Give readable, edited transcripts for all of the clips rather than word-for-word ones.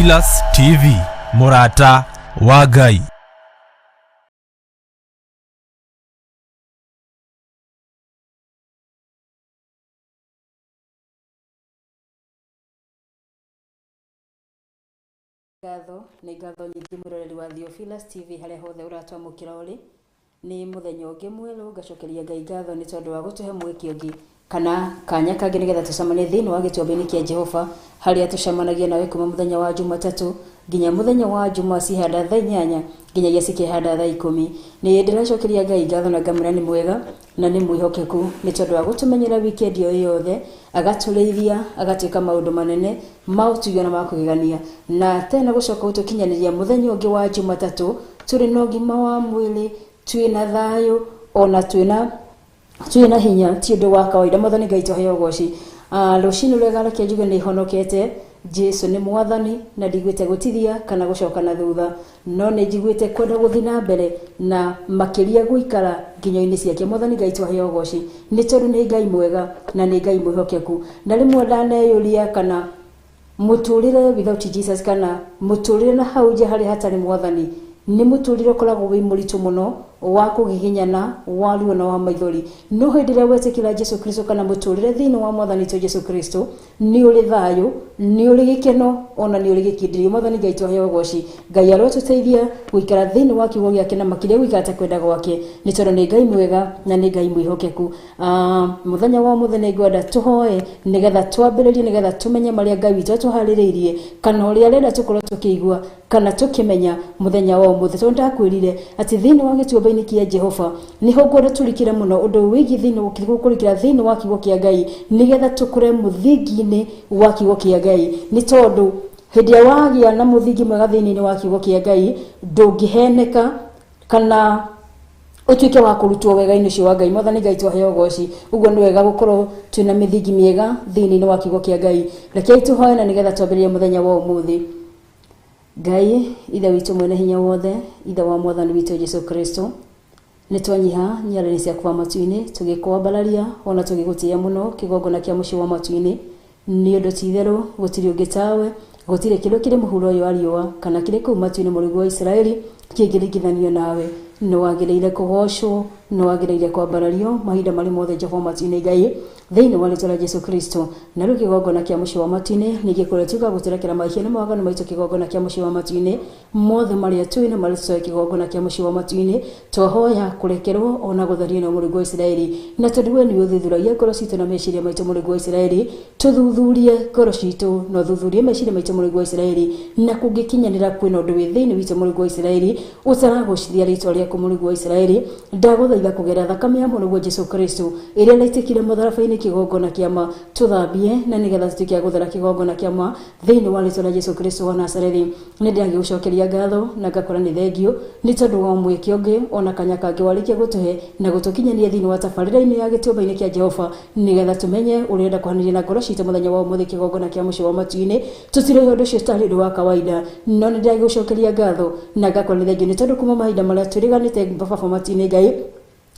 Theophilus TV, mũrata wa Ngai. Ngatho nĩ ngatho nyingĩ mwĩroreri wa Theophilus TV harĩa hothe ũratwamũkĩra ũrĩ. Nĩ mũthenya ũngĩ mwerũ ngacokeria Ngai ngatho nĩ tondũ wa gũtũhe mweke ũngĩ kana kanya kangĩ nĩgetha tũcemanie thĩinĩ wa gĩtuamba-inĩ kĩa Jehova harĩa tũcemanagia nawe kuma mũthenya wa Jumatatũ nginya mũthenya wa Juma cihanda thaa 8 nginyagia cikĩhanda thaa 10. Nĩ ndĩracokeria Ngai ngatho na ngamwĩra nĩ mwega na nĩ mwĩhokeku nĩ tondũ wa gũtũmenyera wikendi ĩyo yothe, agatũrĩithia, agatwĩka maũndũ manene ma ũtugi ona ma kũgegania, na tena gũcoka gũtũkinyanĩria mũthenya ũngĩ wa Jumatatũ tũrĩ na ũgima wa mwĩrĩ, twĩna thayũ, ona twĩna hinya, ti ũndũ wa kawaida. Mwathani Ngai tũheo ũgoci. Rũcinĩ rwega reke njuge nĩ honokete, Jesu nĩ mwathani na ndigwĩte gũtithia kana gũcoka na thutha, no nĩ njiguĩte kwenda gũthiĩ na mbere na makĩria gũikara nginyo-inĩ ciake. Mwathani Ngai tũheo ũgoci nĩ tondũ nĩ Ngai mwega na nĩ Ngai mwĩhokeku. Na rĩmwe ndaneyũria kana mũtũrĩre without Jesus kana mũtũrĩre na hau nja harĩa hatarĩ mwathani nĩ mũtũrĩre ũkoragwo wĩ mũritũ mũno wa kũgiginyana, wa ruo na wa maithori. No hĩndĩ ĩrĩa wetĩkĩra Jesu Kristo kana mũtũrĩre thĩinĩ wa mwathani witũ Jesu Kristo, nĩ ũrĩ thayũ, nĩ ũrĩ gĩkeno, ona nĩ ũrĩ gĩkindĩrio. Mwathani Ngai tũheo ũgoci. Ngai arotũteithia gũikara thĩinĩ wa kiugo gĩake na makĩria gũikara ta kwenda gwake, nĩ tondũ nĩ Ngai mwega na nĩ Ngai mwĩhokeku. Mũthenya wa ũmũthĩ nĩ ngwenda tũhoe nĩgetha twambĩrĩrie, nĩgetha tũmenye marĩa Ngai witũ atũharĩrĩirie kana ũrĩa arenda tũkorwo tũkĩigua kana tũkĩmenya mũthenya wa ũmũthĩ. Tondũ ndakwĩrire atĩ thĩinĩ wa gĩtuamba-inĩ kĩa Jehova nĩho ngwenda tũrikĩre mũno ũndũ wĩgiĩ thĩinĩ kũrikĩra thĩinĩ wa kiugo kĩa Ngai nĩgetha tũkũre mũthingi-inĩ wa kiugo kĩa Ngai, nĩ tondũ hĩndĩ ĩrĩa wagĩa na mũthingi mwega thĩinĩ wa kiugo kĩa Ngai ndũngĩheneka kana ũtuĩke wa kũrutwo wega-inĩ ũcio wa Ngai. Mwathani Ngai twaheo ũgoci. Ũguo nĩ wega gũkorwo twĩna mĩthingi mĩega thĩinĩ wa kiugo kĩa Ngai. Rekei tũhoe na nĩgetha twambĩrĩrie mũthenya wa ũmũthĩ. Ngai Ithe witũ mwene hinya wothe, Ithe wa mwathani witũ Jesu Kristo, nĩ twanyiha nyarĩrĩ ciaku wa matu-inĩ tũgĩkwambararia ona tũgĩgũtĩĩa mũno kĩgongona kĩa mũciĩ wa matu-inĩ, nĩ ũndũ ti itherũ gũtirĩ ũngĩ tawe, gũtirĩ kĩndũ kĩrĩ mũhuro ũyũ wa riũa kana kĩrĩ kũu matu-inĩ mũrungu wa Isiraeli kĩngĩringithanio nawe. Nĩ wagĩrĩire kũgocwo, nĩ wagĩrĩire kwambarario mahinda marĩ mothe Jehova matu-inĩ Ngai, thĩinĩ wa rĩtwa rĩa Jesu Kristo. Na rĩu kĩgongona kĩa mũciĩ wa matu-inĩ nĩ gĩkũrĩa tuga gũtũrekera mahĩtia na mawaganu maitũ kĩgongona kĩa mũciĩ wa matu-inĩ mothe marĩa twĩ na marĩa tũtoĩ kĩgongona kĩa mũciĩ wa matu-inĩ twahoya kũrekerwo ona gũtherio nĩ mũrungu wa Isiraeli. Na tondũ we nĩwe ũthuthuragia ngoro citũ na meciria maitũ mũrungu wa Isiraeli, tũthuthurie ngoro citũ na ũthuthurie meciria maitũ mũrungu wa Isiraeli, na kũngĩkinyanĩra kwĩna ũndũ wĩ thĩinĩ witũ mũrungu wa Isiraeli ũtaragocithia rĩtwa rĩaku mũrungu wa Isiraeli, ndagũthaitha kũgerera thakame ya mũrungu Jesu Kristo ĩrĩa ĩraitĩkire mũtharaba-inĩ kĩgongona kĩa ma, tũthambie na nĩgetha tũtuĩke a gũthera kĩgongona kĩa ma thĩinĩ wa rĩtwa rĩa Jesu Kristo wa Nazarethi. Nĩ ndĩragĩgũcokeria ngatho na ngakora nĩ thengio nĩ tondũ wa mweke ũngĩ ona kanya kangĩ warĩkia gũtũhe na gũtũkinyania thĩinĩ wa tabarĩra-inĩ ya gĩtuamba-inĩ kĩa Jehova nĩgetha tũmenye ũrĩa ũrenda kũhanĩria na ngoro citũ mũthenya wa ũmũthĩ kĩgongona kĩa mũciĩ wa matu-inĩ. Tũtiroiga ũndũ ũcio tarĩ ũndũ wa kawaida, no nĩ ndĩragĩgũcokeria ngatho na ngakora nĩ thengio nĩ tondũ kuma mahinda marĩa twĩrĩganĩte baba matu-inĩ Ngai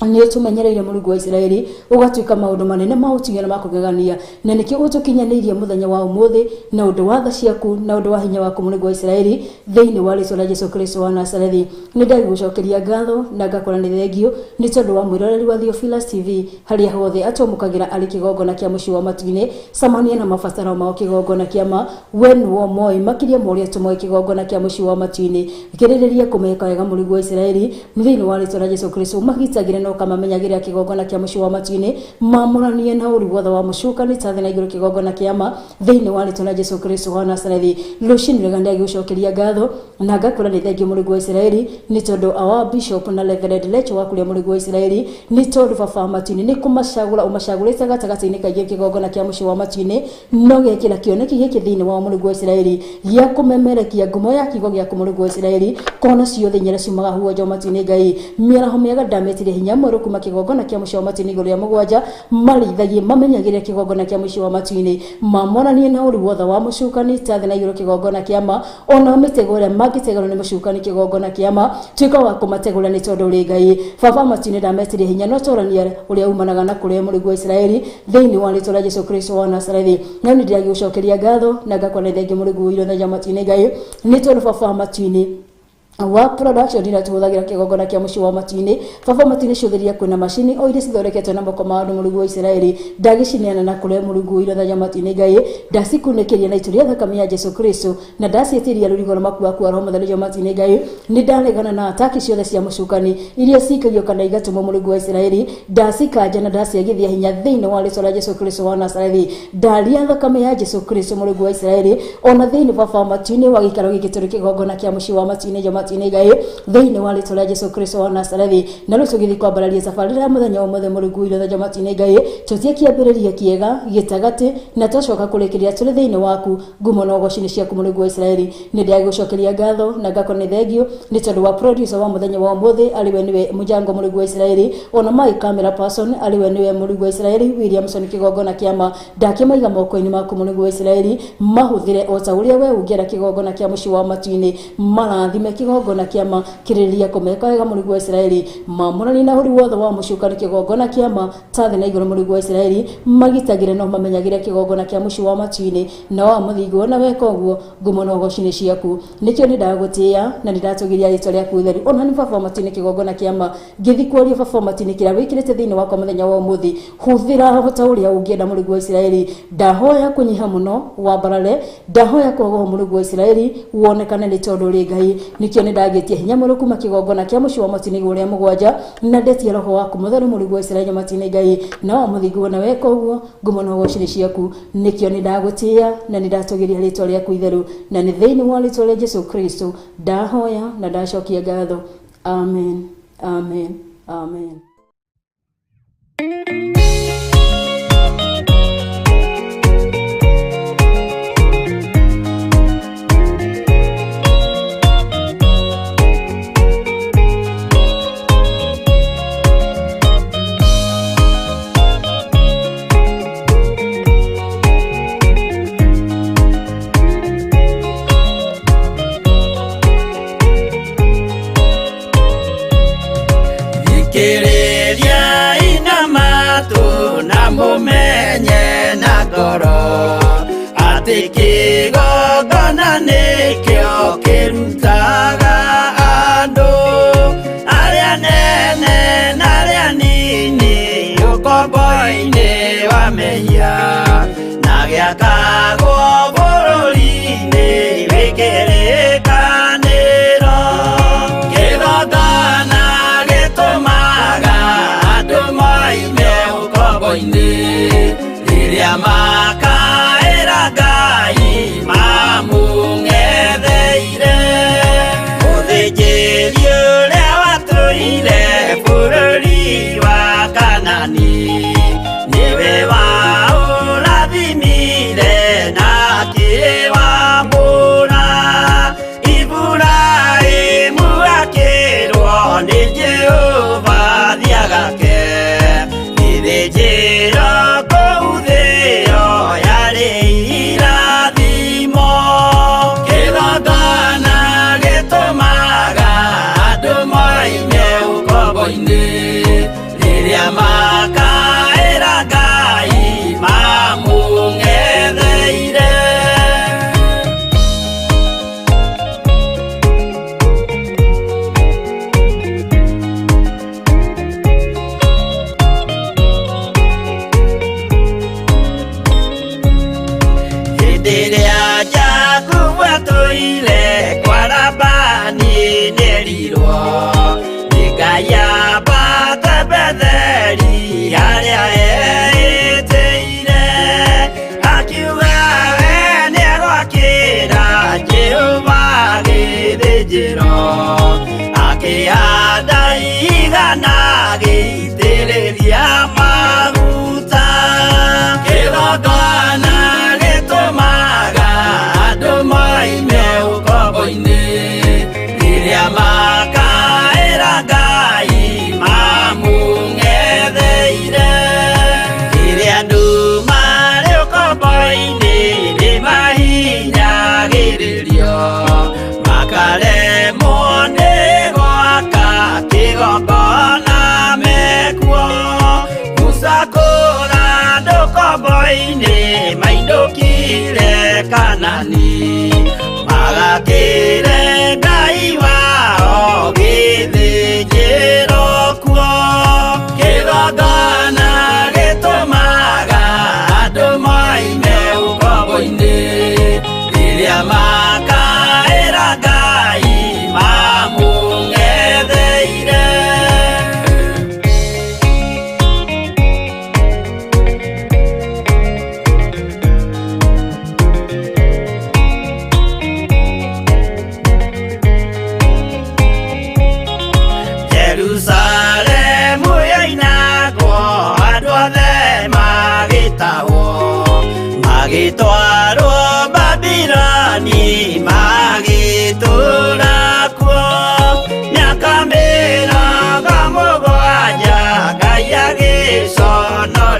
nĩ ũtũmenyereire mũrungu wa Isiraeli ũgatuĩka maũndũ manene ma ũtugi na ma kũgegania, na nĩkĩo ũtũkinyanĩirie mũthenya wa ũmũthĩ na ũndũ wa tha ciaku na ũndũ wa hinya waku mũrungu wa Isiraeli thĩinĩ wa rĩtwa rĩa Jesu Kristo wa Nazarethi. Nĩ ndagĩgũcokeria ngatho na ngakora nĩ thengio nĩ tondũ wa mwĩroreri wa Theophilus TV harĩa hothe atwamũkagĩra arĩ kĩgongona kĩa mũciĩ wa matu-inĩ. Cemania na mabataro mao kĩgongona kĩa ma, we nĩwe ũmoĩ makĩria ma ũrĩa tũmoĩ kĩgongona kĩa mũciĩ wa matu-inĩ. Kĩrĩrĩria kũmeka wega mũrungu wa Isiraeli thĩinĩ wa rĩtwa rĩa Jesu Kristo, magitagĩre na ũkamamenyagĩrĩra kĩgongona kĩa mũciĩ wa matu-inĩ, mamũranie na ũru wothe wa mũcukani ta thĩ na igũrũ kĩgongona kĩa ma thĩinĩ wa rĩtwa rĩa Jesu Kristo wa Nazarethi. Rũcinĩ rwega ndagĩgũcokeria ngatho na ngakwĩra nĩ thengio mũrungu wa Isiraeli nĩ tondũ our bishop na Reverend Lecho wa kũrĩa mũrungu wa Isiraeli, nĩ tondũ baba matu-inĩ nĩ kũmacagũra ũmacagũrĩte gatagatĩ-inĩ kaingĩ kĩgongona kĩa mũciĩ wa matu-inĩ, no gekĩra kĩoneki gĩkĩ thĩinĩ wa mũrungu wa Isiraeli gĩa kũmemerekia ngumo ya kiugo gĩaku mũrungu wa Isiraeli kona ciothe inyera ciumaga huonjo matu-inĩ Ngai. Mĩaraho mĩega ndametire hinya mwerũ kuma kĩgongona kĩa mũciĩ wa matu-inĩ igũrũ rĩa mũgwanja, marĩithagie mamenyagĩre kĩgongona kĩa mũciĩ wa matu-inĩ, mamonanie na ũru wothe wa mũcukani ta thĩ na igũrũ kĩgongona kĩa ma, ona mĩtego ĩrĩa mangĩtegũrwo nĩ mũcukani kĩgongona kĩa ma, tuĩka wa kũmategũra nĩ tondũ ũrĩ Ngai. Baba matu-inĩ ndametirie hinya na ũtorania ũrĩa umanaga na kũrĩa mũrĩgu wa Isiraeli thĩinĩ wa rĩtwa rĩa Jesu Kristo wa Nazarethi. Na nĩ ndĩragĩgũcokeria ngatho na ngakora thengi mũrĩgu wa irio matu-inĩ Ngai, nĩ tondũ baba matu-inĩ wa production ira tuhuthagira kigongona kia muciĩ wa matu-inĩ. Baba matu-inĩ cũthĩria kwĩna macini o iria cithondeketwo na moko ma andũ mũrungu wa Isiraeli, ndagĩcineana na kũrĩ mũrungu wa irio matu-inĩ Ngai, ndacikunĩkĩria na itu rĩa thakame ya Jesu Kristo, na ndaciĩtĩria rũrigo rwa maku waku wa roho mũtheru matu-inĩ Ngai. Nĩ ndaregana na ataki ciothe cia mũcukani iria cikagio kana igatũmwo mũrungu wa Isiraeli, ndacikanja na ndaciagithia hinya thĩinĩ wa rĩtwa rĩa Jesu Kristo wa Nazarethi. Ndaria thakame ya Jesu Kristo mũrungu wa Isiraeli ona thĩinĩ baba matu-inĩ wa gĩikaro gĩkĩ tũrĩ kĩgongona kĩa mũciĩ wa matu-inĩ matu-inĩ Ngai thĩinĩ wa rĩtwa rĩa Jesu Kristo wa Nazarethi. Na rĩu tũgĩthiĩ kwambararia thabarĩra ya mũthenya ũmũthĩ mũrungu wa irio matu-inĩ Ngai, tũtie kĩambĩrĩria kĩega gĩtagatĩ na twacoka kũrĩkĩrĩria tũrĩ thĩinĩ waku. Ngumo na ũgoci nĩ ciaku mũrungu wa Isiraeli. Nĩ ndĩragũcokeria ngatho na ngakora nĩ thengio nĩ tondũ wa producer wa mũthenya wa ũmũthĩ arĩ we nĩwe Mũjango mũrungu wa Isiraeli, ona my camera person arĩ we nĩwe mũrungu wa Isiraeli Williamson kĩgongona kĩa ma. Ndakĩmaiga moko-inĩ maku mũrungu wa Isiraeli, mahũthĩre o ta ũrĩa we ũngĩenda kĩgongona kĩa mũciĩ wa matu-inĩ, marathime kĩgongona kĩa ma, kĩrĩrĩria kũmeka wega mũrungu wa Isiraeli, mamũrani na ũru wothe wa mũcukani kĩgongona kĩa ma ta thĩ na igũrũ mũrungu wa Isiraeli, magitagĩre no mamenyagĩre kĩgongona kĩa mũciĩ wa matu-inĩ, na wa mũthingu na weka ũguo ngumo na ũgoci nĩ ciaku. Nĩkĩo nĩ ndagũtĩĩa na nĩ ndatũgĩria rĩtwa rĩaku itheru. Ona nĩ baba wa matu-inĩ kĩgongona kĩa ma, ngĩthiĩ kwaria baba wa matu-inĩ kĩrĩa wĩkĩrĩte thĩinĩ wakwa mũthenya wa ũmũthĩ, hũthĩra o ta ũrĩa ũngĩenda mũrungu wa Isiraeli. Ndahoya kũnyiha mũno wambarare, ndahoya kũhogoho mũrungu wa Isiraeli wonekane nĩ tondũ ũrĩ Ngai. Nĩkĩo nĩ ndagĩtie hinya mũno kuma kĩgongona kĩa mũciĩ wa matu-inĩ igũrũ rĩa mũgwanja, na ndetie roho waku mũtheru mũrungu wa Isiraeli matu-inĩ Ngai, na wa mũthingu na weka ũguo ngumo na ũgoci nĩ ciaku. Nĩkĩo nĩ ndagũtĩĩa na nĩ ndatũgĩria rĩtwa rĩaku itheru, na nĩ thĩinĩ wa rĩtwa rĩa Jesu Kristo ndahoya na ndacokia ngatho. Amen, amen, amen. Thikĩrĩria ina matũ na mũmenye na ngoro atĩ kĩgongona nĩkĩo kĩrutaga andũ arĩa nene na arĩa nini ũkombo-inĩ wa mehia, na gĩakagwo bũrũri-inĩ wĩ kĩrĩkanĩro. Kĩgongona gĩtũmaga andũ moime ũkombo-inĩ rĩrĩa makaĩra Ngai mamũng'etheire. Mũthĩnjĩri ũrĩa watũire bũrũri wa Kanani nĩwe waũrathimire na akĩwamũra. Iburahĩmu akĩrwo nĩ Jehova thiagake gĩthĩnjĩro kũu thĩo yarĩ irathimo. Kĩgongona gĩtũmaga andũ moime ũkombo-inĩ rĩrĩa makaĩra Ngai mamũng'etheire. Hĩndĩ ĩrĩa Jakubu atũire kwa Labani nĩerirwo nĩ Ngai ambate Betheli harĩa eĩtĩire, akiuga we nĩegwakĩra Jehova gĩthĩnjĩro, akĩhanda igana agĩitĩrĩria maguta. Kĩgongona gĩtũmaga andũ moime ũkombo-inĩ rĩrĩa makaĩra Ngai mamũng'etheire.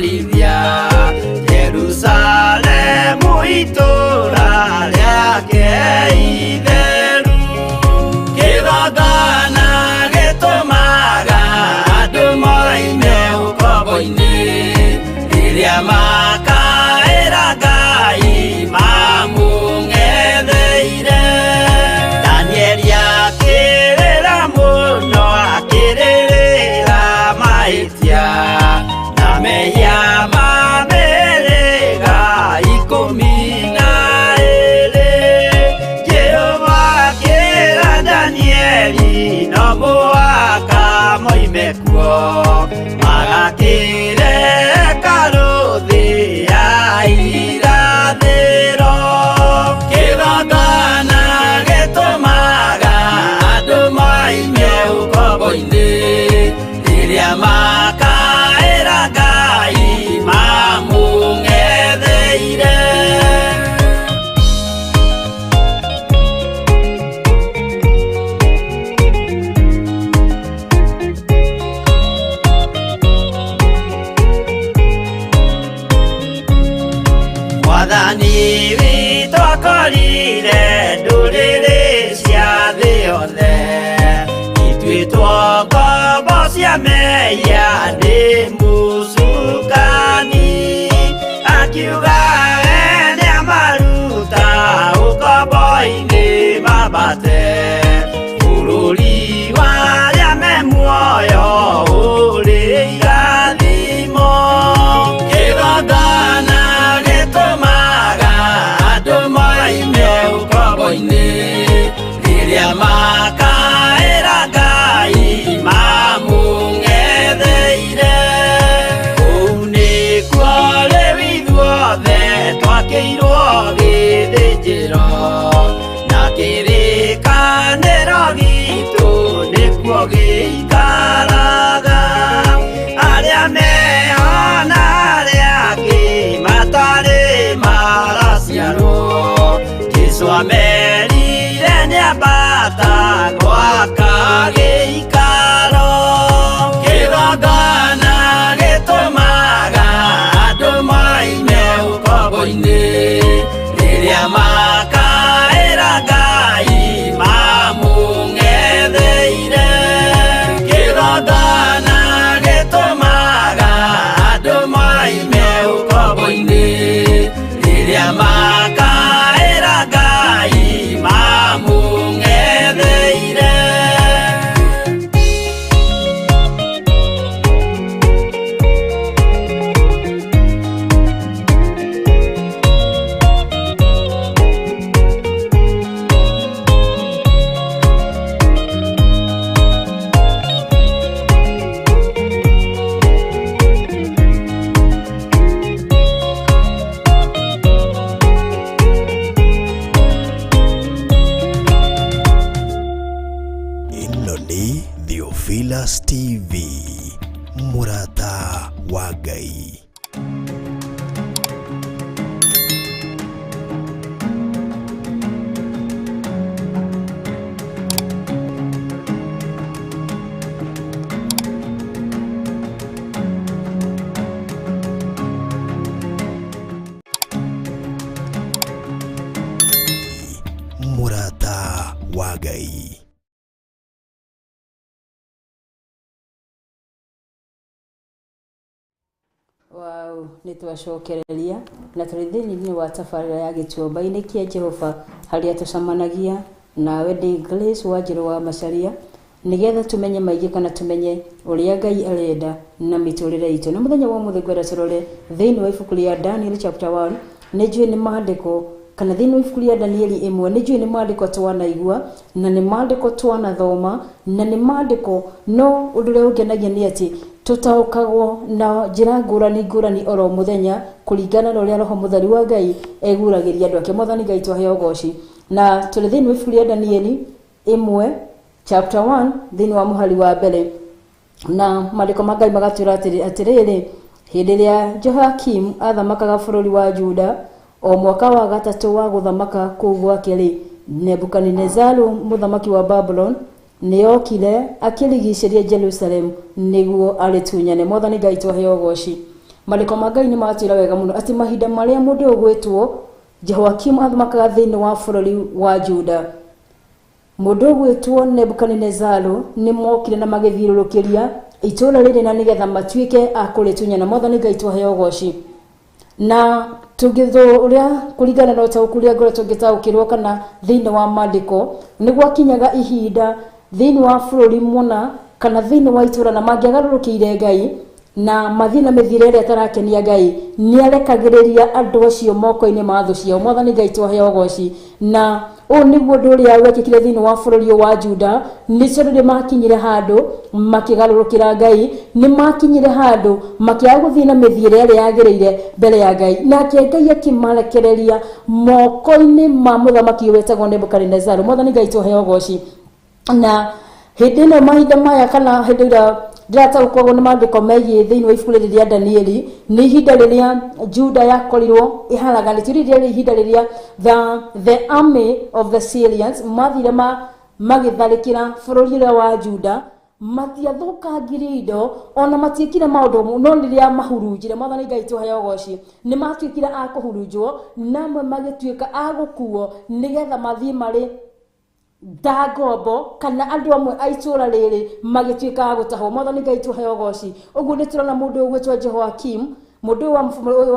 Gũconjorithia Jerusalemu itũũra rĩake itheru. Kĩgongona gĩtũmaga andũ moime ũkombo-inĩ, rĩrĩa makaĩra Ngai mamũng'etheire. Danieli akĩrĩra mũno, akĩrĩrĩra mahĩtia na mehia ma mĩhĩrĩga 12. Jehova akĩra Danieli no mũhaka moime kuo, magakĩre hekarũ thĩ ya irathĩro. Kĩgongona gĩtũmaga andũ moime ũkombo-inĩ, rĩrĩa makaĩra Ngai mamũng'etheire. Mwathani witũ akorire ndũrĩrĩ cia thĩ yothe ituĩtwo ngombo cia mehia nĩ mũcukani, akiuga we nĩamaruta ũkombo-inĩ mambate bũrũri wa arĩa me muoyo ũrĩ irathimo. Kĩgongona gĩtũmaga andũ moime ũkombo-inĩ, rĩrĩa makaĩra Ngai mamũng'etheire. Kũu nĩkuo rĩu ithuothe twakĩirwo gĩthĩnjĩro, na kĩrĩkanĩro gitũ nĩkuo gĩikaraga. Arĩa meho na arĩa angĩ matarĩ maraciarwo, Jesũ amerire nĩambata gwaka gĩikaro. Kĩgongona gĩtũmaga andũ moime ũkombo-inĩ, rĩrĩa makaĩra Ngai mamũng'etheire. Kĩgongona gĩtũmaga andũ moime ũkombo-inĩ, rĩrĩa makaĩra Ngai mamũng'etheire. Ĩno nĩ Theophilus TV, mũrata wa Ngai. Mũrata wa Ngai. Wow, nĩ twacokereria na tũrĩ thĩinĩ wa tabarĩra ya gĩtuamba-inĩ kĩa Jehova harĩa tũcemanagia nawe ndĩ Grace Wanjĩrũ wa Macharia nĩgetha tũmenye maingĩ kana tũmenye ũrĩa Ngai arenda na mĩtũrĩre itũ. Na mũthenya wa ũmũthĩ ngwenda tũrore thĩinĩ wa ibuku rĩa Daniel chapter 1. Nĩ njũĩ nĩ maandĩko kana thĩinĩ wa ibuku rĩa Danieli 1, nĩ njũĩ nĩ maandĩko twanaigua na nĩ maandĩko twanathoma na nĩ maandĩko, no ũndũ ũrĩa ũngenagia nĩ atĩ tũtaũkagwo na njĩra ngũrani ngũrani oro mũthenya kũringana na ũrĩa Roho Mũtheru wa Ngai eguragĩria andũ ake. Mwathani Ngai twaheo ũgoci. Na tũrĩ thĩinĩ wa ibuku rĩa Danieli 1 chapter 1 thĩinĩ wa mũhari wa mbere, na maandĩko ma Ngai magatwĩra atĩrĩrĩ, hĩndĩ ĩrĩa Jehoiakim athamakaga bũrũri wa Juda, o mwaka wa gatatũ wa gũthamaka kũu gwake rĩ, Nebukadinezaru mũthamaki wa Babulon nĩokire akĩrigicĩria Jerusalem nĩguo arĩtunyane. Mwathani Ngai twaheo ũgoci. Maandĩko ma Ngai nĩ matwĩra wega mũno atĩ mahinda marĩa mũndũ ũyũ ũgwĩtwo Jehoiakimu athamakaga thĩinĩ wa bũrũri wa Juda, mũndũ ũgwĩtwo Nebukadinezaru nĩ mokire na magĩthiũrũrũkĩria itũũra rĩrĩ na nĩgetha matuĩke a kũrĩtunyana. Mwathani Ngai tũheo ũgoci. Na tũngĩthũ ũrĩa kũringana na ũtaũku ũrĩa ngoretwo ngĩtaũkĩrwo kana thĩinĩ wa maandĩko, nĩ gwakinyaga ihinda thĩinĩ wa bũrũri mũna kana thĩinĩ wa itũũra na mangĩagarũrũkĩire Ngai na mathiĩ na mĩthiĩre ĩrĩa ĩtarakenia Ngai, nĩ arekagĩrĩria andũ acio moko-inĩ ma thũ ciao. Mwathani Ngai tũheo ũgoci. Na ũũ nĩguo ũndũ ũrĩa wekĩkire thĩinĩ wa bũrũri ũyũ wa Juda, nĩ tondũ nĩ makinyire handũ makĩgarũrũkĩra Ngai, nĩ makinyire handũ makĩaga gũthiĩ na mĩthiĩre ĩrĩa yagĩrĩire mbere ya Ngai, nake Ngai akĩmarekereria moko-inĩ ma mũthamaki ũyũ wetagwo Nebukadinezaru. Mwathani Ngai tũheo ũgoci. Na hĩndĩ ĩno mahinda maya kana hĩndĩ ĩrĩa ndĩrataũkagwo nĩ maandĩko megiĩ thĩinĩ wa ibuku rĩrĩ rĩa Danieli, nĩ ihinda rĩrĩa Juda yakorirwo ĩharaganĩtio, rĩrĩ rĩarĩ ihinda rĩrĩa the army of the Syrians mathire magĩtharĩkĩra bũrũri ũrĩa wa Juda. Matiathũkangirie indo ona matiĩkire maũndũ, no rĩrĩa mahurunjire, Mwathani Ngai tũheo ũgoci, nĩ matuĩkire a kũhurunjwo na amwe magĩtuĩka a gũkuo nĩgetha mathiĩ marĩ ta ngombo, kana andũ amwe a itũũra rĩrĩ magĩtuĩka a gũtahwo. Mwathani Ngai tũheo ũgoci. Ũguo nĩ tũrona mũndũ ũyũ ũgwĩtwo Jehoiakim, mũndũ ũyũ wa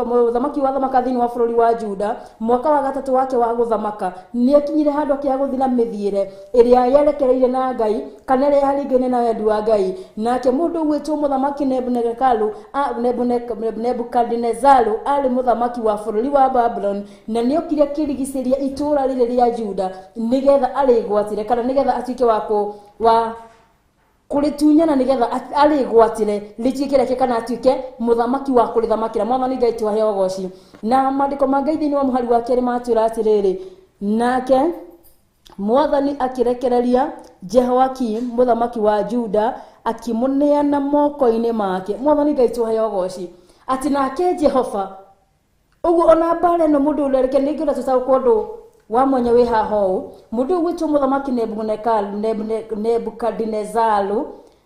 mũthamaki wathamaka thĩinĩ wa bũrũri wa Juda, mwaka wa gatatũ wake wa gũthamaka, nĩ akinyire handũ akĩaga gũthiĩ na mĩthiĩre ĩrĩa yerekereire na Ngai kana ĩrĩa yaringaine na wendi wa Ngai. Nake mũndũ ũgwĩtwo mũthamaki Nebukadinezaru arĩ mũthamaki wa bũrũri wa Babuloni, na nĩ okire akĩrigicĩria itũũra rĩrĩ rĩa Juda nĩgetha arĩgwatĩre kana nĩgetha atuĩke wa kũrĩtunyana, nĩgetha arĩgwatĩre rĩtuĩke rĩake kana atuĩke mũthamaki wa kũrĩthamakĩra. Mwathani Ngai tũheo ũgoci. Na maandĩko ma Ngai thĩinĩ wa mũhari wa kerĩ matwĩra atĩrĩrĩ, nake Mwathani akĩrekereria Jehoiakim mũthamaki wa Juda akĩmũneana moko-inĩ make. Mwathani Ngai tũheo ũgoci. Atĩ nake Jehova ũguo ona mbara ĩno mũndũ ũrĩa reke nĩngĩenda tũtaũkwo ũndũ wa mwanya wĩ haha ũũ, mũndũ ũyũ gwĩtwo mũthamaki Nebukadinezaru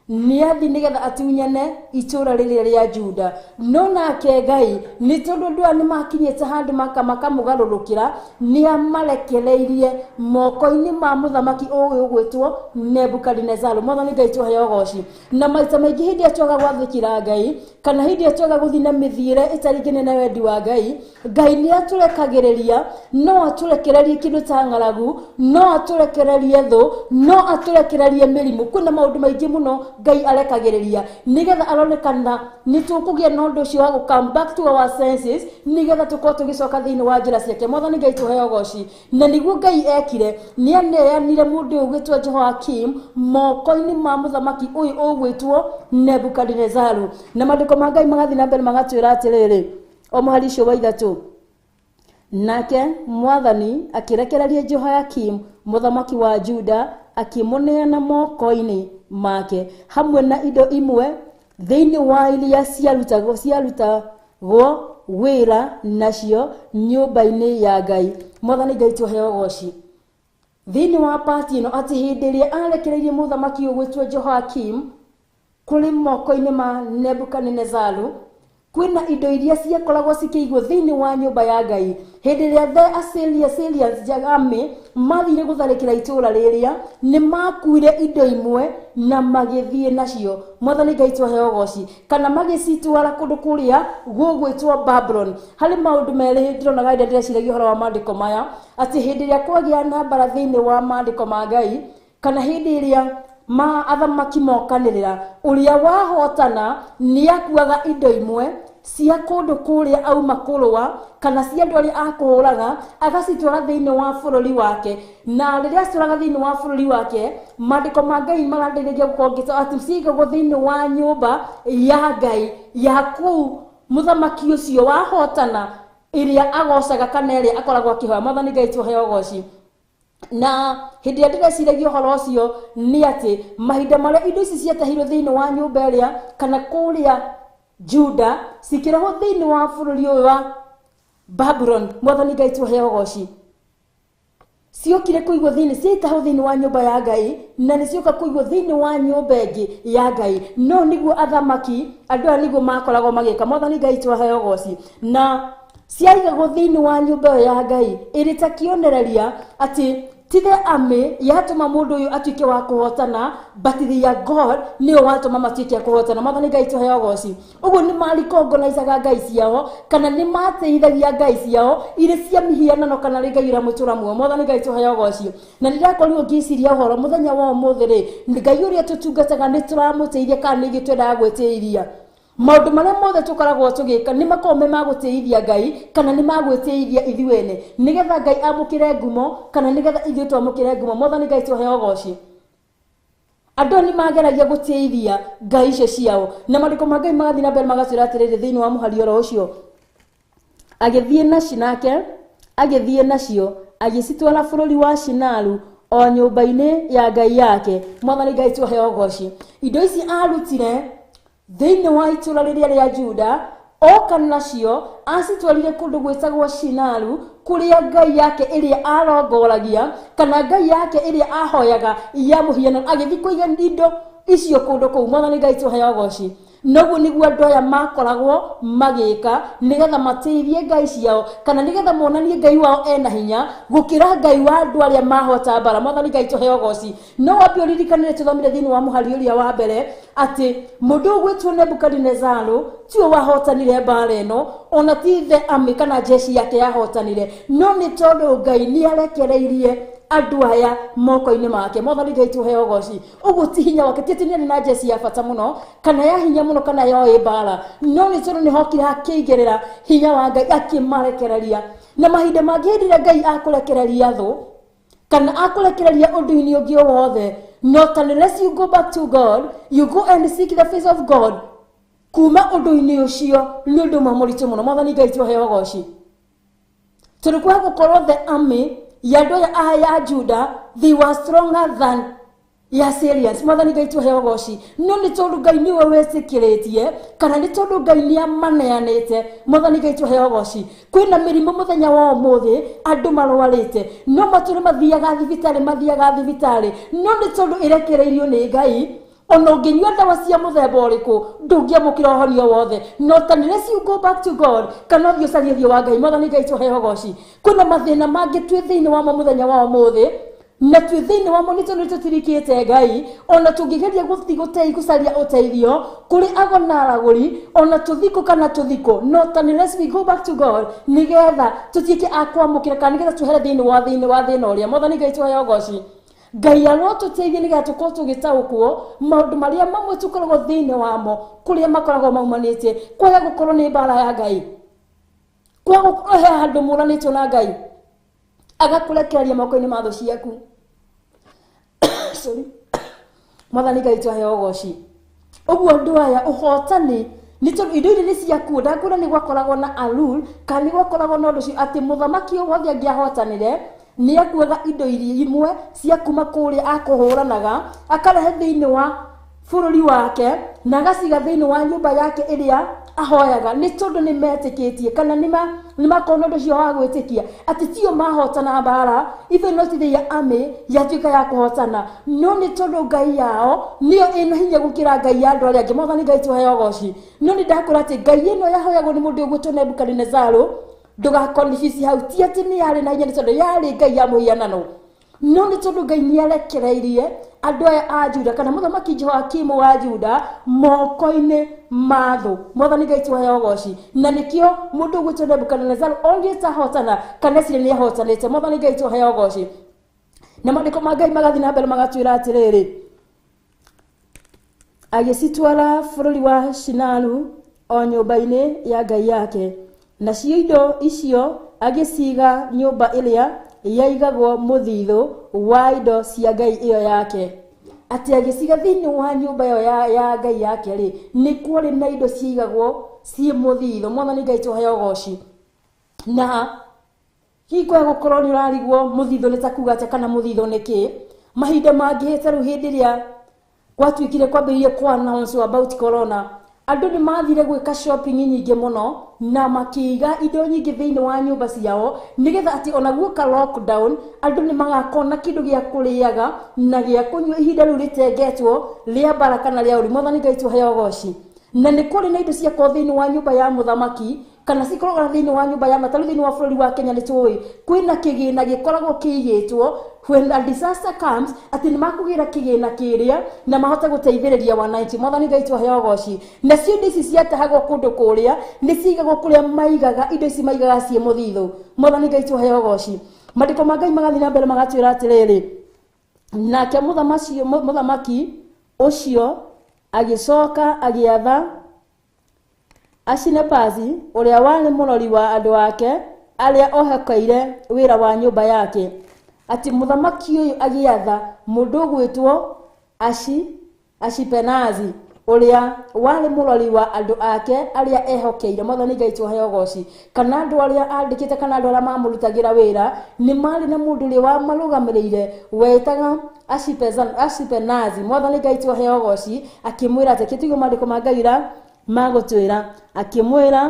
nĩ athi nĩgetha atunyane itũũra rĩrĩa rĩa Juda, no nake Ngai nĩ tondũ andũ aya nĩ makinyĩte handũ makamũgarũrũkĩra, nĩ amarekereirie moko-inĩ ma mũthamaki ũyũ ũgwĩtwo Nebukadinezaru. Mwathani Ngai tũheo ũgoci. Na maita maingĩ hĩndĩ ĩrĩa twaga gwathĩkĩra Ngai kana hĩndĩ ĩrĩa twaga gũthiĩ na mĩthiĩre ĩtaringaine na wendi wa Ngai, Ngai nĩ atũrekagĩrĩria, no atũrekererie kĩndũ ta ng'aragu, no atũrekererie thũ, no atũrekererie mĩrimũ. Kwĩna maũndũ maingĩ mũno Ngai arekagĩrĩria nĩgetha arore kana nĩ tũkũgĩa na ũndũ ũcio wa gũ come back to our senses, nĩgetha tũkorwo tũgĩcoka thĩinĩ wa njĩra ciake. Mwathani Ngai tũheo ũgoci. Na nĩguo Ngai ekire, nĩ aneanire mũndũ ũyũ ũgwĩtwo Jehoiakim moko-inĩ ma mũthamaki ũyũ ũgwĩtwo Nebukadinezaru. Na maandĩko ma Ngai magathiĩ na mbere magatwĩra atĩrĩrĩ, o mũhari ũcio wa ithatũ, nake Mwathani akĩrekereria Jehoiakim mũthamaki wa Juda akĩmũneana moko-inĩ make hamwe na indo imwe thĩinĩ wa iria ciarutagwo wĩra nacio nyũmba-inĩ ya Ngai. Mwathani Ngai tũheo ũgoci. Thĩinĩ wa pati ĩno atĩ hĩndĩ ĩrĩa arekereirie mũthamaki ũgwĩtwo Jehoiakim kũrĩ moko-inĩ ma Nebukadinezaru, kwĩna indo iria ciakoragwo cikĩigwo thĩinĩ wa nyũmba ya Ngai. Hĩndĩ ĩrĩa the Assyrians army mathire gũtharĩkĩra itũũra rĩrĩa, nĩ makuire indo imwe na magĩthiĩ nacio. Mwathani Ngai tũheo ũgoci. Kana magĩcitwara kũndũ kũrĩa gũgwĩtwo Babulon. Harĩ maũndũ merĩ ndĩronaga hĩndĩ ĩrĩa ndĩreciragia ũhoro wa maandĩko maya, atĩ hĩndĩ ĩrĩa kwagĩa na mbara thĩinĩ wa maandĩko ma Ngai, kana hĩndĩ ĩrĩa ma athamaki mokanĩrĩra, ũrĩa wahotana nĩ akuaga indo imwe cia kũndũ kũrĩa auma kũrũa kana cia andũ arĩa akũhũraga, agacitwara thĩinĩ wa bũrũri wake. Na rĩrĩa acitwaraga thĩinĩ wa bũrũri wake, maandĩko ma Ngai marandeithĩrĩria gũkorwo ngĩta atĩ ciigagwo thĩinĩ wa nyũmba ya Ngai ya kũu mũthamaki ũcio wahotana, ĩrĩa agocaga kana ĩrĩa akoragwo akĩhoya. Mwathani Ngai tũheo ũgoci. Na hĩndĩ ĩrĩa ndĩreciragia ũhoro ũcio nĩ atĩ mahinda marĩa indo ici ciatahirwo thĩinĩ wa nyũmba ĩrĩa kana kũrĩa Juda cikĩrehwo thĩinĩ wa bũrũri ũyũ wa Babulon, Mwathani Ngai tũheo ũgoci, Ciokire kũigwo thĩinĩ, ciaitahwo thĩinĩ wa nyũmba ya Ngai, na nĩ cioka kũigwo thĩinĩ wa nyũmba ĩngĩ ya Ngai. No nĩguo athamaki andũ aya nĩguo makoragwo magĩka. Mwathani Ngai twaheo goci. Na ciaigagwo thĩinĩ wa nyũmba ĩyo ya Ngai ĩrĩ ta kĩonereria atĩ ti the army yatũma mũndũ ũyũ atuĩke wa kũhotana, but their God nĩwe watũma matuĩke a kũhotana. Mwathani Ngai tũheo goci. Ũguo nĩ marikongonicaga ngai ciao, kana nĩ mateithagia ngai ciao irĩ cia mĩhianano, kana rĩ Ngai ũrĩa mũtũra muoyo. Mwathani Ngai tũheo goci. Na nĩndakorirwo ngĩciria ũhoro mũthenya wa ũmũthĩ rĩ, Ngai ũrĩa tũtungataga nĩ tũramũteithia kana nĩ ithuĩ twendaga gwĩtĩithia? Maũndũ marĩa mothe tũkoragwo tũgĩka nĩ makoragwo me ma gũtĩithia Ngai kana nĩ ma gwĩtĩithia ithuĩ ene, nĩgetha Ngai amũkĩre ngumo kana nĩgetha ithuĩ twamũkĩre ngumo? Mwathani Ngai tũheo goci. Andũ aya nĩ mageragia gũtĩithia ngai icio ciao, na maandĩko ma Ngai magathiĩ na mbere magatwĩra atĩrĩrĩ thĩinĩ wa mũhari oro ũcio, agĩthiĩ naci nake agĩthiĩ nacio agĩcitwara bũrũri wa Shinaru, o nyũmba-inĩ ya ngai yake. Mwathani Ngai tũheo goci. Indo ici arutire thĩinĩ wa itũra rĩrĩa rĩa Juda, oka nacio acitwarire kũndũ gwĩtagwo Shinaru, kũrĩa ngai yake ĩrĩa arongoragia kana ngai yake ĩrĩa ahoyaga ya mũhianano. Agĩthiĩ kũiga indo icio kũndũ kũu. Mwathani Ngai tũheo goci. Noguo nĩguo andũ aya makoragwo magĩka nĩgetha mateithie ngai ciao, kana nĩgetha monanie ngai wao ena hinya gũkĩra ngai wa andũ arĩa mahota mbara. Mwathani Ngai tũheo goci. No wambe ũririkanire tũthomire thĩinĩ wa mũhari ũrĩa wa mbere atĩ mũndũ ũgwĩtwo Nebukadinezaru tiwe wahotanire mbara ĩno, ona ti the army kana jeshi yake yahotanire, no nĩ tondũ Ngai nĩ arekereirie andũ aya moko-inĩ make. Mwathani Ngai tũheo goci. Ũguo ti hinya wake, ti atĩ nĩ arĩ na jeshi ya bata mũno kana ya hinya mũno kana yoĩ mbara, no nĩ tondũ nĩ hokire hakĩigĩrĩra hinya wa Ngai akĩmarekereria. Na mahinda mangĩ hĩndĩ ĩrĩa Ngai akũrekereria thũ kana akũrekereria ũndũ-inĩ ũngĩ o wothe, not unless you go back to God, you go and seek the face of God, kuma ũndũ-inĩ ũcio nĩ ũndũ ũmwe mũritũ mũno. Mwathani Ngai tũheo goci. Tondũ kwaga gũkorwo the army ya andũ aya a ya Juda, they were stronger than ya Syrians. Mwathani Ngai tũheo goci. No nĩ tondũ Ngai nĩwe wetĩkĩrĩtie, kana nĩ tondũ Ngai nĩ amaneanĩte. Mwathani Ngai tũheo goci. Kwĩna mĩrimũ mũthenya wa ũmũthĩ andũ marwarĩte, no matũre mathiaga thibitarĩ, mathiaga thibitarĩ, no nĩ tondũ ĩrekereirio nĩ Ngai, ona ũngĩnyua ndawa cia mũthemba ũrĩkũ ndũngĩamũkĩra ũhonio wothe, not unless you go back to God kana ũthiĩ ũcarie ũthiũ wa Ngai. Mwathani Ngai tũheo goci. Kwĩna mathĩna mangĩ twĩ thĩinĩ wamo mũthenya wa ũmũthĩ, na twĩ thĩinĩ wamo nĩ tondũ tũtirikĩte Ngai. Ona tũngĩgeria gũthiĩ gũcaria ũteithio kũrĩ ago na aragũri, ona tũthikũ kana tũthikũ, not unless we go back to God nĩgetha tũtuĩke a kwamũkĩra kana nĩgetha twehere thĩinĩ wa thĩna ũrĩa. Mwathani Ngai tũheo goci. Ngai arotũteithia nĩgetha tũkorwo tũgĩtaũkwo maũndũ marĩa mamwe tũkoragwo thĩinĩ wamo, kũrĩa makoragwo maumanĩte. Kwaga gũkorwo nĩ mbara ya Ngai, kwaga gũkorwo he handũ mũranĩtwo na Ngai agakũrekereria moko-inĩ ma thũ ciaku. Sorry. Mwathani Ngai twaheo goci. Ũguo andũ aya ũhotani nĩ tondũ indo iria nĩ ciakuo. Ndakwĩra nĩ gwakoragwo na a rule, kana nĩ gwakoragwo na ũndũ ũcio atĩ mũthamaki o wothe angĩahotanire nĩ akuaga indo iria imwe cia kuma kũrĩa akũhũranaga, akarehe thĩinĩ wa bũrũri wake na agaciga thĩinĩ wa nyũmba yake ĩrĩa ahoyaga, nĩ tondũ nĩ metĩkĩtie kana nĩ makorwo na ũndũ ũcio wa gwĩtĩkia atĩ tio mahotana mbara, even not the army yatuĩka ya kũhotana, no nĩ tondũ ngai yao nĩyo ĩna hinya gũkĩra ngai ya andũ arĩa angĩ. Mwathani Ngai tũheo goci. No nĩ ndakwĩra atĩ ngai ĩno yahoyagwo nĩ mũndũ ũgwĩtwo Nebukadinezaro, ndũgakonifisi hau, ti atĩ nĩ yarĩ na hinya nĩ tondũ yarĩ ngai ya mũhianano, no nĩ tondũ Ngai nĩ arekereirie andũ aya a Juda kana mũthamaki Jehoakimu wa Juda moko-inĩ ma thũ. Mwathani Ngai tũheo goci. Na nĩkĩo mũndũ ũgwĩtwo Nebukadnezar onire tahotana kana ecire nĩ ahotanĩte. Mwathani Ngai tũheo goci. Na maandĩko ma Ngai magathiĩ na mbere magatwĩra atĩrĩrĩ, agĩcitwara bũrũri wa Shinaru o nyũmba-inĩ ya ngai yake, nacio indo icio agĩciga nyũmba ĩrĩa yaigagwo mũthithũ wa indo cia ngai ĩyo yake. Atĩ agĩciga thĩinĩ wa nyũmba ĩyo ya ngai yake rĩ, nĩ kwarĩ na indo ciaigagwo ciĩ mũthithũ. Mwathani Ngai tũheo goci. Na hihi kwaga gũkorwo nĩ ũrarigwo mũthithũ nĩ ta kuga atĩa kana mũthithũ nĩ kĩ, mahinda mangĩ ta rĩu hĩndĩ ĩrĩa gwatuĩkire kwambĩrĩirie kũ announce about corona, Andũ nĩ mathire gwĩka shopping nyingĩ mũno na makĩiga indo nyingĩ thĩinĩ wa nyũmba ciao nĩgetha atĩ ona guoka lockdown andũ nĩ magakorwo na kĩndũ gĩa kũrĩaga na gĩa kũnyua ihinda rĩu rĩtengetwo rĩa mbara kana rĩa ũrĩ. Mwathani Ngai tũheo ũgoci. Na nĩ kũrĩ na indo ciakorwo thĩinĩ wa nyũmba ya mũthamaki kana cikoragwo thĩinĩ wa nyũmba ya mataru thĩinĩ wa bũrũri wa Kenya nĩ tũĩ kwĩna kĩgĩna gĩkoragwo kĩigĩtwo when a disaster comes atĩ nĩ makũgĩra kĩgĩna kĩrĩa na mahote gũteithĩrĩria wananchi. Mwathani Ngai tũheo ũgoci. Nacio indo ici ciatahagwo kũndũ kũrĩa nĩ cigagwo kũrĩa maigaga indo ici maigaga ciĩ mũthithũ. Mwathani Ngai tũheo ũgoci. Maandĩko ma Ngai magathiĩ na mbere magatwĩra atĩrĩrĩ, nake mũthamaki ũcio agĩcoka agĩatha Ashinepazi ũrĩa warĩ mũrori wa andũ ake arĩa ohokeire wĩra wa nyũmba yake, atĩ mũthamaki ũyũ agĩatha mũndũ ũgwĩtwo Ashipenazi ũrĩa warĩ mũrori wa andũ ake arĩa ehokeire. Mwathani Ngai tũheo ũgoci. Kana andũ arĩa andĩkĩte kana andũ arĩa mamũrutagĩra wĩra nĩ marĩ na mũndũ ũrĩa wamarũgamĩrĩire wetaga Ashipenazi. Mwathani Ngai tũheo ũgoci. Akĩmwĩra atĩ kĩtugio maandĩko ma Ngai ra magũtwĩra, akĩmwĩra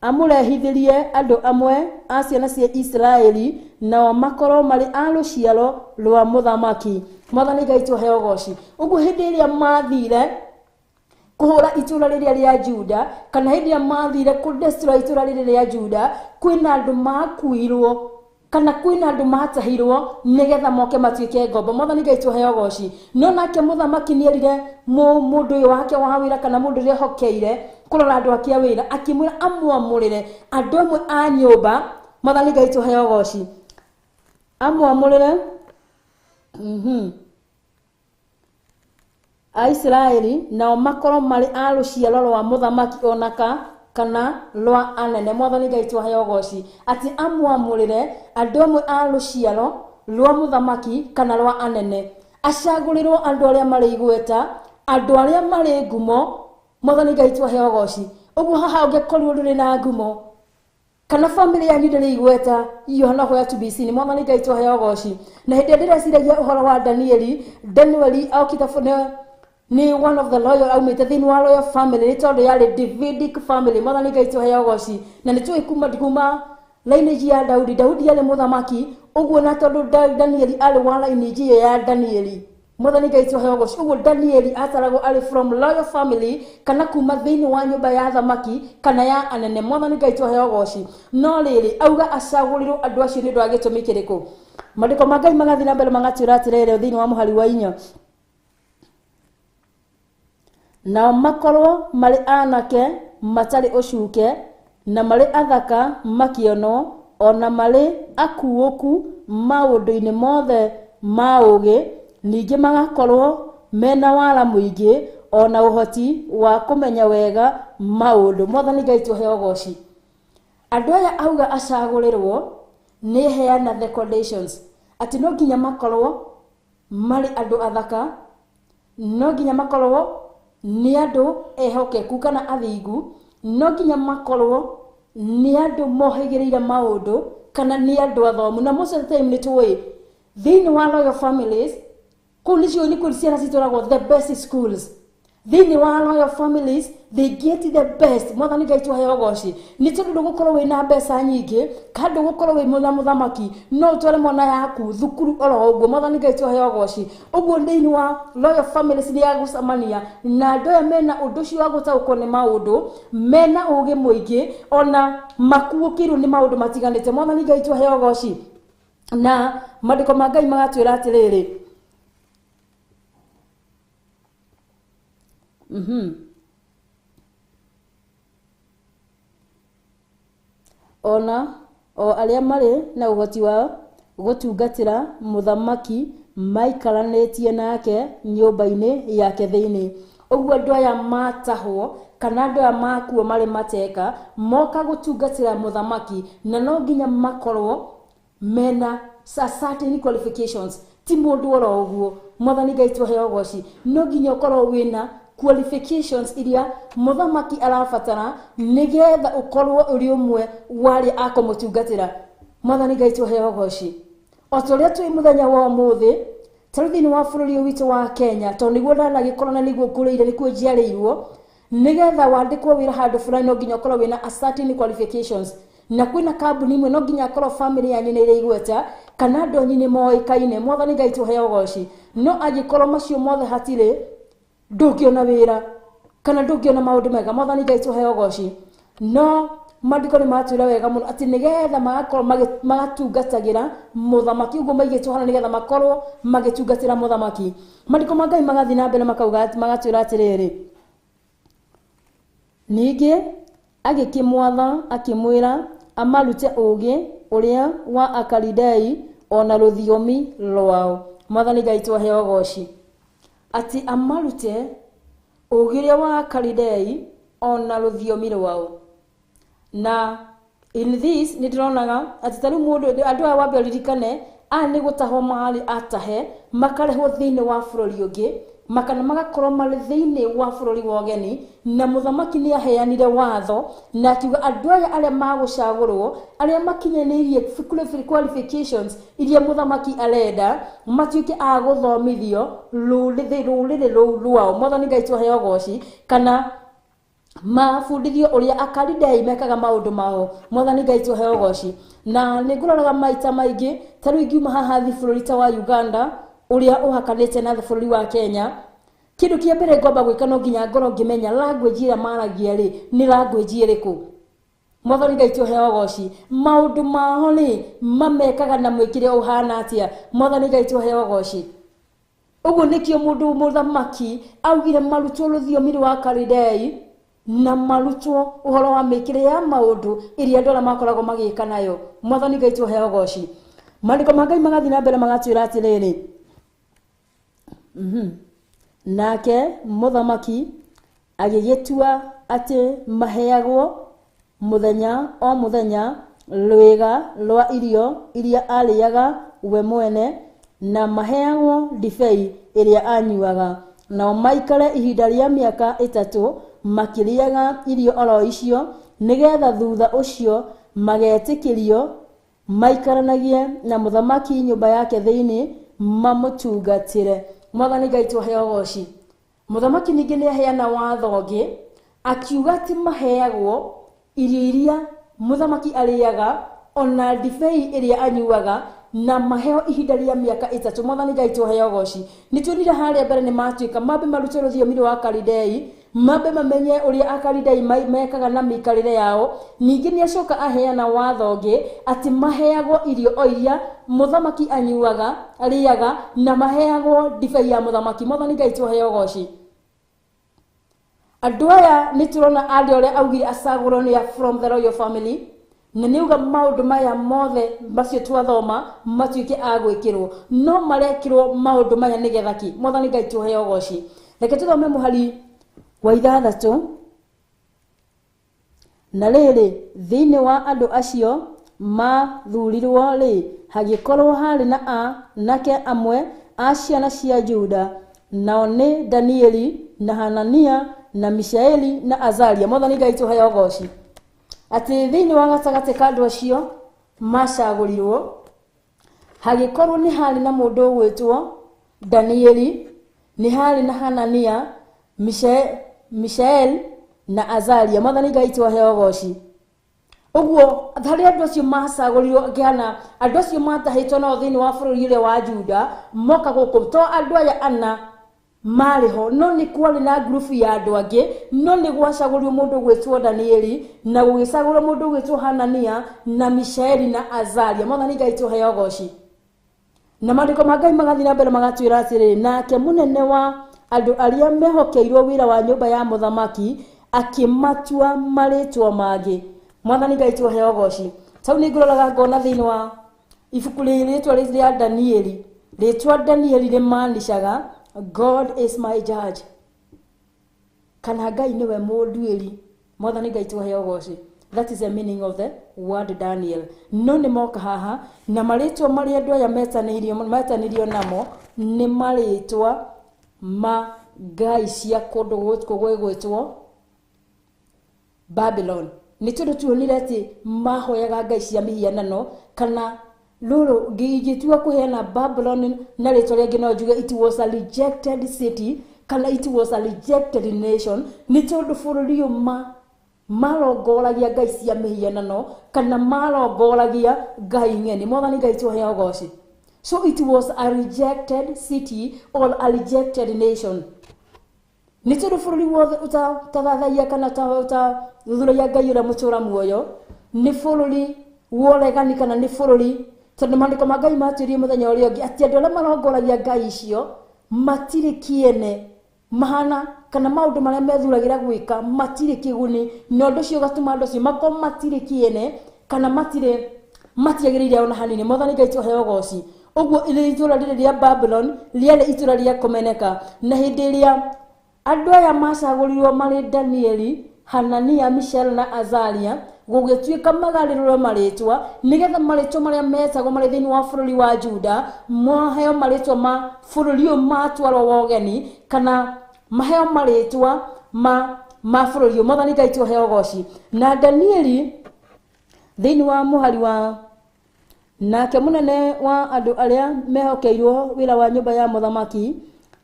amũrehithĩrie andũ amwe a ciana cia Isiraeli nao makorwo marĩ a rũciaro rwa mũthamaki. Mwathani Ngai tũheo ũgoci. Ũguo hĩndĩ ĩrĩa mathire kũhũra itũra rĩrĩa rĩa Juda kana hĩndĩ ĩrĩa mathire kũdestroy itũra rĩrĩa rĩa Juda, kwĩna andũ makuirwo kana kwĩna andũ matahirwo nĩgetha moke matuĩke ngombo. Mwathani Ngai tũheo ũgoci. No nake mũthamaki nĩerire mũndũ ũyũ wake wa wĩra kana mũndũ ũrĩa ehokeire kũrora andũ ake a wĩra, akĩmwĩra amwamũrĩre andũ amwe a nyũmba. Mwathani Ngai tũheo ũgoci. Amwamũrĩre Aisiraeli nao makorwo marĩ a rũciaro rwa mũthamaki onaka kana rwa anene. Mwathani Ngai tũheo ũgoci. Atĩ amwamũrĩre andũ amwe a rũciaro rwa mũthamaki kana rwa anene, acagũrĩrwo andũ arĩa marĩ igweta, andũ arĩa marĩ ngumo. Mwathani Ngai tũheo ũgoci. Ũguo haha ũngĩkorwo ndũrĩ na ngumo kana family yanyu ndĩrĩ igweta, you are nowhere to be seen. Mwathani Ngai tũheo ũgoci. Na hĩndĩ ĩrĩa ndĩreciragia ũhoro wa Danieli, Danieli okĩte ni one of the loyal aumĩte thĩinĩ wa royal family nĩ tondũ yarĩ Davidic family. Mwathani Ngai tũheo ũgoci. Na nĩ tũĩ kuma lineage ya Daudi. Daudi yarĩ mũthamaki, ũguo na tondũ Danieli arĩ wa lineage ĩyo ya Danieli. Mwathani Ngai tũheo ũgoci. Ũguo Danieli ataragwo arĩ from royal family kana kuma thĩinĩ wa nyũmba ya thamaki kana ya anene. Mwathani Ngai tũheo ũgoci. No rĩrĩ auga acagũrĩrwo andũ acio nĩ ũndũ wa gĩtũmi kĩrĩkũ? Maandĩko ma Ngai magathiĩ na mbere magatwĩra atĩrĩrĩ thĩinĩ wa mũhari wa 4, nao makorwo marĩ anake matarĩ ũcuke na marĩ athaka makĩonwo ona marĩ akuũku maũndũ-inĩ mothe ma ũũgĩ, ningĩ magakorwo mena wara mũingĩ ona ũhoti wa kũmenya wega maũndũ. Mwathani Ngai tũheo ũgoci. Andũ aya auga acagũrĩrwo nĩ heana the conditions atĩ no nginya makorwo marĩ andũ athaka, no nginya makorwo nĩ andũ ehokeku kana athingu, no nginya makorwo nĩ andũ mohĩgĩrĩire maũndũ kana nĩ andũ athomu. Na most of the time nĩ tũĩ thĩinĩ wa royal families kũu nĩcio nĩ kũrĩ ciana citwaragwo the best schools. Thĩinĩ wa royal families they get the best. Mwathani Ngai tũheo ũgoci. Nĩ tondũ ndũgũkorwo wĩna mbeca nyingĩ kana ndũgũkorwo wĩ mũna mũthamaki, no ũtware mwana yaku thukuru oro ũguo. Mwathani Ngai tũheo ũgoci. Ũguo thĩinĩ wa royal families nĩ ya gũcemania na andũ aya mena ũndũ ũcio wa gũtaũkwo nĩ maũndũ, mena ũũgĩ mũingĩ ona makuũkĩirwo nĩ maũndũ matiganĩte. Mwathani Ngai tũheo ũgoci. Na maandĩko ma Ngai magatwĩra atĩrĩrĩ, ona o arĩa marĩ na ũhoti wa gũtungatĩra mũthamaki maikaranĩtie nake nyũmba-inĩ yake thĩinĩ. Ũguo andũ aya matahwo kana andũ aya makuo marĩ mateka moka gũtungatĩra mũthamaki, na no nginya makorwo mena certain qualifications. Ti mũndũ oro ũguo. Mwathani Ngai tũheo ũgoci. No nginya ũkorwo wĩna qualifications iria mũthamaki arabatara nĩgetha ũkorwo ũrĩ ũmwe wa arĩa akũmũtungatĩra. Mwathani Ngai tũheo ũgoci. O ta ũrĩa twĩ mũthenya wa ũmũthĩ, ta rĩu thĩinĩ wa bũrũri ũyũ witũ wa Kenya, tondũ nĩguo ndanagĩkorwo na nĩguo ngũrĩire, nĩkuo njiarĩirwo, Nigetha wandĩkwo wĩra handũ fulani no nginya ũkorwo wĩna a certain qualifications, na kwĩna kambuni imwe no nginya akorwo family yanyu nĩ ĩrĩ igweta kana andũ anyu nĩ moĩkaine. Mwathani Ngai tũheo ũgoci. No angĩkorwo macio mothe hatirĩ, ndũngĩona wĩra kana ndũngĩona maũndũ mega. Mwathani Ngai tũheo ũgoci. No maandĩko nĩ matwĩra wega mũno atĩ nĩgetha magakorwo magatungatagĩra mũthamaki, ũguo maigĩtwo hana nĩgetha makorwo magĩtungatĩra mũthamaki. Maandĩko ma Ngai magathiĩ na mbere makauga magatwĩra atĩrĩrĩ, ningĩ agĩkĩmwatha akĩmwĩra amarute ũũgĩ ũrĩa wa Akalidei ona rũthiomi rwao. Mwathani Ngai tũheo ũgoci. Atĩ amarute ũũgĩ ũrĩa wa Akalidei ona rũthiomi rwao. Na in this nĩ ndĩronaga atĩ ta rĩu mũndũ andũ aya wambe ũririkane aya nĩ gũtahwo marĩ atahe makarehwo thĩinĩ wa bũrũri ũngĩ makana magakorwo marĩ thĩinĩ wa bũrũri wa ũgeni, na mũthamaki nĩ aheanire watho na akiuga andũ aya arĩa magũcagũrwo arĩa makinyanĩirie qualifications iria mũthamaki arenda matuĩke a gũthomithio rũrĩrĩ rũu rwao. Mwathani Ngai tũheo ũgoci. Kana mabundithio ũrĩa Akalidei mekaga maũndũ mao. Mwathani Ngai tũheo ũgoci. Na nĩ ngũroraga maita maingĩ ta rĩu ingiuma haha thi bũrũri ta wa Uganda ũrĩa ũhakanĩte na bũrũri wa Kenya, kĩndũ kĩa mbere ngwamba gwĩka no nginya ngorwo ngĩmenya language ĩrĩa maragia rĩ nĩ language ĩrĩkũ. Mwathani Ngai tũheo ũgoci. Maũndũ mao rĩ mamekaga na mwĩkĩre ũhana atĩa. Mwathani Ngai tũheo ũgoci. Ũguo nĩkĩo mũndũ mũthamaki augire marutwo rũthiomi rwa Akalidei na marutwo ũhoro wa mĩkĩre ya maũndũ ĩrĩa andũ arĩa makoragwo magĩka nayo. Mwathani Ngai tũheo ũgoci. Maandĩko ma Ngai magathiĩ na mbere magatwĩra atĩrĩrĩ, nake mũthamaki agĩgĩtua atĩ maheagwo mũthenya o mũthenya rwĩga rwa irio iria arĩaga we mwene, na maheagwo ndibei ĩrĩa anyuaga, nao maikare ihinda rĩa mĩaka 3 makĩrĩaga irio oro icio, nĩgetha thutha ũcio magetĩkĩrio maikaranagie na mũthamaki nyũmba yake thĩinĩ mamũtungatĩre. Mwathani Ngai tũheo ũgoci. Mũthamaki ningĩ nĩ aheana watho ũngĩ akiuga atĩ maheagwo irio iria mũthamaki arĩaga ona ndibei ĩrĩa anyuaga, na maheo ihinda rĩa mĩaka 3. Mwathani Ngai tũheo ũgoci. Nĩ tuonire harĩa mbere nĩ matuĩka mambe marute rũthiomi rwa Akalidei, mambe mamenye ũrĩa Akalidei mekaga na mĩikarĩre yao. Ningĩ nĩ acoka aheana watho ũngĩ atĩ maheagwo irio o iria mũthamaki anyuaga arĩaga, na maheagwo ndibei ya mũthamaki. Mwathani Ngai tũheo ũgoci. Andũ aya nĩ tũrona andũ arĩa augire acagũrwo nĩ from the royal family, na nĩ uga maũndũ maya mothe macio twathoma matuĩke a gwĩkĩrwo, no marekĩrwo maũndũ maya nĩgetha kĩ? Mwathani Ngai tũheo ũgoci. Reke tũthome mũhari wa 6. Na rĩrĩ, thĩinĩ wa andũ acio mathurirwo rĩ, hagĩkorwo harĩ na anake amwe a ciana cia Juda, nao nĩ Danieli na Hanania na Mishaeli na Azaria. Mwathani Ngai tũheo ũgoci. Atĩ thĩinĩ wa gatagatĩ ka andũ acio macagũrirwo hagĩkorwo nĩ harĩ na mũndũ ũgwĩtwo Danieli, nĩ harĩ na Hanania, Mishael na Azaria. Mwathani Ngai tũheo ũgoci. Ũguo harĩ andũ acio macagũrirwo ngĩhana andũ acio matahĩtwo nao thĩinĩ wa bũrũri ũrĩa wa Juda moka gũkũ, to andũ aya ana marĩ ho, no nĩ kwarĩ na ngurubu ya andũ angĩ, no nĩ gwacagũrirwo mũndũ ũgwĩtwo Danieli na gũgĩcagũrwo mũndũ ũgwĩtwo Hanania na Mishaeli na Azaria. Mwathani Ngai tũheo ũgoci. Na maandĩko ma Ngai magathiĩ na mbere magatwĩra atĩrĩrĩ, nake mũnene wa andũ arĩa mehokeirwo wĩra wa nyũmba ya mũthamaki akĩmatua marĩtwa mangĩ. Mwathani Ngai tũheo ũgoci. Tau nĩ ngũroraga ngona thĩinĩ wa ibuku rĩtwa rĩa Danieli. Rĩtwa Danieli rĩmaanishaga God is my judge, kana Ngai nĩwe mũnduĩri. Mwathani Ngai tũheo ũgoci. That is the meaning of the word Daniel. No nĩ moka haha na marĩtwa marĩa andũ aya metanĩirio namo nĩ marĩtwa ma ngai cia kũndũ gũkũ gwĩgwĩtwo Babylon. Nĩ tondũ tuonire atĩ mahoyaga ngai cia mĩhianano, kana rũrũ ingĩtua kũheana Babylon na rĩtwa rĩngĩ no njuge it was a rejected city, Kana it was a rejected nation nĩ tondũ bũrũri ũyũ marongoragia ngai cia mĩhianano kana marongoragia ngai ng'eni. Mwathani Ngai tũheo ũgoci. So it was a rejected city or a rejected nation nĩ tondũ bũrũri wothe ũtathathaia kana ũtathuthuragia ngai ũrĩa mũtũra muoyo nĩ bũrũri woregani kana nĩ bũrũri, tondũ maandĩko ma Ngai matwĩrie mũthenya ũrĩa ũngĩ atĩ andũ arĩa marongoragia ngai icio matirĩ kĩene mahana kana maũndũ marĩa methuragĩra gwĩka matirĩ kĩguni, na ũndũ ũcio ũgatũma andũ acio makorwo matirĩ kĩene kana matirĩ matiagĩrĩire ona hanini. Mwathani Ngai tũheo ũgoci. Ũguo itũra rĩrĩ rĩa Babylon rĩarĩ itũra rĩa kũmeneka, na hĩndĩ ĩrĩa andũ aya macagũrirwo marĩ Danieli, Hanania, Mishael na Azaria, gũgĩtuĩka magarũrĩrwo marĩtwa nĩgetha marĩtwa marĩa metagwo marĩ thĩinĩ wa bũrũri wa Juda maheo marĩtwa ma bũrũri ũyũ matwarwo wa ũgeni kana maheo marĩtwa ma bũrũri ũyũ. Mwathani Ngai tũheo ũgoci. Na Danieli thĩinĩ wa mũhari wa nake mũnene wa andũ arĩa mehokeirwo wĩra wa nyũmba ya mũthamaki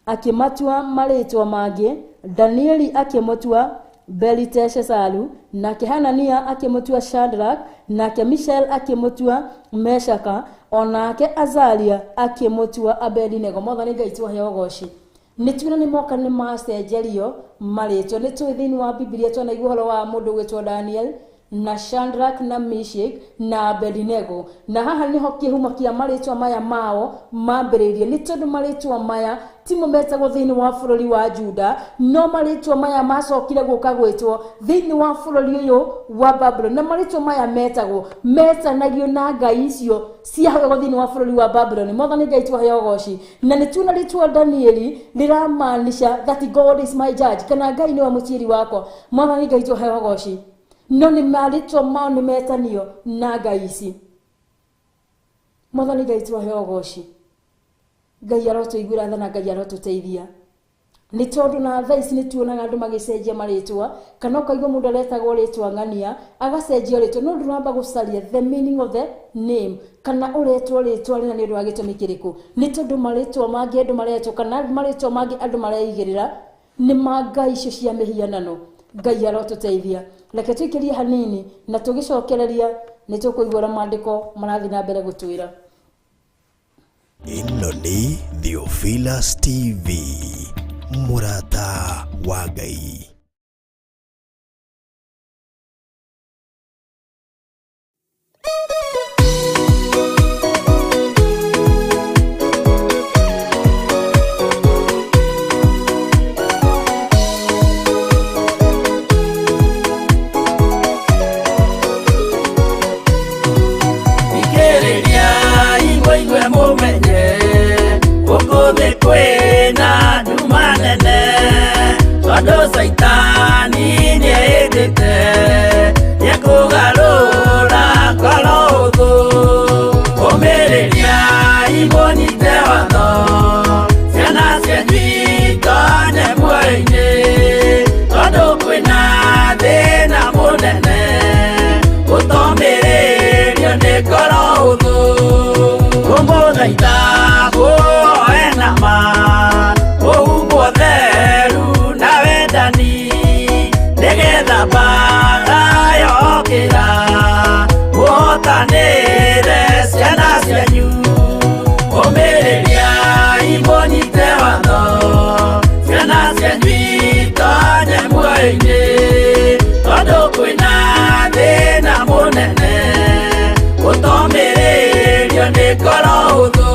akĩmatua marĩtwa mangĩ. Danieli akĩmũtua Beliteshazaru, nake Hanania akĩmũtua Shadrach, nake Mishael akĩmũtua Meshaka, onake Azaria akĩmũtua Abedinego. Mwathani Ngai tũheo ũgoci. Nĩ tuona nĩ moka nĩ macenjerio marĩtwa. Nĩ tũĩ thĩinĩ wa Bibilia twanaigua ũhoro wa mũndũ ũgwĩtwo Daniel na Shadrach na Meshach na Abednego, na haha nĩho kĩhumo kĩa marĩtwa maya mao mambĩrĩirie, nĩ tondũ marĩtwa maya timo metagwo thĩinĩ wa bũrũri wa Juda, no marĩtwa maya macokire gũka gwĩtwo thĩinĩ wa bũrũri ũyũ wa Babylon, na marĩtwa maya metagwo metanagio na ngai icio ciahoyagwo thĩinĩ wa bũrũri wa Babylon. Mwathani Ngai tũheo ũgoci. Na nĩ tuona rĩtwa Danieli rĩramaanisha that God is my judge, kana Ngai nĩwe mũciiri wakwa. Mwathani Ngai tũheo ũgoci. No nĩ marĩtwa mao nĩ metanio na ngai ici. Mwathani Ngai tũheo ũgoci. Ngai arotũiguĩra tha na Ngai arotũteithia, nĩ tondũ na thaa ici nĩ tuonaga andũ magĩcenjia marĩtwa, kana ũkaigua mũndũ aretagwo rĩtwa ng'ania agacenjia rĩtwa, no ndũramba gũcaria the meaning of the name kana ũretwo rĩtwa rĩna nĩ ũndũ wa gĩtũmi kĩrĩkũ, nĩ tondũ marĩtwa mangĩ andũ maretwo kana marĩtwa mangĩ andũ mareigĩrĩra nĩ ma ngai icio cia mĩhianano. Ngai arotũteithia. Reke tũikĩrie hanini na tũgĩcokereria nĩ tũkũigua ũrĩa maandĩko marathiĩ na mbere gũtwĩra. Ĩno nĩ Theophilus TV, mũrata wa Ngai. Thikĩrĩria mũigue mũmenye gũkũ thĩ kwĩna nduma nene, tondũ Caitani nĩehĩtĩte nĩekũgarũra ngoro ũthũ. Ũmĩrĩria mũnyite watho, ciana cianyu itonye muoyo-inĩ, tondũ kwĩna thĩna mũnene ũtomĩrĩrio nĩ ngoro ũthũ. Kũmũthaitha muoe na ma ũhumbwo theru na wendani, nĩgetha mbara yokĩra mũhotanĩre ciana cianyu. Ũmĩrĩria mũnyite watho, ciana cianyu itonye muoyo-inĩ, tondũ kwĩna thĩna mũnene ũtomĩrĩrio nĩ ngoro ũthũ.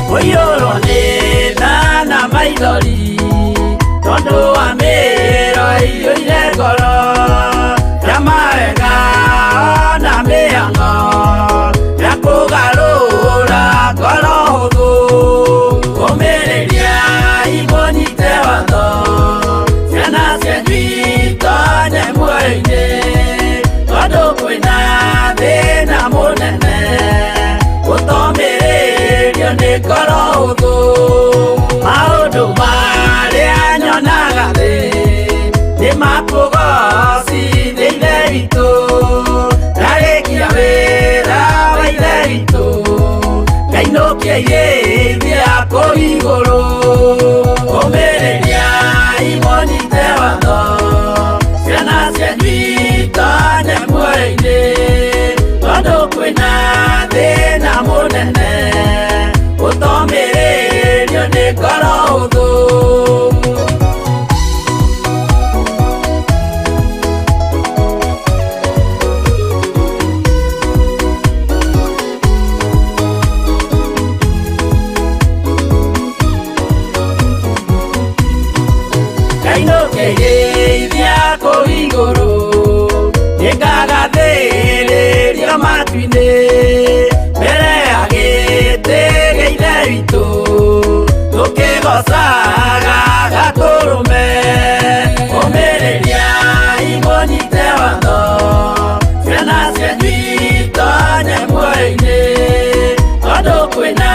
Kũiyũrwo nĩ tha na maithori tondũ wa mĩhia. Ngũkĩgeithia kũu igũrũ nĩngagathĩrĩrio matu-inĩ mbere ya gĩtĩ gĩa Ithe witũ tũkĩgocaga Gatũrũme. Ũmĩrĩriai mũnyite watho ciana cianyu itonye muoyo-inĩ tondũ kwĩna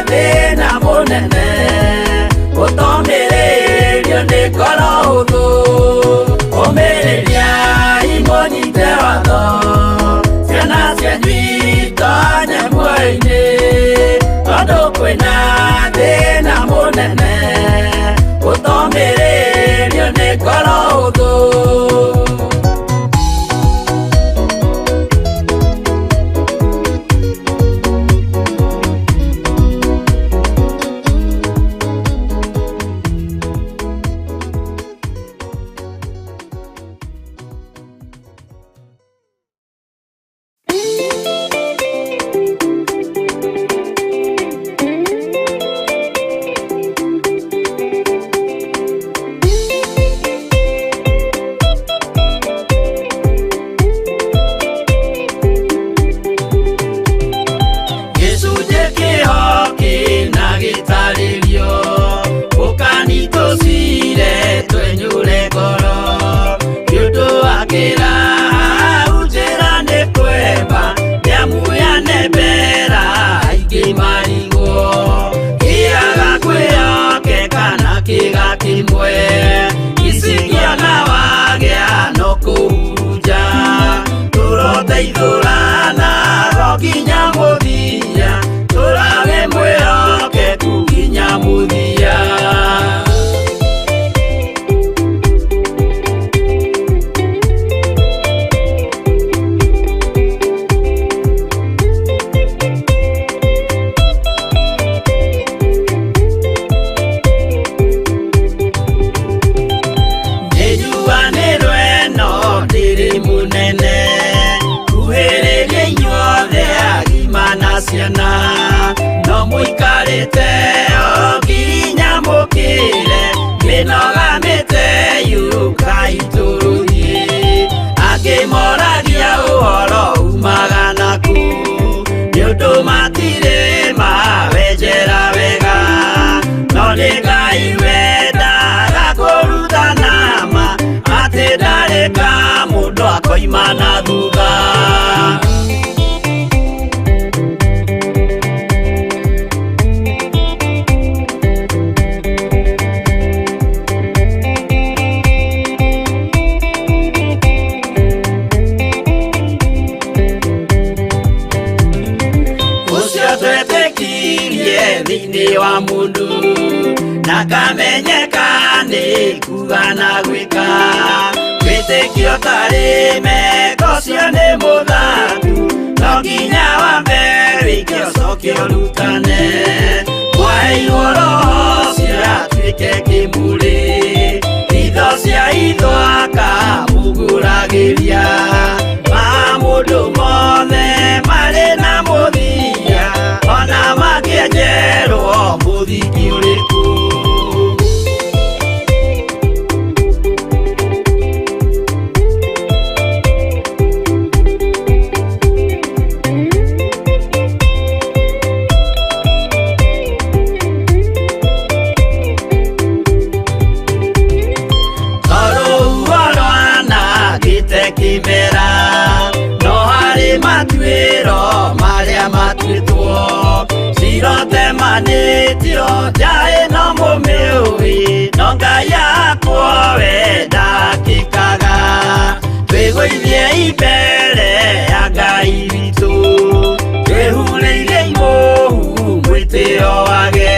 thĩna mũnene ũtomĩrĩrio nĩ ngoro hũthũ. Ũmĩrĩriai mũnyite watho ciana cianyu itonye muoyo-inĩ tondũ kwĩna thĩna mũnene ũtomĩrĩrio nĩ ngoro hũthũ. Gĩcunjĩ kĩho kĩna gĩtarĩrio ũkani tũcire twenyũre ngoro nĩ ũndũ wa kĩraha njĩra nĩ kwemba nĩamuyane mbera aingĩ marigwo kĩaga kwĩhokeka na kĩga kĩmwe icigĩona wagĩa no kũhurunja tũroteithũrana ro nginya mũthia tũrage mwĩhokeku nginya mũthia. Nĩnjuanĩrwo ĩno ndĩrĩ mũnene kuhĩrĩria inyuothe agima na ciana no mũikarĩte o nginya mũkĩre mĩnoga mĩte yũkai tũrũthiĩ angĩ moragia ũhoro umaga naku nĩ ũndũ matirĩ mawenjera wega no nĩ Ngai wendaga kũrutana ma atĩ ndarĩ ka mũndũ akoima na thutha. Ũcio twetĩkirie thĩinĩ wa mũndũ na kamenyeka nĩ kuga na gwĩka wĩtĩkio tarĩ meko ũcio nĩ mũthaku no nginya wambe wĩke ũcoke ũrutane mwaheirwo roho ũcio atuĩke kĩmũrĩ itho cia itho akamũgũragĩria ma mũndũ mothe marĩ na mũthia ona mangĩenjerwo mũthingi ũrĩkũ. Tondũ rwanangĩte kĩmera no harĩ matuĩro marĩa matuĩtwo cirotemanĩtio nja ĩno mũmĩũĩ no Ngai akwo we ndakĩkaga twĩgũithie mbere ya Ngai witũ twĩhurĩire imũhu mwĩtĩo wage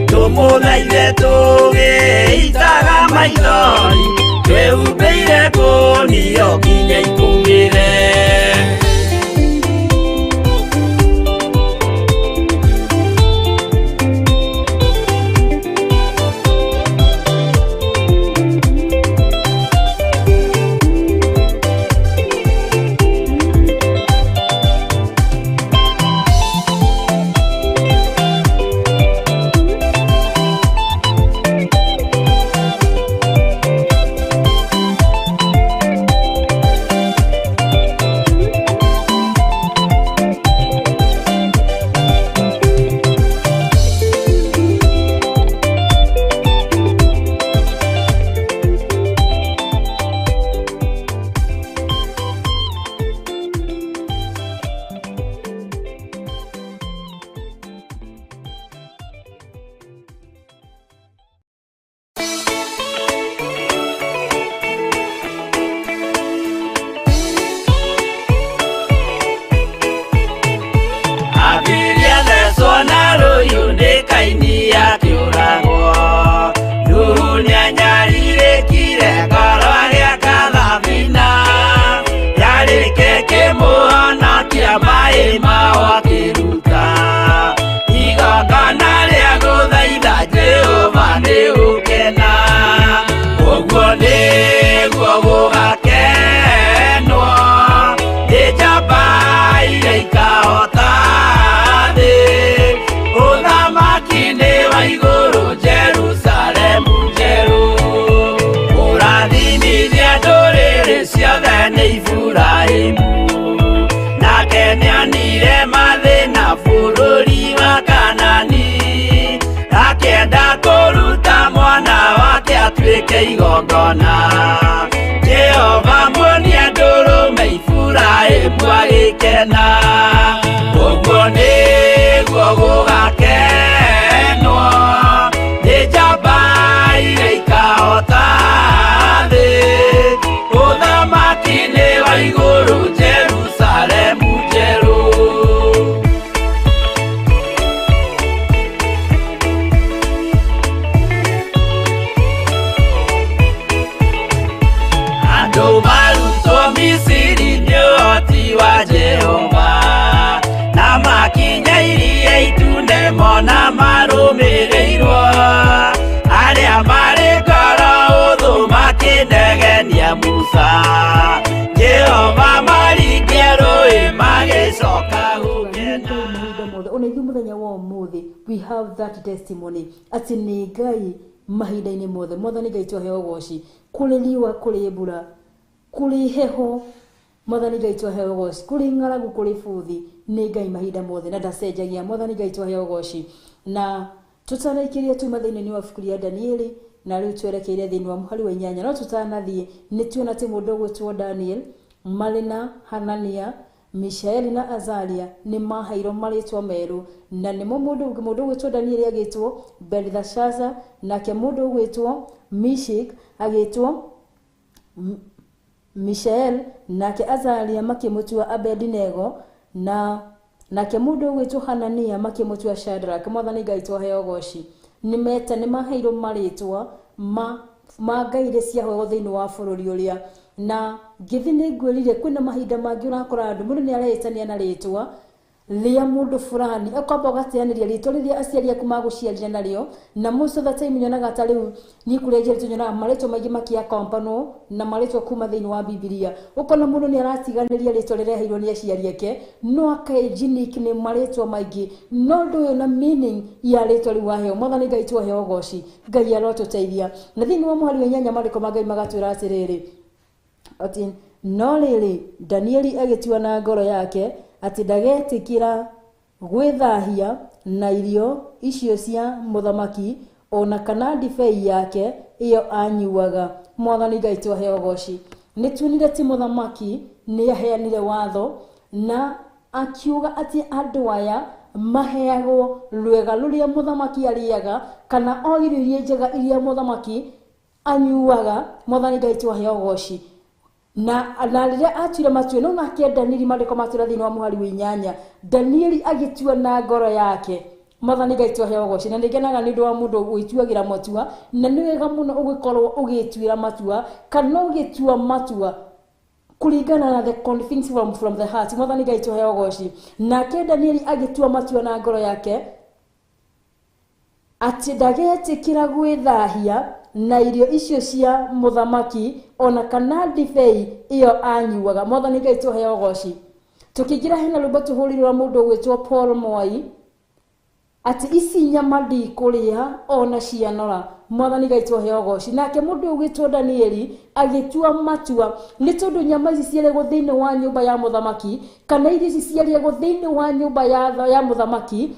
tũmũthaithe tũgĩitaga maithori twĩhumbĩire ngũnio nginya ikũmĩre. Iburahĩmu nake nĩonire mathĩna bũrũri wa Kanani akĩenda kũruta mwana wake atuĩke igongona Jehova muonie ndũrũme Iburahĩmu agĩkena ũguo nĩguo gũgakenwo nĩ njamba iria ikahota thĩ ũthamaki-inĩ wa igũrũ Jerusalemu njerũ. Andũ marutwo Misiri nĩ ũhoti wa Jehova na makinya iria itune mona marũmĩrĩirwo arĩa marĩ ngoro ũthũ makĩnegenia Musa Jehova maringie rũĩ magĩcoka gũkena. Mahinda mothe ona ithuĩ mũthenya wa ũmũthĩ we have that testimony atĩ nĩ Ngai mahinda-inĩ mothe. Mwathani Ngai twaheo ũgoci, kũrĩ riũa, kũrĩ mbura, kũrĩ heho, Mwathani Ngai twaheo ũgoci, kũrĩ ng'aragu, kũrĩ bũthi, nĩ Ngai mahinda mothe na ndacenjagia. Mwathani Ngai twaheo ũgoci. Na tutanaikĩria tuma thĩinĩ wa ibuku rĩa Danieli na rĩu twerekeire thĩinĩ wa mũhari wa 8, no tutanathiĩ nĩ tuona atĩ mũndũ ũgwĩtwo Daniel marĩ na Hanania, Mishaeli na Azaria nĩ maheirwo marĩtwa merũ, na nĩmo mũndũ ũgwĩtwo Danieli agĩtwo Belteshazzar, nake mũndũ ũgwĩtwo Mishak agĩtwo Mishael, nake Azaria makĩmũtua Abednego, na nake mũndũ ũgwĩtwo Hanania makĩmũtua Shadrach. Mwathani Ngai twaheo ũgoci. Nĩ meta nĩ maheirwo marĩtwa ma ngai iria ciahoyagwo thĩinĩ wa bũrũri ũrĩa. Na ngĩthiĩ nĩ ngwĩrire kwĩna mahinda mangĩ ũrakora andũ mũndũ nĩ arehĩtania na rĩtwa rĩa mũndũ fulani, ũkamba ũgateanĩria rĩtwa rĩrĩa aciari aku magũciarire narĩo, na most of the time nyonaga ta rĩu niĩ kũrĩa njiarĩtwo nyonaga marĩtwa maingĩ makĩakompanwo na marĩtwa kuma thĩinĩ wa Bibilia. Ũkona mũndũ nĩ aratiganĩria rĩtwa rĩrĩa aheirwo nĩ aciari ake, no akaenjinic nĩ marĩtwa maingĩ, no ũndũ ũyũ na meaning ya rĩtwa rĩu waheo. Mwathani Ngai twaheo ũgoci, Ngai arotũteithia. Na thĩinĩ wa mũhari wa 8 maandĩko ma Ngai magatwĩra atĩrĩrĩ, atĩ no rĩrĩ Danieli agĩtua na ngoro yake atĩ ndagetĩkĩra gwĩthahia na irio icio cia mũthamaki ona kana ndibei yake ĩyo anyuaga. Mwathani Ngai twaheo ũgoci. Nĩ tuonire atĩ mũthamaki nĩ aheanire watho na akiuga atĩ andũ aya maheagwo rwega rũrĩa mũthamaki arĩaga kana o irio iria njega iria mũthamaki anyuaga. Mwathani Ngai twaheo ũgoci. Na rĩrĩa atuire matua no nake Danieli maandĩko matwĩra thĩinĩ wa mũhari wa 8 Danieli agĩtua na ngoro yake. Mwathani Ngai twaheo ũgoci. Na nĩngenaga nĩ ũndũ wa mũndũ gwĩtuagĩra matua, na nĩ wega mũno ũgĩkorwo ũgĩtuĩra matua kana ũgĩtua matua kũringana na the conviction from the heart. Mwathani Ngai twaheo ũgoci. Nake Danieli agĩtua matua na ngoro yake atĩ ndagetĩkĩra gwĩthahia na irio icio cia mũthamaki ona kana ndibei ĩyo anyuaga. Mwathani Ngai twaheo ũgoci. Tũkĩingĩra hena rwĩmbo tũhũrĩirwo rwa mũndũ ũgwĩtwo Paul Mwai atĩ ici nyama ndikũrĩa ona cianora. Mwathani Ngai twaheo ũgoci. Nake mũndũ ũgwĩtwo Danieli agĩtua matua nĩ tondũ nyama ici ciarĩagwo thĩinĩ wa nyũmba ya mũthamaki kana irio ici ciarĩagwo thĩinĩ wa nyũmba ya mũthamaki.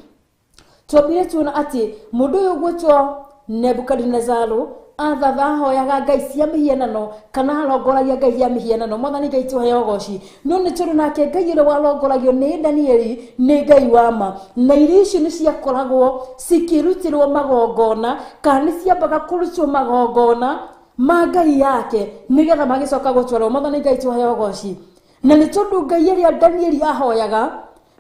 Twambire tuona atĩ mũndũ ũyũ ũgwĩtwo Nebukadnezaru athatha ahoyaga ngai cia mĩhianano kana arongoragia ngai ya mĩhianano. Mwathani Ngai twaheo ũgoci. No nĩ tondũ nake ngai ũrĩa warongoragio nĩ Danieli nĩ ngai wa ma, na irio icio nĩ ciakoragwo cikĩrutĩrwo magongona kana nĩ ciambaga kũrutwo magongona ma ngai yake nĩgetha magĩcoka gũtwarwo. Mwathani Ngai twaheo ũgoci. Na nĩ tondũ ngai ĩrĩa Danieli ahoyaga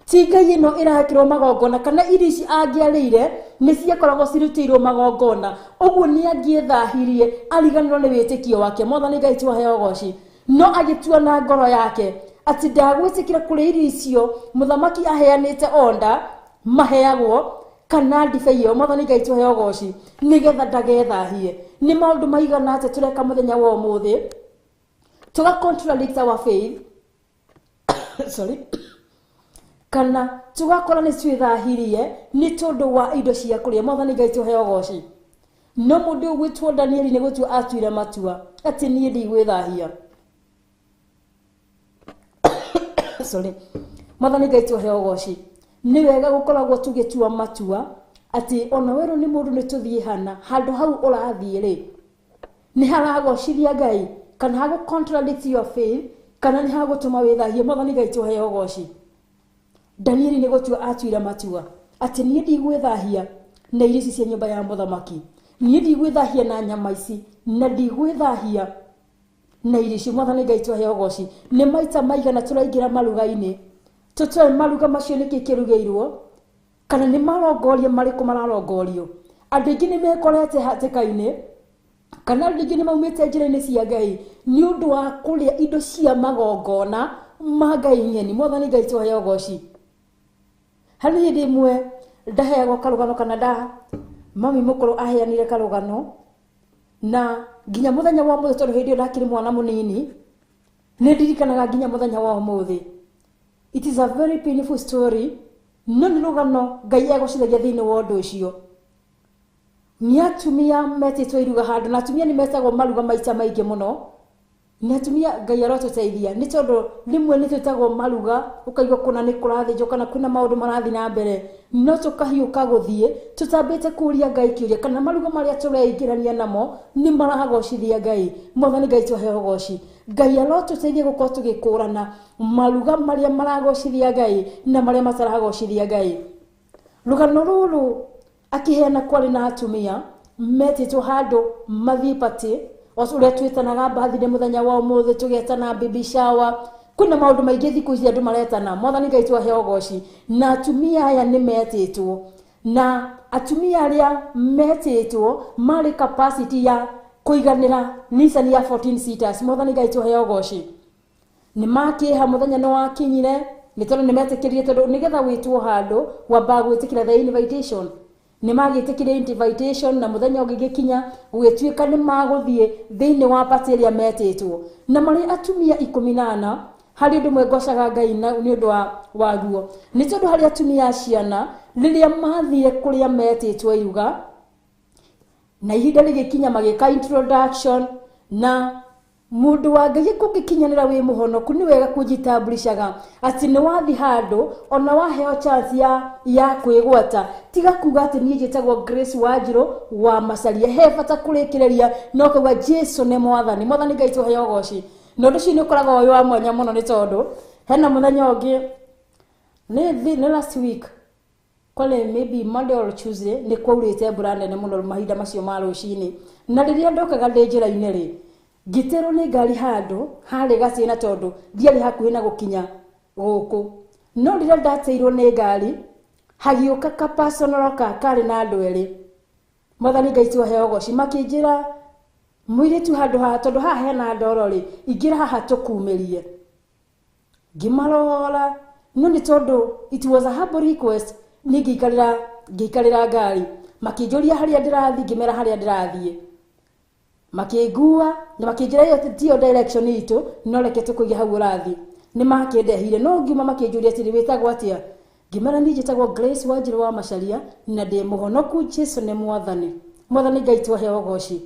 ti ngai ĩno ĩrakĩrwo magongona kana irio ici angĩarĩire nĩ ciakoragwo cirutĩirwo magongona, ũguo nĩ angĩethahirie ariganĩrwo nĩ wĩtĩkio wake. Mwathani Ngai twaheo ũgoci. No agĩtua na ngoro yake atĩ ndagwĩtĩkĩra kũrĩa irio icio mũthamaki aheanĩte onda maheagwo kana ndibei ĩyo. Mwathani Ngai twaheo ũgoci, nĩgetha ndagethahie. Nĩ maũndũ maigana atĩa tũreka mũthenya wa ũmũthĩ tũga contradict our faith sorry, kana tũgakora nĩ twĩthahirie nĩ tondũ wa indo cia kũrĩa. Mwathani Ngai twaheo ũgoci. No mũndũ ũgwĩtwo Danieli nĩ gũtua atuire matua atĩ niĩ ndigwĩthahia. Sorry. Mwathani Ngai tũhe ũgoci. Nĩ wega gũkoragwo tũgĩtua matua atĩ ona werwo nĩ mũndũ nĩ tũthiĩ hana, handũ hau ũrathiĩ rĩ, nĩ haragocithia Ngai kana hagũ contradict your faith kana nĩ hagũtũma wĩthahie. Mwathani Ngai tũhe ũgoci. Danieli nĩ gũtua atuire matua atĩ niĩ ndigwĩthahia na irio ici cia nyũmba ya mũthamaki, niĩ ndigwĩthahia na nyama ici, na ndigwĩthahia na irio icio. Mwathani Ngai tũhe ũgoci. Nĩ maita maigana tũraingĩra maruga-inĩ tũtoe maruga macio nĩkĩ kĩrugĩirwo kana nĩ marongoria marĩkũ mararongorio. Andũ aingĩ nĩ mekorete hatĩka-inĩ kana andũ aingĩ nĩ maumĩte njĩra-inĩ cia Ngai nĩ ũndũ wa kũrĩa indo cia magongona ma Ngai ng'eni. Mwathani Ngai tũhe ũgoci. Harĩ hĩndĩ ĩmwe ndaheagwo karũgano kana nda mami mũkũrũ aheanire karũgano, na nginya mũthenya wa ũmũthĩ, tondũ hĩndĩ ĩyo ndakĩrĩ mwana mũnini, nĩ ndirikanaga nginya mũthenya wa ũmũthĩ. It is a very painful story, no nĩ rũgano Ngai egocithagia thĩinĩ wa ũndũ ũcio. Nĩ atumia metĩtwo iruga handũ, na atumia nĩ metagwo maruga maita maingĩ mũno. Nĩ atumia, Ngai arotũteithia, nĩ tondũ rĩmwe nĩ twĩtagwo maruga ũkaigua kũna nĩ kũrathĩnjwo kana kwĩna maũndũ marathiĩ na mbere, no tũkahiũka gũthiĩ tũtambĩte kũria Ngai kĩũria kana maruga marĩa tũreingĩrania namo nĩ maragocithia Ngai. Mwathani Ngai tũhe ũgoci. Ngai arotũteithia gũkorwo tũgĩkũrana maruga marĩa maragocithia Ngai na marĩa mataragocithia Ngai. Rũgano rũrũ akĩheana, kwarĩ na atumia metĩtwo handũ mathiĩ party, o ũrĩa twĩtanaga birthday mũthenya wa ũmũthĩ, tũgetana baby shower. Kwĩna maũndũ maingĩ thikũ ici andũ maretana. Mwathani Ngai twahe ũgoci. Na atumia aya nĩ metĩtwo, na atumia arĩa metĩtwo marĩ capacity ya kũiganĩra Nissan ya 14 seaters. Mwathani Ngai tũhe ũgoci. Nĩ makĩha mũthenya nĩ wakinyire, nĩ tondũ nĩ metĩkĩrire, tondũ nĩgetha wĩtwo handũ wambaga gwĩtĩkĩra the invitation. Nĩ magĩtĩkĩire invitation, na mũthenya ũngĩgĩkinya gũgĩtuĩka nĩ magũthiĩ thĩinĩ wa party ĩrĩa metĩtwo, na marĩ atumia 14. Harĩ ũndũ ũmwe ngocaga Ngai na nĩ ũndũ wa waguo, nĩ tondũ harĩ atumia a ciana, rĩrĩa mathire kũrĩa metĩtwo iruga na ihinda rĩgĩkinya magĩka introduction, na mũndũ wa Ngai kũngĩkinyanĩra wĩ mũhonoku, nĩ wega kũnjitambulicaga atĩ nĩ wathi handũ ona waheo chance ya kwĩgwata, tiga kuga atĩ niĩ njĩtagwo Grace Wanjirũ wa Macaria. He bata kũrĩkĩrĩria no kauga Jesu nĩ Mwathani. Mwathani Ngai tũhe ũgoci. Na ũndũ ũcio nĩ ũkoragwo wĩ wa mwanya mũno, nĩ tondũ hena mũthenya ũngĩ nĩ last week, kwale maybe Monday or Tuesday, nĩ kwaurĩte mbura nene mũno mahinda macio ma rũcinĩ, na rĩrĩa ndokaga ndĩ njĩra-inĩ rĩ, ngĩterwo nĩ ngari handũ harĩ gacĩna, tondũ ndiarĩ hakuhĩ na gũkinya gũkũ. No rĩrĩa ndateirwo nĩ ngari, hagĩũka ka personal ka karĩ na andũ erĩ. Mwathani Ngai tũhe ũgoci. Makĩnjĩra, "Mũirĩtu, handũ haha, tondũ haha hena ndoro rĩ, ingĩra haha tũkumĩrie." Ngĩmarora, no nĩ tondũ it was a humble request, niĩ ngĩikarĩra ngari. Makĩnjũria harĩa ndĩrathiĩ, ngĩmera harĩa ndĩrathiĩ. Makĩngua na makĩnjĩra ĩyo tiyo direction itũ, no reke tũkũige hau ũrathiĩ. Nĩ makĩndehire, no ngiuma makĩnjũria atĩrĩ, "Wĩtagwo atĩa?" Ngĩmera niĩ njĩtagwo Grace Wanjirũ wa Macaria na ndĩ mũhonoku, Jesu nĩ Mwathani. Mwathani Ngai twahe ũgoci.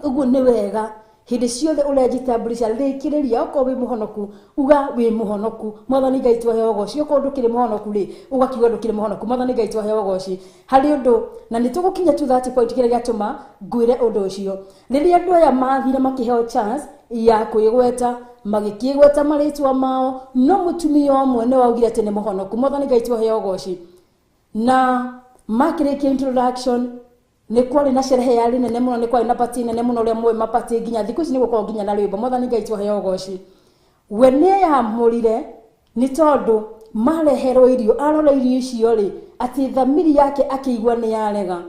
Ũguo nĩ wega hĩndĩ ciothe ũrenjitambulica, rĩkĩrĩria okorwo wĩ mũhonoku, uga wĩ mũhonoku. Mwathani Ngai twahe ũgoci. Okorwo ndũkĩrĩ mũhonoku rĩ, ũgakiuga ndũkĩrĩ mũhonoku. Mwathani Ngai twahe ũgoci. Harĩ ũndũ na nĩ tũgũkinya to that point kĩrĩa gĩatũma ngwĩre ũndũ ũcio. Rĩrĩa andũ aya mathire makĩheo chance ya kwĩgweta, magĩkĩgweta marĩtwa mao, no mũtumia ũmwe nĩ waugire atĩ nĩ mũhonoku. Mwathani Ngai twahe ũgoci. Na makĩrĩkia introduction, nĩ kwarĩ na sherehe yarĩ nene mũno, nĩ kwarĩ na party nene mũno, ũrĩa mũĩ maparty nginya thikũ ici nĩ gũkorwo nginya na rwĩmbo. Mwathani Ngai twahe ũgoci. We nĩ eyamũrire, nĩ tondũ mareherwo irio, arora irio icio rĩ, atĩ thamiri yake akĩigua nĩ yarega,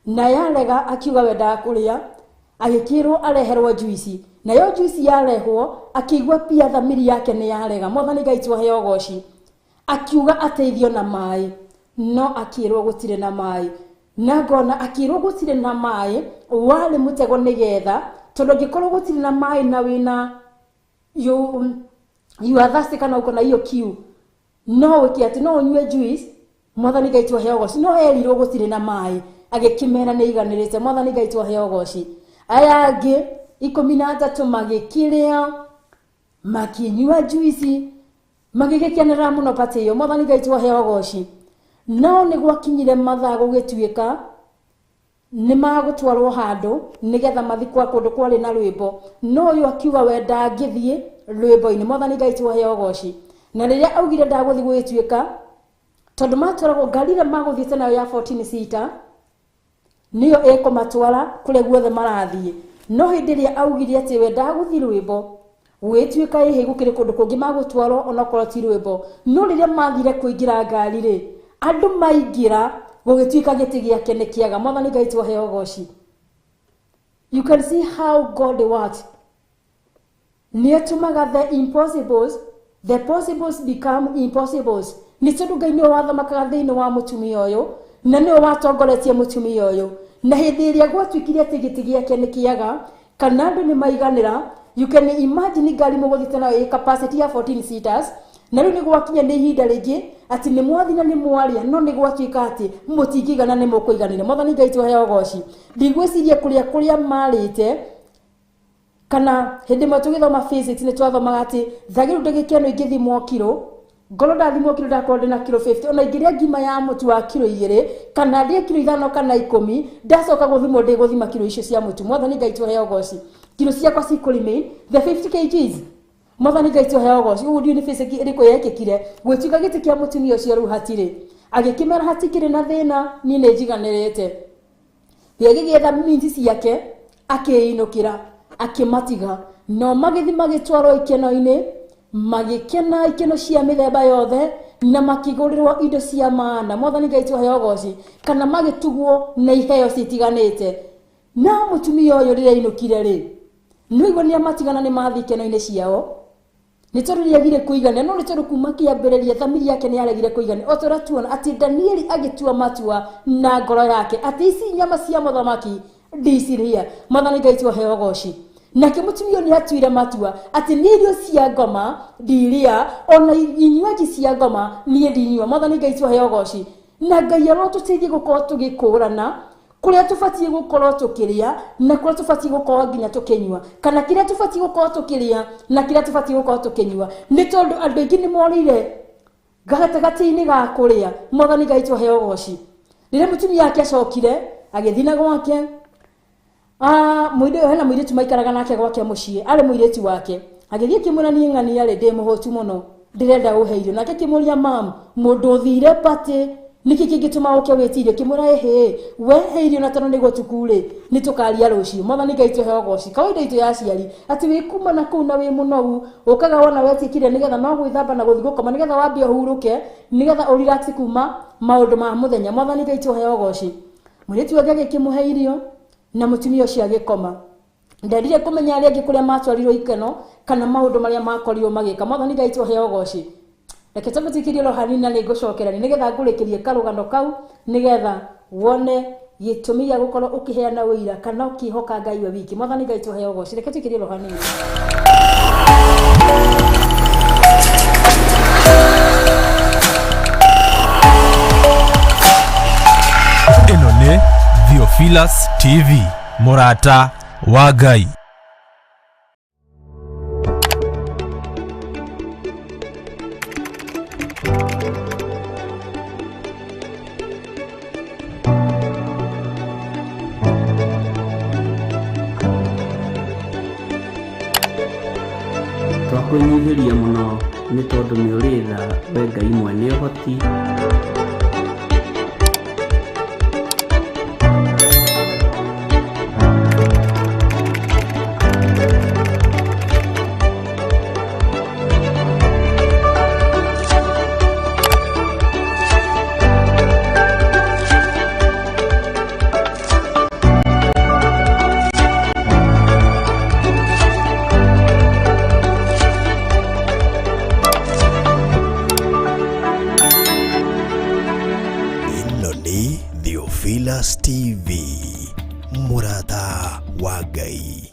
na yarega akiuga wendaga kũrĩa. Agĩkĩrwo areherwo juici, nayo juici yarehwo akĩigua pia thamiri yake nĩ yarega. Mwathani Ngai twahe ũgoci. Akiuga ateithio na maĩ, no akĩrwo gũtirĩ na maĩ, na ngona akĩrwo gũtirĩ na maĩ warĩ mũtego, nĩgetha tondũ angĩkorwo gũtirĩ na maĩ na wĩna you are thirsty kana uko na hiyo kiu, no wĩke atĩ no ũnyue juice. Mwathani Ngai twahe ũgoci. No erirwo gũtirĩ na maĩ, agĩkĩmera nĩ iganĩrĩte. Mwathani Ngai twahe ũgoci. Aya angĩ 13 magĩkĩrĩa, makĩnyua juici. Magĩgĩkenera mũno patĩ ĩyo. Mwathani Ngai twaheo goci. No nĩ gwakinyire mathaa gũgĩtuĩka nĩ magũtwarwo handũ nĩgetha mathiĩ kwa kũndũ kwarĩ na rwĩmbo, no ũyũ akiuga we ndangĩthiĩ rwĩmbo-inĩ. Mwathani Ngai twaheo goci. Na rĩrĩa augire ndagũthiĩ gũgĩtuĩka, tondũ matwaragwo ngari ĩrĩa magũthiĩte nayo ya 14 seater nĩyo ĩkũmatwara kũrĩa guothe marathiĩ. No hĩndĩ ĩrĩa augire atĩ we ndagũthiĩ rwĩmbo, gũgĩtuĩka ĩhĩ gũkĩrĩ kũndũ kũngĩ magũtwarwo onokorwo ti rwĩmbo. No rĩrĩa mathire kũingĩra ngari rĩ, andũ maingĩra gũgĩtuĩka gĩtĩ gĩake nĩ kĩaga. Mwathani Ngai twaheo goci. You can see how God works. Nĩ atũmaga the impossibles, the possibles become impossibles. Nĩ tondũ Ngai nĩwe wathamakaga thĩinĩ wa mũtumia ũyũ, na nĩwe watongoretie mũtumia ũyũ. Na hĩndĩ ĩrĩa gwatuĩkire atĩ gĩtĩ gĩake nĩ kĩaga, kana andũ nĩ maiganĩra, you can imagine ngari mũgũthiĩte nayo ĩ capacity ya 14 seaters, na rĩu nĩ gwakinya nĩ ihinda rĩngĩ atĩ nĩ mwathi na nĩ mwaria, no nĩ gwatuĩka atĩ mũtingĩigana nĩ mũkũiganĩra. Mwathani Ngai twaheo goci. Ndigwĩciria kũrĩa kũrĩa marĩte, kana hĩndĩ ĩmwe tũgĩthoma physics nĩ twathomaga atĩ thagĩrũ ndagĩka ĩno ingĩthimwo kiro, ngorwo ndathimwo kiro ndakorwo ndĩna kiro 50, ona ingĩrĩa ngima ya mũtu wa kiro 2 kana ndĩe kiro 5 kana 10, ndacoka gũthimwo ndĩgũthima kiro icio cia mũtu. Mwathani Ngai twaheo goci. Kiro ciakwa cikũ remain the 50 kgs. Mwathani Ngai twaheo goci. Ũguo ndiũĩ nĩ physics ĩrĩkũ yekĩkire gwĩtuĩka gĩtĩ kĩa mũtumia ũcio rĩu hatirĩ. Agĩkĩmera hatikĩrĩ na thĩna, niĩ nĩ njiganĩrĩte. Agĩgĩetha means ciake akĩinũkĩra, akĩmatiga. No magĩthiĩ magĩtwarwo ikeno-inĩ, magĩkena ikeno cia mĩthemba yothe, na makĩgũrĩrwo indo cia maana. Mwathani Ngai twaheo goci. Kana magĩtugwo na iheo citiganĩte. No mũtumia ũyũ rĩrĩa ainũkire rĩ, nĩũigua nĩ amatigana nĩ mathiĩ ikeno-inĩ ciao, nĩ tondũ nĩagire kũiganĩra. No nĩ tondũ kuma kĩambĩrĩria thamiri yake nĩ yaregire kũiganĩra. O ta ũrĩa tuona atĩ Danieli agĩtua matua na ngoro yake atĩ ici nyama cia mũthamaki ndiciria. Mwathani Ngai twaheo goci. Nake mũtumia ũyũ nĩ atuire matua atĩ niĩ irio cia ngoma ndiria, ona inywaji cia ngoma niĩ ndinyua. Mwathani Ngai twaheo goci. Na Ngai arotũteithie gũkorwo tũgĩkũrana kũrĩa tũbatiĩ gũkorwo tũkĩrĩa na kũrĩa tũbatiĩ gũkorwo nginya tũkĩnyua, kana kĩrĩa tũbatiĩ gũkorwo tũkĩrĩa na kĩrĩa tũbatiĩ gũkorwo tũkĩnyua. Nĩ tondũ andũ aingĩ nĩ morĩire gatagatĩ-inĩ ga kũrĩa. Mwathani Ngai twaheo goci. Rĩrĩa mũtumia wake acokire agĩthiĩ na gwake, mũirĩtu, hena mũirĩtu maikaraga nake gwake mũciĩ, arĩ mũirĩtu wake. Agĩthiĩ akĩmwĩra niĩ ng'ania rĩ, ndĩ mũhũtu mũno, ndĩrenda ũhe irio. Nake akĩmũria, mam, mũndũ ũthire party nĩkĩ kĩngĩtũma ũke wĩtie irio? Akĩmwĩra ĩhĩ, we he irio na tondũ nĩ gũtuku rĩ, nĩ tũkaria rũciũ. Mwathani Ngai twaheo goci. Kawaida itũ ya aciari atĩ wĩ kuma na kũu na wĩ mũnogu, ũkaga wona wetĩkire nĩgetha no gwĩthamba na gũthiĩ gũkoma, nĩgetha wambie ũhurũke, nĩgetha ũrelax kuma maũndũ ma mũthenya. Mwathani Ngai twaheo goci. Mũirĩtu wake agĩkĩmũhe irio na mũtumia ũcio agĩkoma. Ndendire kũmenya arĩa angĩ kũrĩa matwarirwo ikeno kana maũndũ marĩa makorirwo magĩka. Mwathani Ngai twaheo goci. Reke tũmũtĩkĩrie oro hanini na nĩngũcokera nĩgetha ngũrĩkĩrie karũgano kau, nĩgetha wone gĩtũmi gĩa gũkorwo ũkĩheana ũira kana ũkĩhoka Ngai we wiki. Mwathani Ngai twaheo goci. Reke tũikĩrie oro hanini. Ĩno nĩ Theophilus TV, mũrata wa Ngai. Twakwĩnyihĩria mũno nĩ tondũ nĩ ũrĩ tha, we Ngai mwene ũhoti. Ĩno nĩ Theophilus TV, mũrata wa Ngai.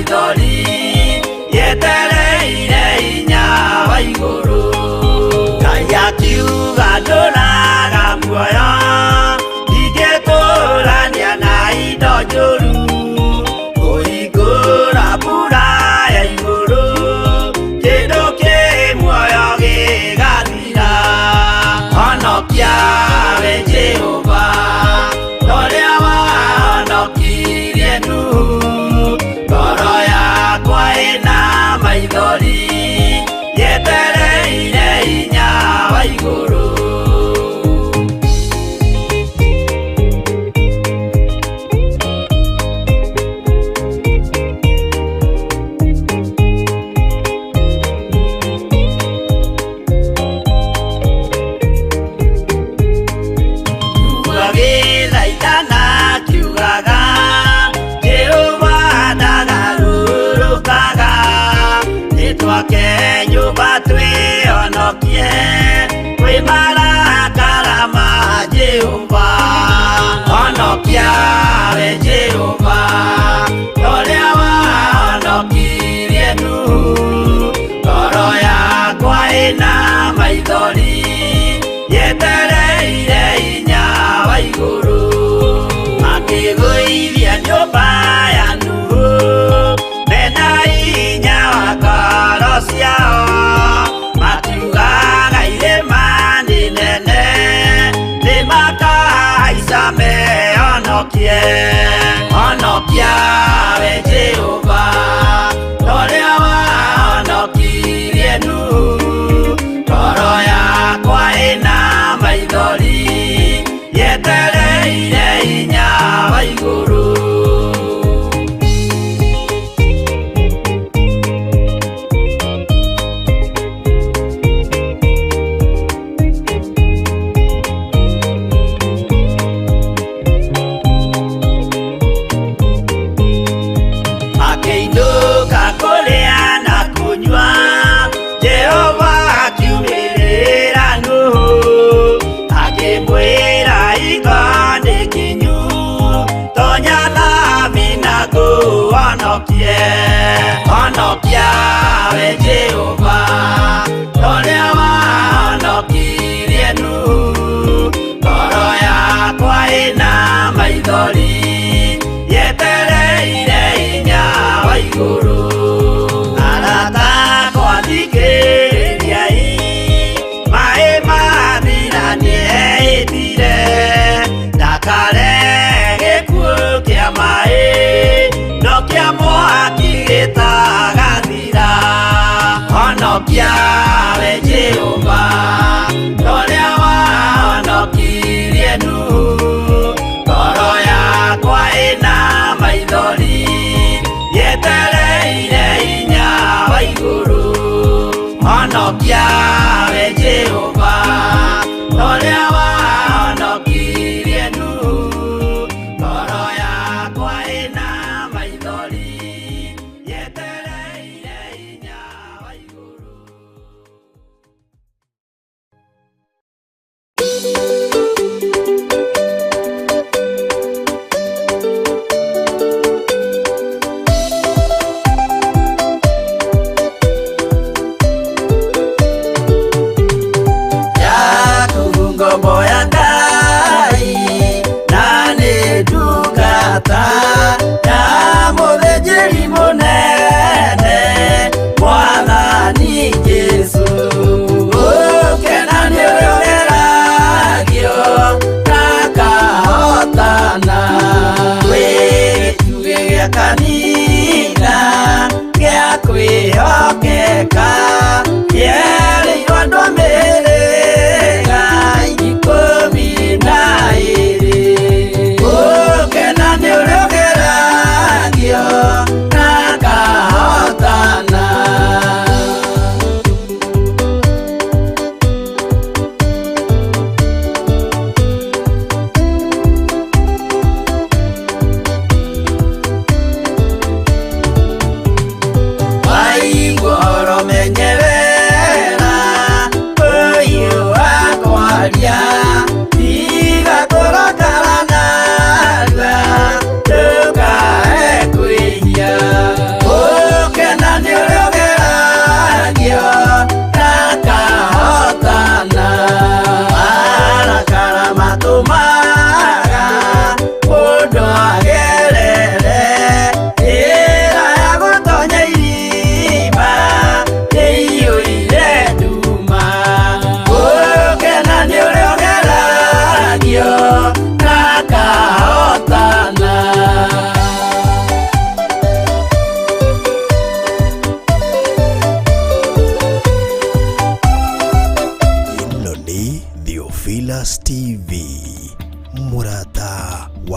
maithori yetereire hinya wa igũrũ. Ngai akiuga ndũraga muoyo, ndingĩtũrania na indo njũru, kũhingũra mbura ya igũrũ, kĩndũ kĩ muoyo gĩgathira. Honokia we Jehova, ũrĩa wahonokirie Nuhu, ngoro yakwa ĩna maithori yetereire hinya wa igũrũ. Agĩthaithana akiugaga, Jehova ndagarũrũkaga, nĩtwake nyũmba twĩhonokie kwĩ marakara ma Jehova. Honokia we Jehova, ũrĩa wahonokirie Nuhu, ngoro yakwa ĩna maithori yetereire hinya wa igũrũ. Makĩgũithia nyũmba ya Nuhu mena hinya wa ngoro ciao, makiugaga irĩma nĩ nene, nĩmakahaica mehonokie. Honokia we Jehova, ũrĩa wahonokirie Nuhu, ngoro yakwa ĩna maithori yetereire hinya wa igũrũ. Akĩinũka kũrĩa na kũnyua, Jehova akiumĩrĩra Nuhu, akĩmwĩra hingo nĩ kinyu, tonya thabina ngũhonokie. Honokia we Jehova, ũrĩa wahonokirie Nuhu, ngoro yakwa ĩna maithori yetereire hinya wa igũrũ. Arata akwa thikĩrĩriai, maĩ mathira nĩehĩtire, ndakare gĩkuũ kĩa maĩ, no kĩa mwaki gĩtagathira. Honokia we Jehova, ũrĩa wahonokirie Nuhu, ngoro yakwa ĩna maithori yetereire hinya wa igũrũ. Honokia we Jehova, ũrĩa wahonokirie Nuhu, ngoro yakwa ĩna maithori yetereire hinya wa igũrũ.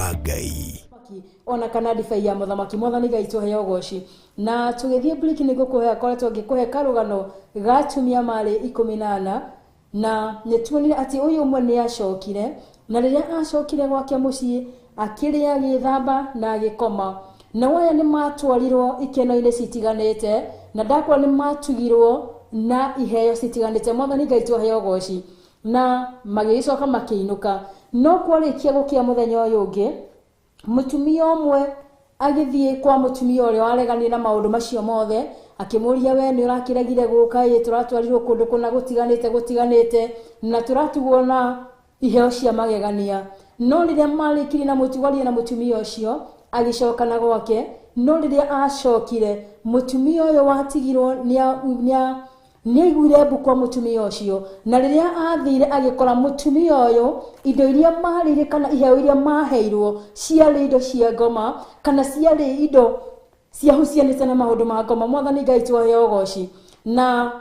Wa Ngai. Ona kana ndibei ya mũthamaki. Mwathani Ngai tũheo ũgoci. Na tũgĩthiĩ break nĩ ngũkũhe akoretwo ngĩkũhe karũgano ga atumia marĩ 14, na nĩ tuonire atĩ ũyũ ũmwe nĩ acokire, na rĩrĩa acokire gwake mũciĩ akĩrĩa, agĩthamba na agĩkoma. Nao aya nĩ matwarirwo ikeno-inĩ citiganĩte, na ndakora nĩ matugirwo na iheo citiganĩte. Mwathani Ngai tũheo ũgoci. Na magĩgĩcoka makĩinũka. No kwarĩkia gũkĩa mũthenya ũyũ ũngĩ, mũtumia ũmwe agĩthiĩ kwa mũtumia ũrĩa wareganire na maũndũ macio mothe, akĩmũria, we nĩ ũrakĩregire gũka ĩ, tũratwarirwo kũndũ kũna gũtiganĩte gũtiganĩte, na tũratugwo na iheo cia magegania. No rĩrĩa marĩkirie na mũtugarie na mũtumia ũcio, agĩcoka na gwake. No rĩrĩa acokire, mũtumia ũyũ watigirwo nĩ aiguire mbu kwa mũtumia ũcio, na rĩrĩa athire agĩkora mũtumia ũyũ indo iria marĩire kana iheo iria maheirwo ciarĩ indo cia ngoma, kana ciarĩ indo ciahucianĩte na maũndũ ma ngoma. Mwathani Ngai tũheo ũgoci. Na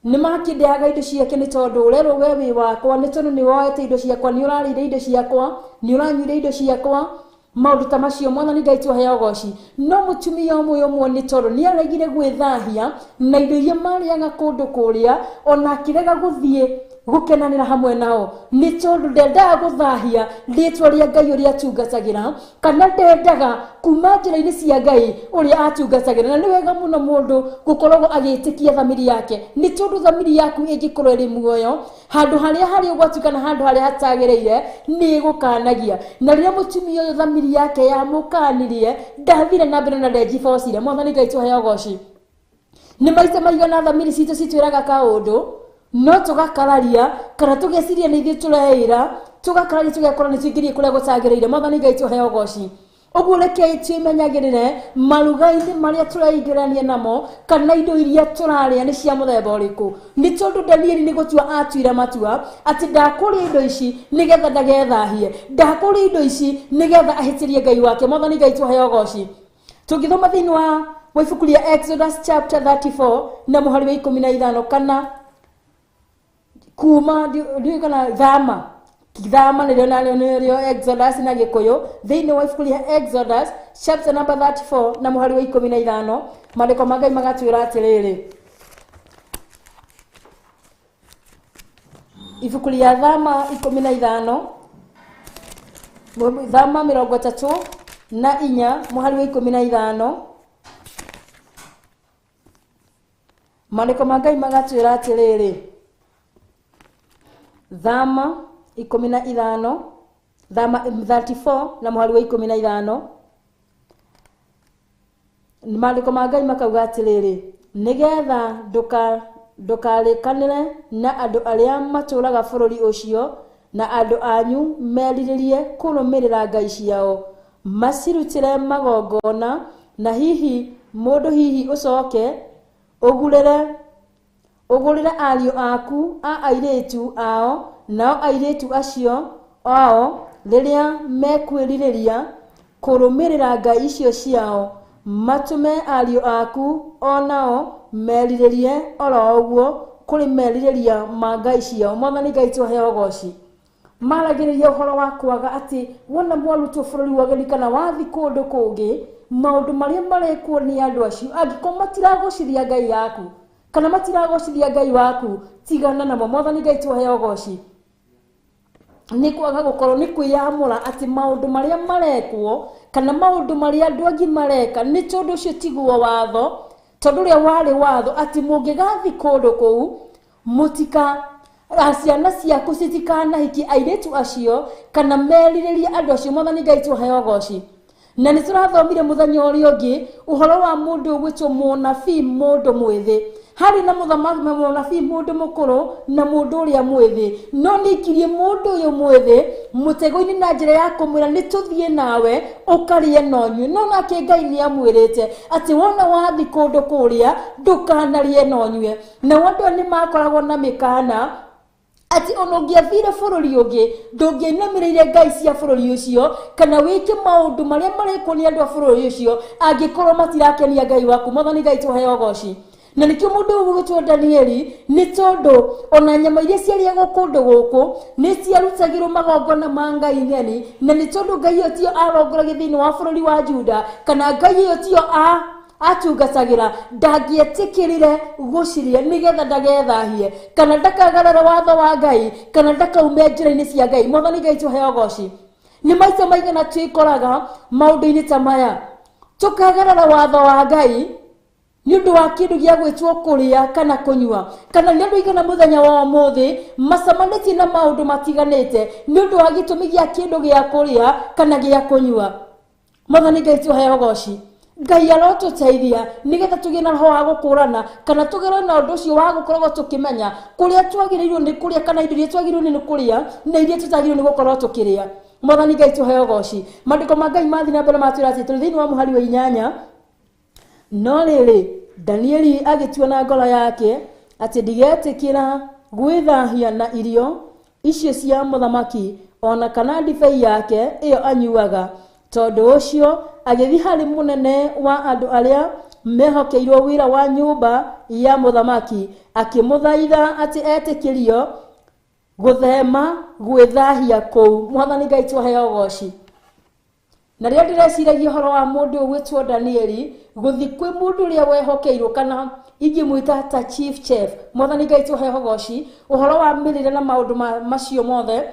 nĩ makĩndeaga indo ciake, nĩ tondũ ũrerwo we wĩ wakwa, nĩ tondũ nĩ woete indo ciakwa, nĩ ũrarĩire indo ciakwa, nĩ ũranyuire indo ciakwa, maũndũ ta macio. Mwathani Ngai tũheo ũgoci. No mũtumia ũmwe ũmwe, nĩ tondũ nĩ aregire gwĩthahia na indo iria marĩaga kũndũ kũrĩa, ona akĩrega gũthiĩ gũkenanĩra hamwe nao, nĩ tondũ ndendaga gũthahia rĩtwa rĩa Ngai ũrĩa atungatagĩra, kana ndendaga kuma njĩra-inĩ cia Ngai ũrĩa atungatagĩra. Na nĩ wega mũno mũndũ gũkoragwo agĩtĩkia thamiri yake, nĩ tondũ thamiri yaku ĩngĩkorwo ĩrĩ muoyo, handũ harĩa harĩ ũgwati kana handũ harĩa hatagĩrĩire nĩ ĩgũkanagia. Na rĩrĩa mũtumia ũyũ thamiri yake yamũkanirie, ndathire na mbere na ndenjibocire. Mwathani Ngai tũheo ũgoci. Nĩ maita maigana thamiri citũ citwĩraga kaũndũ, no tũgakararia kana tũgeciria nĩ ithuĩ tũreĩra, tũgakararia tũgekora nĩ tũingĩrie kũrĩa gũtagĩrĩire. Mwathani Ngai tũheo ũgoci. Ũguo rekei twĩmenyagĩrĩre maruga-inĩ marĩa tũreingĩrania namo, kana indo iria tũrarĩa nĩ cia mũthemba ũrĩkũ, nĩ tondũ Danieli nĩ gũtua atuire matua atĩ ndakũrĩa indo ici nĩgetha ndagethahie, ndakũrĩa indo ici nĩgetha ahĩtĩrie Ngai wake. Mwathani Ngai tũheo ũgoci. Tũngĩthoma thĩinĩ wa ibuku rĩa Exodus chapter 34 na mũhari wa 15, kana kuma ndiũĩ kana thama thama nĩrĩo narĩo nĩrĩo Exodus na Gĩkũyũ. Thĩinĩ wa ibuku rĩa Exodus chapter number 34 na mũhari wa 15, maandĩko ma Ngai magatwĩra atĩrĩrĩ, ibuku rĩa thama 15, thama 34 mũhari wa 15, maandĩko ma Ngai magatwĩra atĩrĩrĩ, thama 15, thama 34 na mũhari wa 15, maandĩko ma Ngai makauga atĩrĩrĩ, nĩgetha ndũkarĩkanĩre na andũ arĩa matũũraga bũrũri ũcio, na andũ anyu merirĩrie kũrũmĩrĩra ngai ciao, macirutĩre magongona, na hihi mũndũ hihi ũcoke ũgũrĩre ariũ aku a airĩtu ao, nao airĩtu acio ao rĩrĩa mekwĩrirĩria kũrũmĩrĩra ngai icio ciao, matũme ariũ aku o nao merirĩrie oro ũguo kũrĩ merirĩria ma ngai ciao. Mwathani Ngai tũheo ũgoci. Maragĩrĩria ũhoro wa kwaga atĩ wona mwarutwo bũrũri wa ũgeni kana wathi kũndũ kũngĩ, maũndũ marĩa marekwo nĩ andũ acio, angĩkorwo matiragocithia Ngai yaku kana matiragocithia Ngai waku, tigana namo. Mwathani Ngai tũheo ũgoci. Nĩ kwaga gũkorwo nĩ kwĩyamũra atĩ maũndũ marĩa marekwo kana maũndũ marĩa andũ angĩ mareka, nĩ tondũ ũcio tiguo watho, tondũ ũrĩa warĩ watho atĩ mũngĩgathiĩ kũndũ kũu, mũtika ciana ciaku citikanahikie airĩtu acio kana merirĩrie andũ acio. Mwathani Ngai tũheo ũgoci. Na nĩ tũrathomire mũthenya ũrĩa ũngĩ ũhoro wa mũndũ ũgwĩtwo mũnabii mũndũ mwĩthĩ. Harĩ na mũthamaki mũnabii mũndũ mũkũrũ na mũndũ ũrĩa mwĩthĩ, no nĩ ikirie mũndũ ũyũ mwĩthĩ mũtego-inĩ na njĩra ya kũmwĩra nĩ tũthiĩ nawe ũkarĩe na ũnyue. No nake Ngai nĩ amwĩrĩte atĩ wona wathi kũndũ kũrĩa ndũkanarĩe na ũnyue. Nao andũ aya nĩ makoragwo na mĩkana atĩ ona ũngĩathire bũrũri ũngĩ ndũngĩainamĩrĩire ngai cia bũrũri ũcio kana wĩke maũndũ marĩa marekwo nĩ andũ a bũrũri ũcio angĩkorwo matirakenia Ngai waku. Mwathani Ngai tũheo ũgoci. Na nĩkĩo mũndũ ũyũ ũgwĩtwo Danieli, nĩ tondũ ona nyama iria ciarĩagwo kũndũ gũkũ nĩ ciarutagĩrwo magongona ma ngai ng'eni, na nĩ tondũ ngai ĩyo tiyo arongoragia thĩinĩ wa bũrũri wa Juda, kana ngai ĩyo tiyo atungatagĩra, ndangĩetĩkĩrire gũciria nĩgetha ndagethahie, kana ndakagarara watho wa Ngai, kana ndakaume njĩra-inĩ cia Ngai. Mwathani Ngai tũheo ũgoci. Nĩ maita maigana twĩkoraga maũndũ-inĩ ta maya, tũkagarara watho wa Ngai nĩ ũndũ wa kĩndũ gĩa gwĩtwo kũrĩa kana kũnyua, kana nĩ andũ aigana mũthenya wa ũmũthĩ macemanĩtie na maũndũ matiganĩte nĩ ũndũ wa gĩtũmi gĩa kĩndũ gĩa kũrĩa kana gĩa kũnyua. Mwathani Ngai tũheo ũgoci. Ngai arotũteithia nĩgetha tũgĩe na roho wa gũkũrana, kana tũgerwo na ũndũ ũcio wa gũkoragwo tũkĩmenya kũrĩa twagĩrĩirwo nĩ kũrĩa, kana indo iria twagĩrĩirwo nĩ kũrĩa na iria tũtagĩrĩirwo nĩ gũkorwo tũkĩrĩa. Mwathani Ngai tũheo ũgoci. Maandĩko ma Ngai mathiĩ na mbere matwĩra atĩ tũrĩ thĩinĩ wa mũhari wa 8. No rĩrĩ, Danieli agĩtua na ngoro yake atĩ ndigetĩkĩra gwĩthahia na irio icio cia mũthamaki, ona kana ndibei yake ĩyo anyuaga. Tondũ ũcio agĩthiĩ harĩ mũnene wa andũ arĩa mehokeirwo wĩra wa nyũmba ya mũthamaki, akĩmũthaitha atĩ etĩkĩrio gũthema gwĩthahia kũu. Mwathani Ngai tũheo ũgoci. Na rĩrĩa ndĩreciragia ũhoro wa mũndũ ũgwĩtwo Danieli gũthiĩ kwĩ mũndũ ũrĩa wehokeirwo, kana ingĩmwĩta ta chief chef, Mwathani Ngai tũheo ũgoci, ũhoro wa mĩrĩre na maũndũ macio mothe,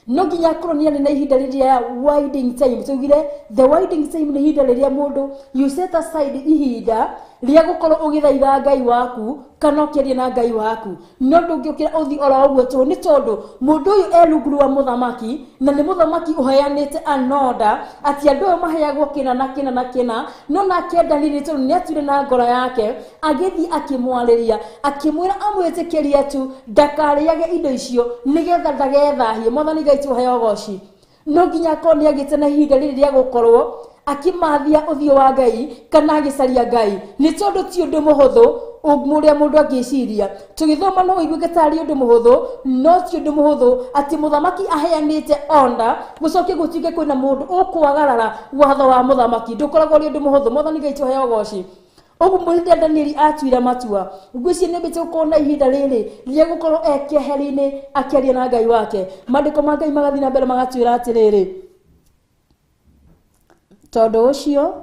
no nginya akorwo nĩ arĩ na ihinda rĩrĩa winding time. Tugire the winding time nĩ ihinda rĩrĩa mũndũ you set aside ihinda rĩa gũkorwo ũgĩthaitha Ngai waku kana ũkĩaria na Ngai waku. No ndũngĩũkĩra ũthiĩ oro ũguo tũhũ, nĩ tondũ mũndũ ũyũ e rungu rwa mũthamaki, na nĩ mũthamaki ũheanĩte an order atĩ andũ aya maheagwo kĩna na kĩna na kĩna. No nake Danieli, tondũ nĩ atuire na ngoro yake, agĩthiĩ akĩmwarĩria, akĩmwĩra amwĩtĩkĩrie tu ndakarĩage indo icio nĩgetha ndagethahie. Mwathani Ngai tũheo ũgoci. No nginya akorwo nĩ agĩte na ihinda rĩrĩ rĩa gũkorwo akĩmathia ũthiũ wa Ngai kana agĩcaria Ngai, nĩ tondũ ti ũndũ mũhũthũ ũrĩa mũndũ angĩciria. Tũgĩthoma no ũiguĩke tarĩ ũndũ mũhũthũ, no ti ũndũ mũhũthũ atĩ mũthamaki aheanĩte order gũcoke gũtuĩke kwĩna mũndũ ũkwagarara watho wa mũthamaki. Ndũkoragwo ũrĩ ũndũ mũhũthũ. Mwathani Ngai tũheo ũgoci. Ũguo rĩrĩa Danieli atuire matua, ngwĩciria nĩ ambĩte gũkorwo na ihinda rĩrĩ rĩa gũkorwo e keheri-inĩ akĩaria na Ngai wake. Maandĩko ma Ngai magathiĩ na mbere magatwĩra atĩrĩrĩ, tondũ ũcio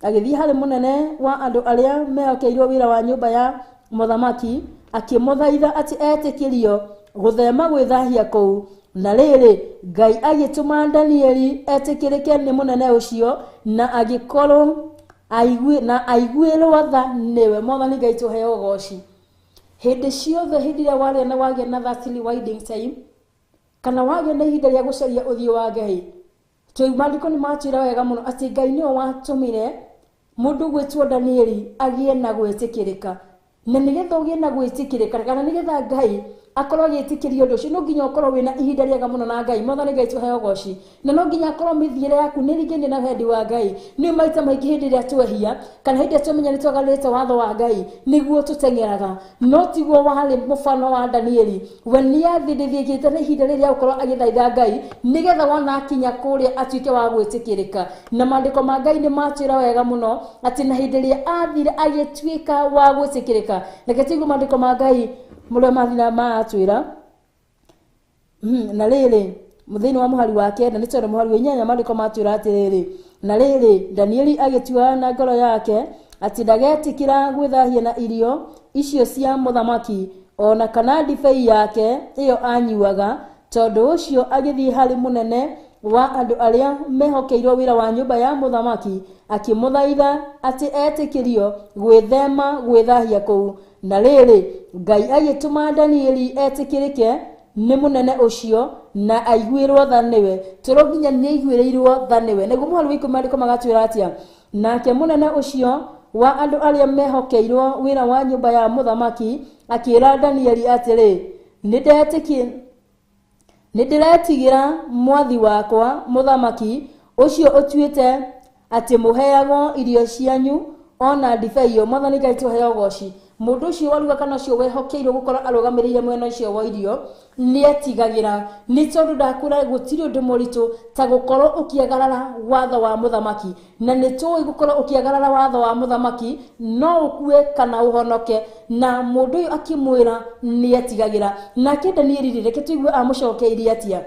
agĩthiĩ harĩ mũnene wa andũ arĩa mehokeirwo wĩra wa nyũmba ya mũthamaki, akĩmũthaitha atĩ etĩkĩrio gũthema gwĩthahia kũu. Na rĩrĩ, Ngai agĩtũma Danieli etĩkĩrĩke nĩ mũnene ũcio, na agĩkorwo na aiguĩrwo tha nĩwe. Mwathani Ngai tũheo ũgoci. Hĩndĩ ciothe, hĩndĩ ĩrĩa warĩa na wagĩa na that rewinding time, kana wagĩa na ihinda rĩa gũcaria ũthiũ wa Ngai, maandĩko nĩ matwĩra wega mũno atĩ Ngai nĩwe watũmire mũndũ gwĩtwo Danieli agĩe na gwĩtĩkĩrĩka. Na nĩgetha ũgĩe na gwĩtĩkĩrĩka, kana nĩgetha Ngai akorwo agĩtĩkĩria ũndũ ũcio, no nginya ũkorwo wĩna ihinda rĩega mũno na Ngai. Mwathani Ngai tũheo ũgoci. Na no nginya akorwo mĩthiĩre yaku nĩ ĩringaine na wendi wa Ngai. Nĩ maita maingĩ hĩndĩ ĩrĩa twehia, kana hĩndĩ ĩrĩa twamenya nĩ twagarũrĩte watho wa Ngai, nĩguo tũteng'eraga. No tiguo warĩ mũbano wa Danieli. We nĩ athĩndĩthĩkĩte na ihinda rĩrĩa gũkorwo agĩthaitha Ngai, nĩgetha wona akinya kũrĩa atuĩke wa gwĩtĩkĩrĩka. Na maandĩko ma Ngai nĩ matwĩra wega mũno atĩ na hĩndĩ ĩrĩa athire agĩtuĩka wa gwĩtĩkĩrĩka. Reke tũigue maandĩko ma Ngai mũrĩa mathira maratwĩra. Na rĩrĩ, thĩinĩ wa mũhari wa 9, nĩ tondũ mũhari wa 8 maandĩko matwĩra atĩrĩrĩ, na rĩrĩ, Danieli agĩtua na ngoro yake atĩ ndagetĩkĩra gwĩthahia na irio icio cia mũthamaki, ona kana ndibei yake ĩyo anyuaga. Tondũ ũcio agĩthiĩ harĩ mũnene wa andũ arĩa mehokeirwo wĩra wa nyũmba ya mũthamaki, akĩmũthaitha atĩ etĩkĩrio gwĩthema gwĩthahia kũu. Na rĩrĩ, Ngai agĩtũma Danieli etĩkĩrĩke nĩ mũnene ũcio, na aiguĩrwo tha nĩwe. Tũrũ nginya nĩ aiguĩrĩirwo tha nĩwe. Nĩguo mũhari wa 10 maandĩko magatwĩra atĩa? Nake mũnene ũcio wa andũ arĩa mehokeirwo wĩra wa nyũmba ya mũthamaki akĩĩra Danieli atĩrĩ, nĩ ndĩretigĩra mwathi wakwa mũthamaki, ũcio ũtuĩte atĩ mũheagwo irio cianyu ona ndibei ĩyo. Mwathani Ngai tũheo ũgoci. Mũndũ ũcio waruga kana ũcio wehokeirwo gũkorwo arũgamĩrĩire mwena ũcio wa irio nĩetigagĩra, nĩ tondũ ndakwĩra gũtirĩ ũndũ mũritũ ta gũkorwo ũkĩagarara watho wa mũthamaki. Na nĩ tũĩ gũkorwo ũkĩagarara watho wa mũthamaki no ũkue kana ũhonoke. Na mũndũ ũyũ akĩmwĩra nĩetigagĩra. Nake Danieli rĩ, reke tũigue amũcokeirie atĩa.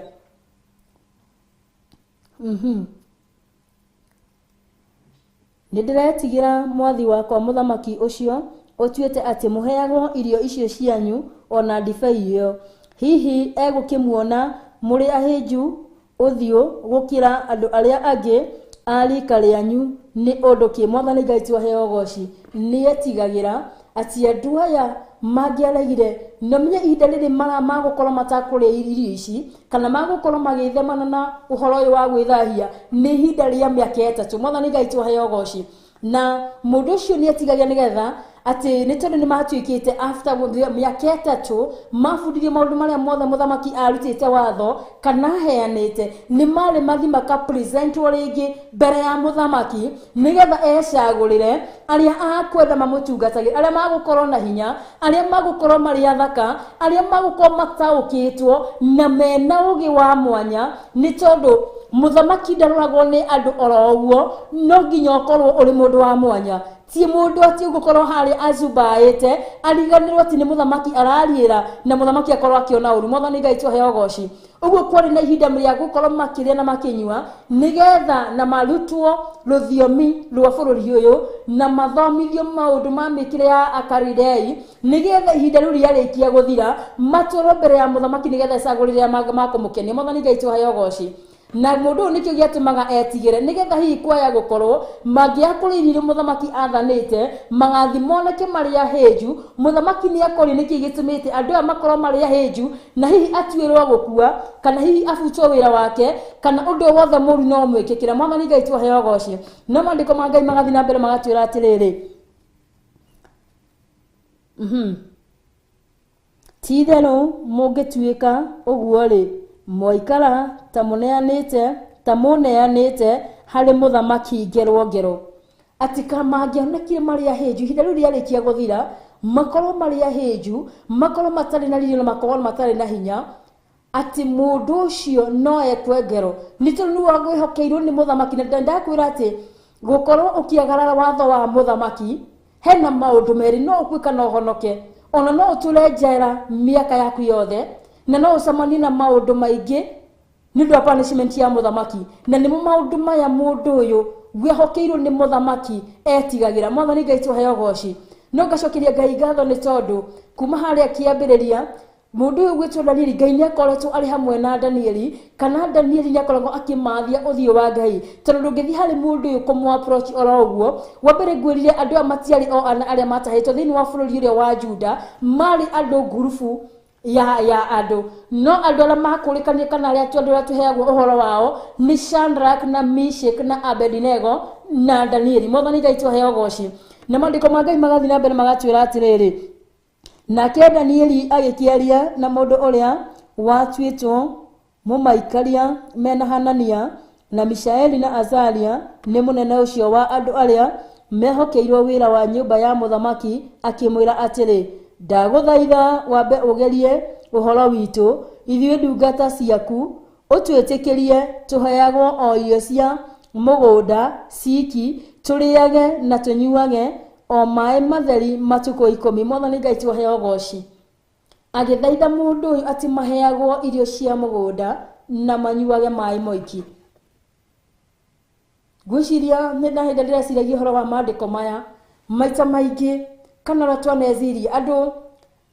Nĩ ndĩretigĩra mwathi wakwa mũthamaki ũcio ũtuĩte atĩ mũheagwo irio icio cianyu ona ndibei ĩyo. Hihi egũkĩmuona mũrĩ ahĩnju ũthiũ gũkĩra andũ arĩa angĩ a rika rĩanyu nĩ ũndũ kĩ? Mwathani Ngai twaheo ũgoci. Nĩetigagĩra atĩ andũ aya mangĩaregire na menye ihinda rĩrĩ magũkorwo matakũrĩa irio ici kana magũkorwo magĩthemana na ũhoro ũyũ wa gwĩthahia nĩ ihinda rĩa mĩaka 3. Mwathani Ngai twaheo ũgoci. Na mũndũ ũcio nĩetigagĩra nĩgetha atĩ nĩ tondũ nĩmatuĩkĩte after mĩaka 3 mabundithio maũndũ marĩa mothe mũthamaki arutĩte watho kana aheanĩte, nĩ marĩ mathi makapresentwo rĩngĩ mbere ya mũthamaki nĩgetha ecagũrĩre arĩa akwenda mamũtungatagĩre, arĩa magũkorwo na hinya, arĩa magũkorwo marĩ athaka, arĩa magũkorwo mataũkĩtwo na mena ũgĩ wa mwanya, nĩ tondũ mũthamaki ndaroragwo nĩ andũ oro ũguo, no nginya ũkorwo ũrĩ mũndũ wa mwanya. Ti mũndũ atĩ ũgũkorwo harĩa acubaĩte ariganĩrwo atĩ nĩ mũthamaki arariĩra na mũthamaki akorwo akĩona ũru. Mwathani Ngai twaheo ũgoci. Ũguo kwarĩ na ihinda rĩa gũkorwo makĩrĩa na makĩnyua nĩgetha na marutwo rũthiomi rwa bũrũri ũyũ na mathomithio maũndũ ma mĩkĩre ya Akaridei, nĩgetha ihinda rĩu rĩarĩkia gũthira matwarwo mbere ya mũthamaki nĩgetha ecagũrĩre makũmũkenia. Mwathani Ngai twaheo ũgoci. Na mũndũ ũyũ nĩkĩo gĩatũmaga etigĩre, nĩgetha hihi kwaya gũkorwo mangĩakũrĩa irio mũthamaki athanĩte magathi moneke marĩ ahĩnju. Mũthamaki nĩakorio nĩkĩĩ gĩtũmĩte andũ aya makorwo marĩ ahĩnju, na hihi atuĩrwo gũkua kana hihi abutwo wĩra wake kana ũndũ wothe mũru no mwĩkĩkĩra. Mwathani Ngai twaheo ũgoci. No maandĩko ma Ngai magathiĩ na mbere magatwĩra atĩrĩrĩ, ti itherũ mũngĩtuĩka ũguo rĩ, mwaikara ta mũneanĩte harĩ mũthamaki ngero ngero. Atĩ mangĩonekire marĩ ahĩnju ihinda rĩu rĩarĩkia gũthira, makorwo marĩ ahĩnju, makorwo matarĩ na riri na makorwo matarĩ na hinya, atĩ mũndũ ũcio no ekwe ngero, nĩ tondũ nĩwe wĩhokeirwo nĩ mũthamaki. Na ndakwĩra atĩ gũkorwo ũkĩagarara watho wa mũthamaki hena maũndũ merĩ, no ũkue kana ũhonoke, ona no ũtũre njera mĩaka yaku yothe, na no ũcemanie na maũndũ maingĩ nĩ ũndũ wa punishment ya mũthamaki. Na nĩmo maũndũ maya mũndũ ũyũ wĩhokeirwo nĩ mũthamaki etigagĩra. Mwathani Ngai twaheo ũgoci. No ngacokeria Ngai ngatho nĩ tondũ kuma harĩa kĩambĩrĩria mũndũ ũyũ gwĩtwo Danieli, Ngai nĩakoretwo arĩ hamwe na Danieli, kana Danieli nĩakoragwo akĩmathia ũthiũ wa Ngai, tondũ ndũngĩthiĩ harĩ mũndũ ũyũ kũmũ approach oro ũguo. Wa mbere ngwĩrire andũ aya matiarĩ o ana arĩa matahĩtwo thĩinĩ wa bũrũri ũrĩa wa Juda, marĩ andũ ngurubu ya andũ, no andũ arĩa makũrĩkanire kana arĩa andũ arĩa tũheagwo ũhoro wao nĩ Shadrach na Meshach na Abednego na Danieli. Mwathani Ngai twaheo ũgoci. Na maandĩko ma Ngai magathiĩ na mbere magatwĩra atĩrĩrĩ, nake Danieli agĩkĩaria na mũndũ ũrĩa watuĩtwo mũmaikaria mena Hanania na Mishaeli na Azaria, nĩ mũnene ũcio wa andũ arĩa mehokeirwo wĩra wa nyũmba ya mũthamaki, akĩmwĩra atĩrĩ, ndagũthaitha wambe ũgerie ũhoro witũ ithuĩ ndungata ciaku, ũtwĩtĩkĩrie tũheagwo o irio cia mũgũnda ciki, tũrĩage na tũnyuage o maĩ matheri matukũ 10. Mwathani Ngai twaheo ũgoci. Agĩthaitha mũndũ ũyũ atĩ maheagwo irio cia mũgũnda na manyuage maĩ moiki. Ngwĩciria nĩ na hĩndĩ ndĩreciragia ũhoro wa maandĩko maya maita maingĩ, kana ũrĩa twaneciria andũ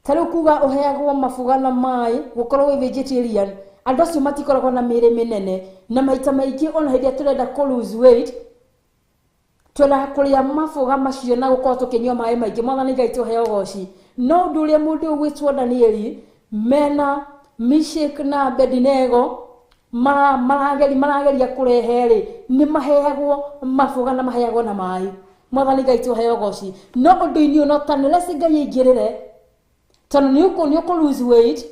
ta rĩu kuga ũheagwo mabuga na maĩ gũkorwo wĩ vegetarian, andũ acio matikoragwo na mĩĩrĩ mĩnene, na maita maingĩ ona hĩndĩ ĩrĩa tũrenda kũ lose weight twendaga kũrĩa maboga macio na gũkorwo tũkĩnyua maĩ maingĩ. Mwathani Ngai tũheo ũgoci. No ũndũ ũrĩa mũndũ ũyũ gwĩtwo Danieli mena Meshach na Abednego marageria kũrehe rĩ, nĩ maheagwo maboga na maheagwo na maĩ. Mwathani Ngai tũheo ũgoci. No ũndũ-inĩ ũyũ no tanĩreci Ngai aingĩrĩre, tondũ nĩ ũkũ lose weight.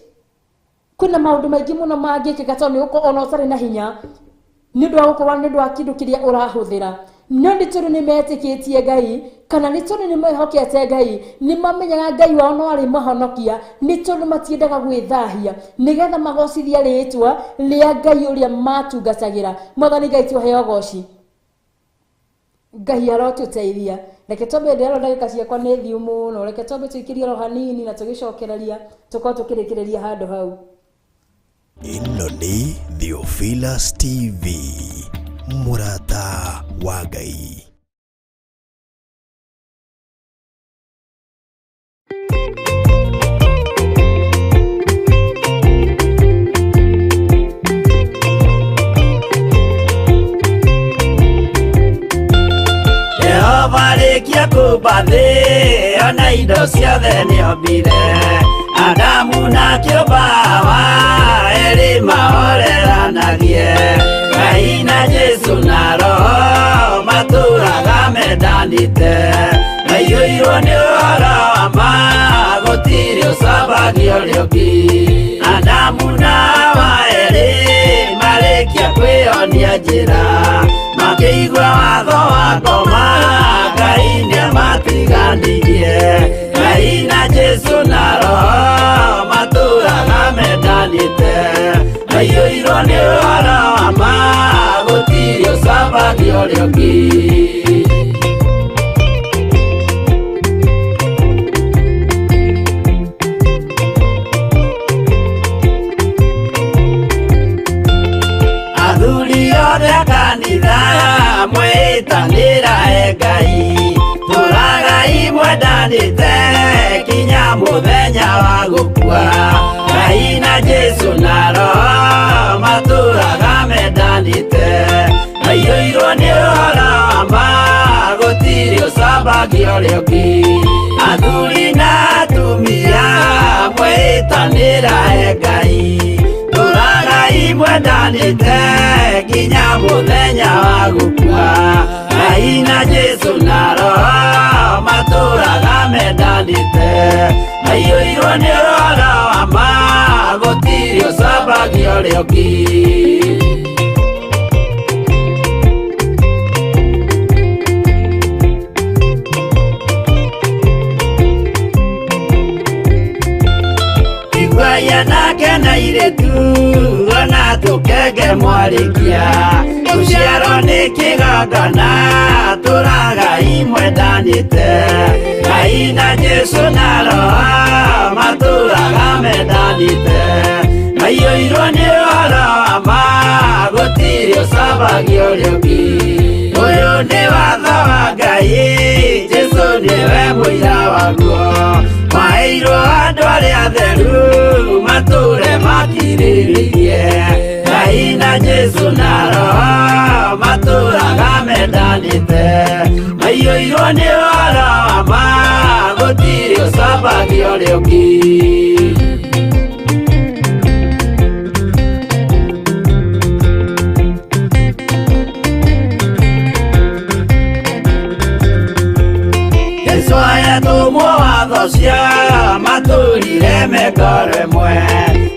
Kwĩna maũndũ maingĩ mũno mangĩkĩka tondũ nĩ ũgũkorwo ona ũtarĩ na hinya nĩ ũndũ wa gũkorwo nĩ ũndũ wa kĩndũ kĩrĩa ũrahũthĩra. No nĩ tondũ nĩ metĩkĩtie Ngai, kana nĩ tondũ nĩ mehokete Ngai, nĩ mamenyaga Ngai wao no arĩ mahonokia, nĩ tondũ matiendaga gwĩthahia, nĩgetha magocithie rĩtwa rĩa Ngai ũrĩa matungatagĩra. Mwathani Ngai tũheo ũgoci. Ngai arotũteithia. Reke twambe ndĩrona ndagĩka ciakwa nĩ thiũ mũno, reke twambe tũikĩrie oro hanini na tũgĩcokereria tũkorwo tũkĩrĩkĩrĩria handũ hau. Ĩno nĩ Theophilus TV, mũrata wa Ngai. Jehova rĩkia kũmba thĩ ona indo ciothe nĩombire Adamu na kĩũmba Hawa erĩ mahoreranagie Ngai na Jesu na Roho matũraga mendanĩte maiyũirwo nĩ ũhoro wa ma gũtirĩ ũcambagio ũrĩa ũngĩ Adamu na Hawa erĩ marĩkia kwĩyonia njĩra makĩigua watho wa ngoma Ngai nĩamatiganirie Ngai na Jesu na Roho matũraga mendanĩte maiyũirwo nĩ ũhoro wa ma gũtirĩ ũcambagio ũrĩa ũngĩ. Athuri othe a kanitha mwĩtanĩra e Ngai tũragai mwendanĩte kinya mũthenya wa gũkua Ngai na Jesu na Roho matũraga mendanĩte maiyũirwo nĩ ũhoro wa ma gũtirĩ ũcambagio ũrĩa ũngĩ Athuri na atumia mwĩtanĩra e Ngai tũragai mwendanĩte nginya mũthenya wa gũkua Ngai na Jesu na Roho matũraga mendanĩte maiyũirwo nĩ ũhoro wa ma gũtirĩ ũcambagio ũrĩa ũngĩ. Iguaia nake na irĩtu ona tũkenge mwarĩkia rũciaro nĩ kĩgongona tũragai mwendanĩte Ngai na Jesu na Roho matũraga mendanĩte maiyũirwo nĩ ũhoro wa ma gũtirĩ ũcambagio ũrĩa ũngĩ Ũyũ nĩ watho wa Ngai Jesu nĩwe mũira waguo maheirwo andũ arĩa atheru matũre makirĩrĩirie Ngai na Jesu na Roho matũraga mendanĩte maiyũirwo nĩ ũhoro wa ma gũtirĩ ũcambagio ũrĩa ũngĩ. Jesu ayatũmwo watho cia matũrire mekoro ĩmwe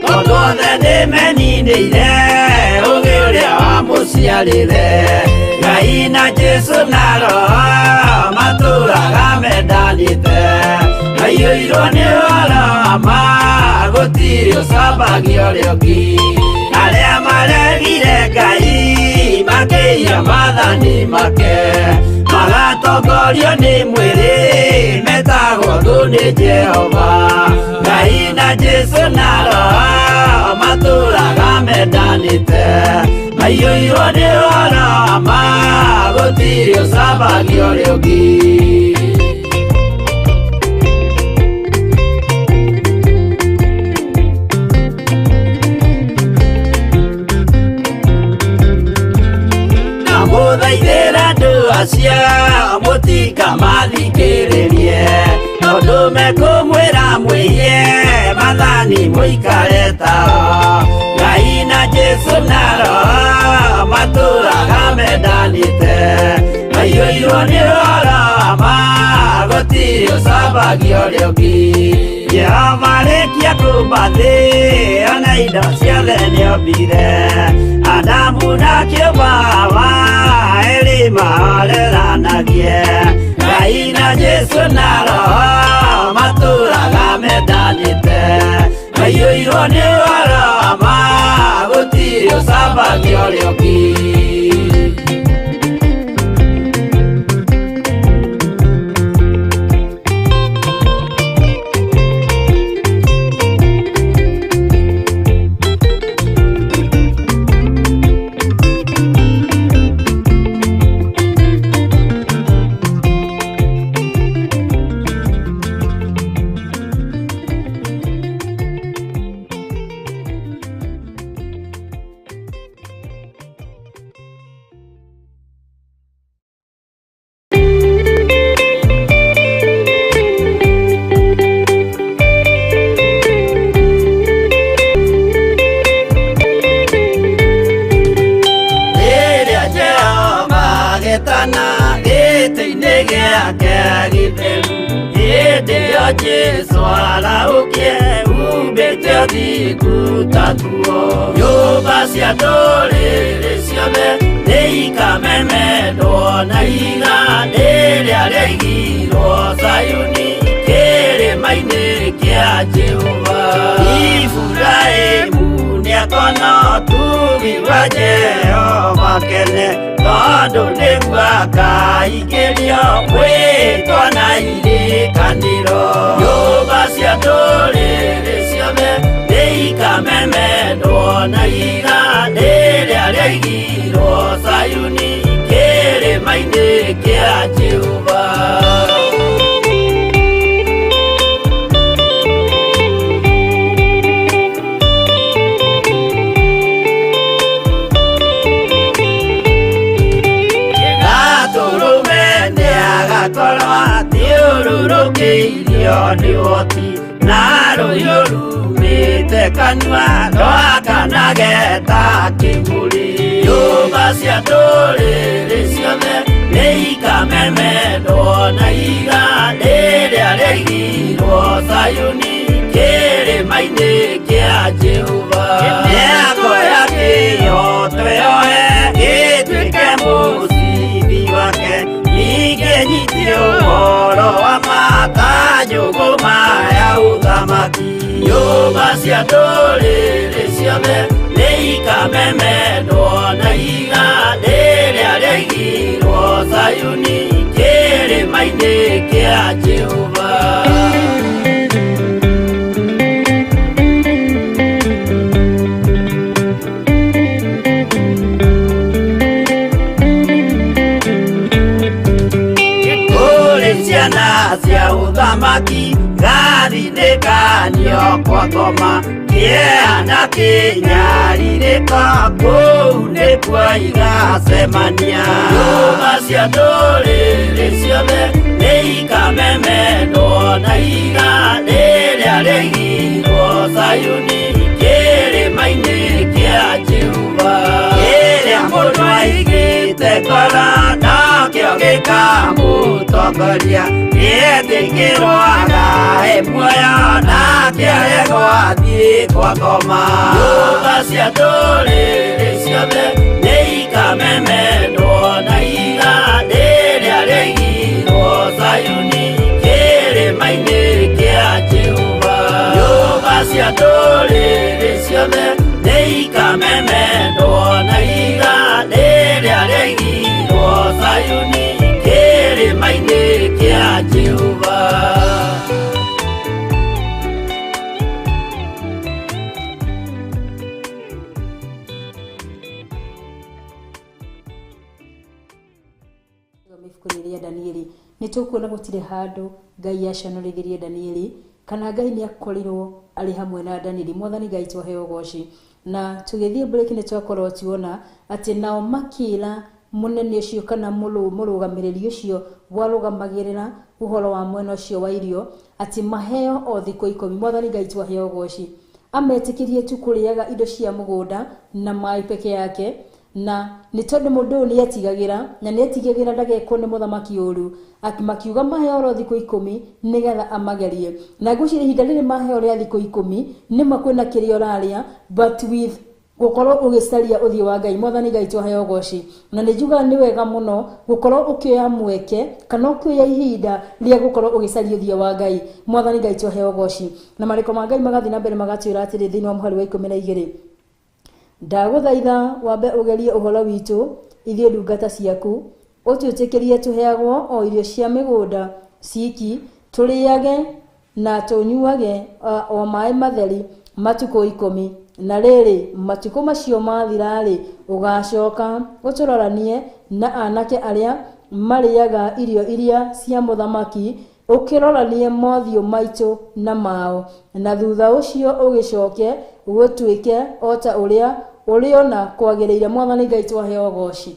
tondũ othe nĩmeninĩire ũgĩ ũrĩa wamũciarĩre Ngai na Jesu na Roho matũraga mendanĩte maiyũirwo nĩ ũhoro wa ma gũtirĩ ũcambagio ũrĩa ũngĩ Arĩa maregire Ngai makĩiya maathani make magatongorio nĩ mwĩrĩ metagwo thũ nĩ Jehova Ngai na Jesu na Roho matũraga mendanĩte maiyũirwo nĩ ũhoro wa ma gũtirĩ ũcambagio ũrĩa ũngĩ. Ndamũthaithĩra andũ acio mũtikamathikĩrĩrie tondũ mekũmwĩra mwĩhie maathani mũikare tao Ngai na Jesu na Roho matũraga mendanĩte maiyũirwo nĩ ũhoro wa ma gũtirĩ ũcambagio ũrĩa ũngĩ Jehova rĩkia kũmba thĩ ona indo ciothe nĩombire Adamu na kĩũmba Hawa erĩ mahoreranagie mwĩhie Ngai na Jesũ na Roho matũraga mendanĩte maiyũirwo nĩ ũhoro wa ma gũtirĩ ũcambagia ũrĩa ũngĩ. Rĩrĩa Jehova agetana gĩtĩ-inĩ gĩake gĩtheru hĩndĩ ĩyo Jesũ arahũkie umbĩte ũthingu ta nguo nyũmba cia ndũrĩrĩ ciothe nĩikamemendwo na ihiga rĩrĩa rĩaigirwo Zayuni kĩrĩma-inĩ kĩa Jehova. Iburahĩmu nĩakona ũtugi wa Jehova kene tondũ nĩguo akaingĩrio mwĩtwa na irĩkanĩro nyũmba cia ndũrĩrĩ ciothe nĩikamemendwo na ihiga rĩrĩa rĩaigirwo Zayuni kĩrĩma-inĩ kĩa Jehova. Gatũrũme nĩagakorwo athiũrũrũkĩirio nĩ ũhoti na rũhiũ rumĩte kanua rwakanage ta kĩmũrĩ nyũmba cia ndũrĩrĩ ciothe nĩikamemendwo na ihiga rĩrĩa rĩaigirwo Zayuni kĩrĩma-inĩ kĩa Jehova. Mĩako ya kĩhooto yoe ĩtuĩke mũcibi wake ningĩ nyite ũhoro wa ma ta njũgũma ya ũthamaki nyũmba cia ndũrĩrĩ ciothe nĩikamemendwo na ihiga rĩrĩa rĩaigirwo Zayuni kĩrĩma-inĩ kĩa Jehova. Kũrĩ ciana cia ũthamaki gathinĩkanio kwa ngoma kĩeha na kĩnyarirĩko kũu nĩkuo igacemania nyũmba cia ndũrĩrĩ ciothe nĩikamemendwo na ihiga rĩrĩa rĩaigirwo Zayuni kĩrĩma-inĩ kĩa Jehova. Kĩrĩa mũndũ aigĩte ngoro nokĩo gĩkamũtongoria nĩetĩkĩrwo agae muoyo nake aregwo athiĩ kwa ngoma nyũmba cia ndũrĩrĩ ciothe nĩikamemendwo na ihiga rĩrĩa rĩaigirwo Zayuni kĩrĩma-inĩ kĩa Jehova. Nyũmba cia ndũrĩrĩ ciothe nĩikamemendwo na ihiga rĩrĩa rĩaigirwo Zayuni kĩrĩma-inĩ kĩa Jehova. Ibuku rĩa Danieli nĩ tũkuona gũtirĩ handũ Ngai aconorithirie Danieli kana Ngai nĩ akorirwo arĩ hamwe na Danieli. Mwathani Ngai twaheo ũgoci. Na tũgĩthiĩ break nĩ twakorwo tuona atĩ nao makĩra mũnene ũcio kana mũrũgamĩrĩri ũcio warũgamagĩrĩra ũhoro wa mwena ũcio wa irio atĩ maheo o thikũ 10. Mwathani Ngai twaheo ũgoci. Ametĩkĩrie tu kũrĩaga indo cia mũgũnda na maĩ peke yake na nĩ tondũ mũndũ ũyũ nĩetigagĩra na nĩetigagĩra ndagekwo nĩ mũthamaki ũru makiuga maheo oro thikũ 10 nĩgetha amagerie. Na ngwĩciria ihinda rĩrĩ maheo rĩa thikũ 10 nĩma kwĩna kĩrĩa ũrarĩa but with Gũkorwo ũgĩcaria ũthiũ wa Ngai. Mwathani Ngai tũheo ũgoci. Na nĩ njugaga nĩ wega mũno gũkorwo ũkĩoya mweke kana ũkĩoya ihinda rĩa gũkorwo ũgĩcaria ũthiũ wa Ngai. Mwathani Ngai tũheo ũgoci. Na marĩko ma Ngai magathiĩ na mbere magatwĩra atĩrĩ thĩinĩ wa mũhari wa 12, ndagũthaitha wambe ũgerie ũhoro witũ ithuĩ ndungata ciaku, ũtwĩtĩkĩrie tũheagwo o irio cia mĩgũnda ciki, tũrĩage na tũnyuage o maĩ matheri matukũ 10. Na rĩrĩ, matukũ macio mathira-rĩ, ũgacoka ũtũroranie na anake arĩa marĩaga irio iria cia mũthamaki, ũkĩroranie mothiũ maitũ na mao, na thutha ũcio ũgĩcoke gũtuĩke o ta ũrĩa ũrĩona kwagĩrĩire. Mwathani Ngai twaheo ũgoci.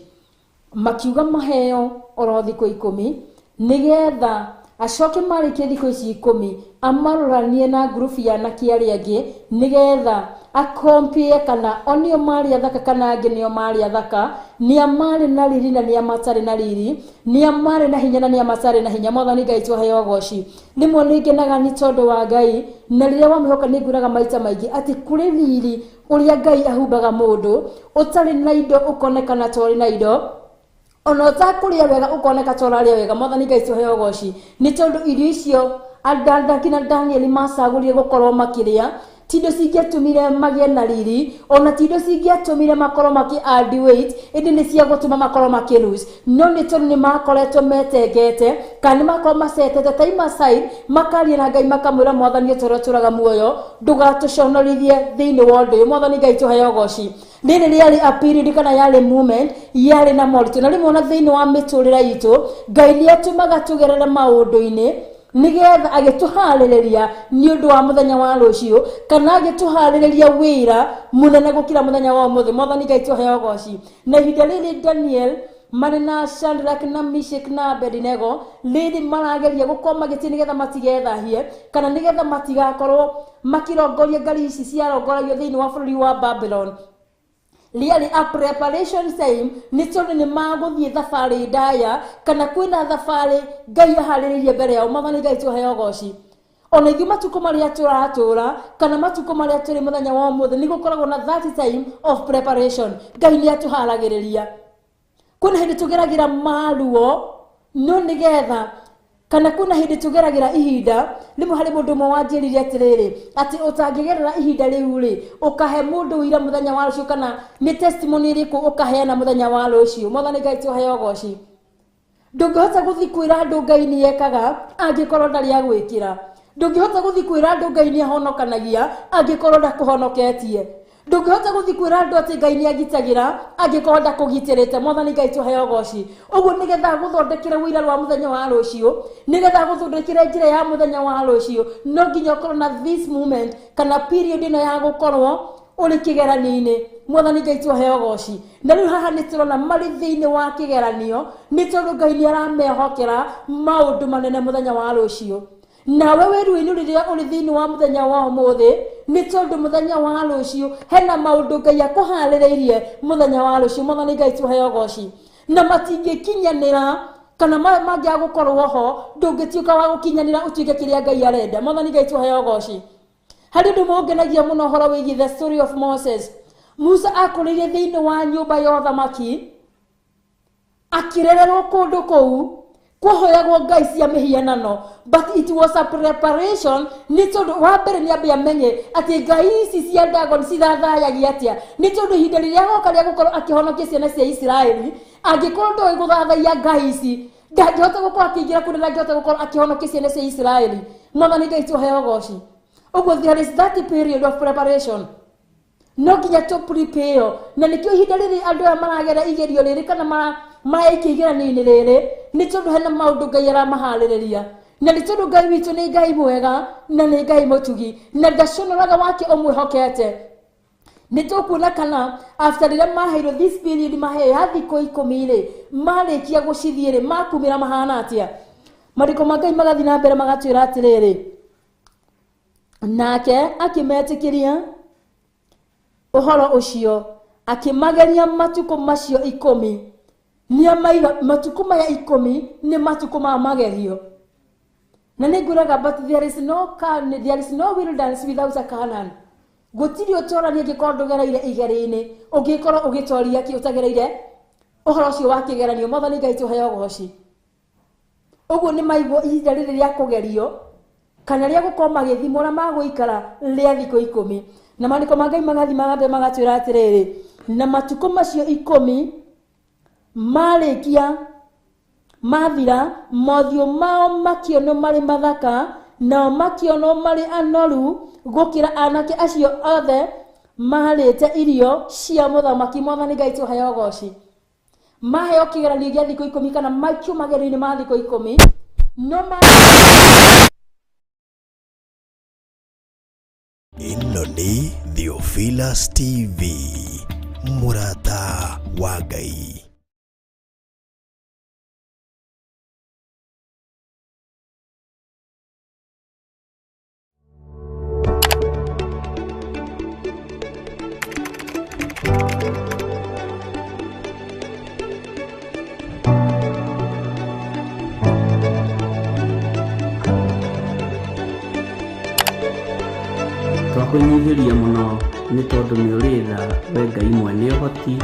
Makiuga maheo oro thikũ 10, nĩgetha acoke marĩkie thikũ ici 10 amaroranie na ngurubu ya anake arĩa angĩ, nĩgetha akompie kana o nĩo marĩ athaka kana angĩ nĩo marĩ athaka, nĩa marĩ na riri na nĩa matarĩ na riri, nĩa marĩ na hinya na nĩa matarĩ na hinya. Mwathani Ngai twaheo ũgoci. Rĩmwe nĩ ngenaga nĩ tondũ wa Ngai, na rĩrĩa wamwĩhoka nĩ nguonaga maita maingĩ atĩ kũrĩ riri ũrĩa Ngai ahumbaga mũndũ ũtarĩ na indo ũkonekana ta ũrĩ na indo, ona ũtakũrĩa wega ũkoneka ta ũrarĩa wega. Mwathani Ngai tũheo ũgoci. Nĩ tondũ irio icio Shadraki na Danieli macagũrire gũkorwo makĩrĩa ti indo cingĩatũmire magĩe na riri, ona ti indo cingĩatũmire makorwo makĩ add weight, ĩndĩ nĩ cia gũtũma makorwo makĩ lose. No nĩ tondũ nĩ makoretwo metengete kana nĩ makorwo macetete time aside, makaria na Ngai makamwĩra, Mwathani ũtũrĩa ũtũraga muoyo, ndũgatũconorithie thĩinĩ wa ũndũ ũyũ. Mwathani Ngai tũheo ũgoci. Rĩrĩ rĩarĩ a period kana yarĩ moment yarĩ na moritũ, na rĩmwe ona thĩinĩ wa mĩtũrĩre itũ Ngai nĩ atũmaga tũgerere maũndũ-inĩ nĩgetha agĩtũharĩrĩria nĩ ũndũ wa mũthenya wa rũciũ, kana agĩtũharĩrĩria wĩra mũnene gũkĩra mũthenya wa ũmũthĩ. Mwathani Ngai tũheo ũgoci. Na ihinda rĩrĩ Daniel marĩ na Shadrach na Meshach na Abednego rĩrĩ marageria gũkorwo magĩthiĩ nĩgetha matigethahie kana nĩgetha matigakorwo makĩrongoria ngari ici ciarongoragio thĩinĩ wa bũrũri wa Babylon, rĩarĩ a preparation time, nĩ tondũ nĩ magũthiĩ thabarĩ ndaya kana kwĩna thabarĩ Ngai aharĩrĩirie mbere yao. Mwathani Ngai tũheo ũgoci. Ona ithuĩ matukũ marĩa tũratũra kana matukũ marĩa tũrĩ mũthenya wa ũmũthĩ, nĩ gũkoragwo na that time of preparation. Ngai nĩ atũharagĩrĩria. Kwĩna hĩndĩ tũgeragĩra maruo, no nĩgetha kana kwĩna hĩndĩ tũgeragĩra ihinda rĩmwe. Harĩ mũndũ ũmwe wanjĩrire atĩrĩrĩ, atĩ ũtangĩgerera ihinda rĩu rĩ, ũkahe mũndũ ũira mũthenya wa rũciũ, kana nĩ testimony ĩrĩkũ ũkaheana mũthenya wa rũciũ? Mwathani Ngai tũheo ũgoci. Ndũngĩhota gũthiĩ kwĩra andũ Ngai nĩ ekaga angĩkorwo ndarĩ agwĩkĩra. Ndũngĩhota gũthiĩ kwĩra andũ Ngai nĩ ahonokanagia angĩkorwo ndakũhonoketie. Ndũngĩhota gũthiĩ kwĩra andũ atĩ Ngai nĩ agitagĩra angĩkorwo ndakũgitĩrĩte. Mwathani Ngai tũheo ũgoci. Ũguo nĩgetha gũthondekere ũira wa mũthenya wa rũciũ, nĩgetha gũthondekere njĩra ya mũthenya wa rũciũ, no nginya ũkorwo na this moment kana period ĩno ya gũkorwo ũrĩ kĩgeranio-inĩ. Mwathani Ngai tũheo ũgoci. Na rĩu haha nĩ tũrona marĩ thĩinĩ wa kĩgeranio nĩ tondũ Ngai nĩ aramehokera maũndũ manene mũthenya wa rũciũ. Nawe wĩ ruo-inĩ rĩrĩa ũrĩ thĩinĩ wa mũthenya wa ũmũthĩ nĩ tondũ mũthenya wa rũciũ hena maũndũ Ngai akũharĩrĩirie mũthenya wa rũciũ. Mwathani Ngai tũheo ũgoci. Na matingĩkinyanĩra kana mangĩaga gũkorwo ho, ndũngĩtuĩka wa gũkinyanĩra ũtuĩke kĩrĩa Ngai arenda. Mwathani Ngai tũheo ũgoci. Harĩ ũndũ ũmwe ũngenagia mũno ũhoro wĩgiĩ the story of Moses. Musa akũrĩire thĩinĩ wa nyũmba ya ũthamaki, akĩrererwo kũndũ kũu kũhoyagwo ngai cia mĩhianano, but it was a preparation, nĩ tondũ wa mbere nĩ ambe amenye atĩ ngai ici cia Dagon cithathayagia atĩa, nĩ tondũ ihinda rĩrĩa agoka rĩa gũkorwo akĩhonokia ciana cia Isiraeli, angĩkorwo ndoĩ gũthathaiya ngai ici, ndangĩhota gũkorwo akĩingĩra kũndũ, ndangĩhota gũkorwo akĩhonokia ciana cia Isiraeli. Mwathani Ngai tũheo ũgoci. Ũguo there is that period of preparation, no nginya tũ prepare. Na nĩkĩo ihinda rĩrĩ andũ aya maragera igerio rĩrĩ kana maraikia igeranio-inĩ rĩrĩ, nĩ tondũ hena maũndũ Ngai aramaharĩrĩria, na nĩ tondũ Ngai witũ nĩ Ngai mwega na nĩ Ngai mũtugi na ndaconoraga wake ũmwĩhokete. Nĩ tũkuona kana after rĩrĩa maheirwo this period, maheo ya thikũ 10 rĩ, marĩkia gũcithiĩ rĩ, makumĩra mahana atĩa? Marĩko ma Ngai magathiĩ na mbere magatwĩra atĩrĩrĩ, nake akĩmetĩkĩria ũhoro ũcio, akĩmageria matukũ macio 10. Nĩamaiga matukũ maya 10 nĩ matukũ ma magerio. Na nĩ ngwĩraga, but there is no wilderness without a Canaan. Gũtirĩ ũtorania angĩkorwo ndũgereire igerio-inĩ, ũngĩkorwo ũgĩtoria kĩ ũtagereire ũhoro ũcio wa kĩgeranio. Mwathani Ngai tũheo ũgoci. Ũguo nĩ maigwo ihinda rĩrĩ rĩa kũgerio kana rĩa gũkorwo magĩthimwo ũrĩa magũikara rĩa thikũ 10. Na maandĩko ma Ngai magathiĩ magambere magatwĩra atĩrĩrĩ, na matukũ macio 10 marĩkia mathira, mothiũ mao makĩonwo marĩ mathaka, nao makĩonwo marĩ anoru gũkĩra anake acio othe marĩte irio cia mũthamaki. Mwathani Ngai tũheo ũgoci. Maheo kĩgeranio gĩa thikũ 10 kana maikio magerio-inĩ ma thikũ 10, no ma Ĩno nĩ Theophilus TV, mũrata wa Ngai. Twakwĩnyihĩria mũno nĩ tondũ nĩ ũrĩ tha we Ngai mwene ũhoti.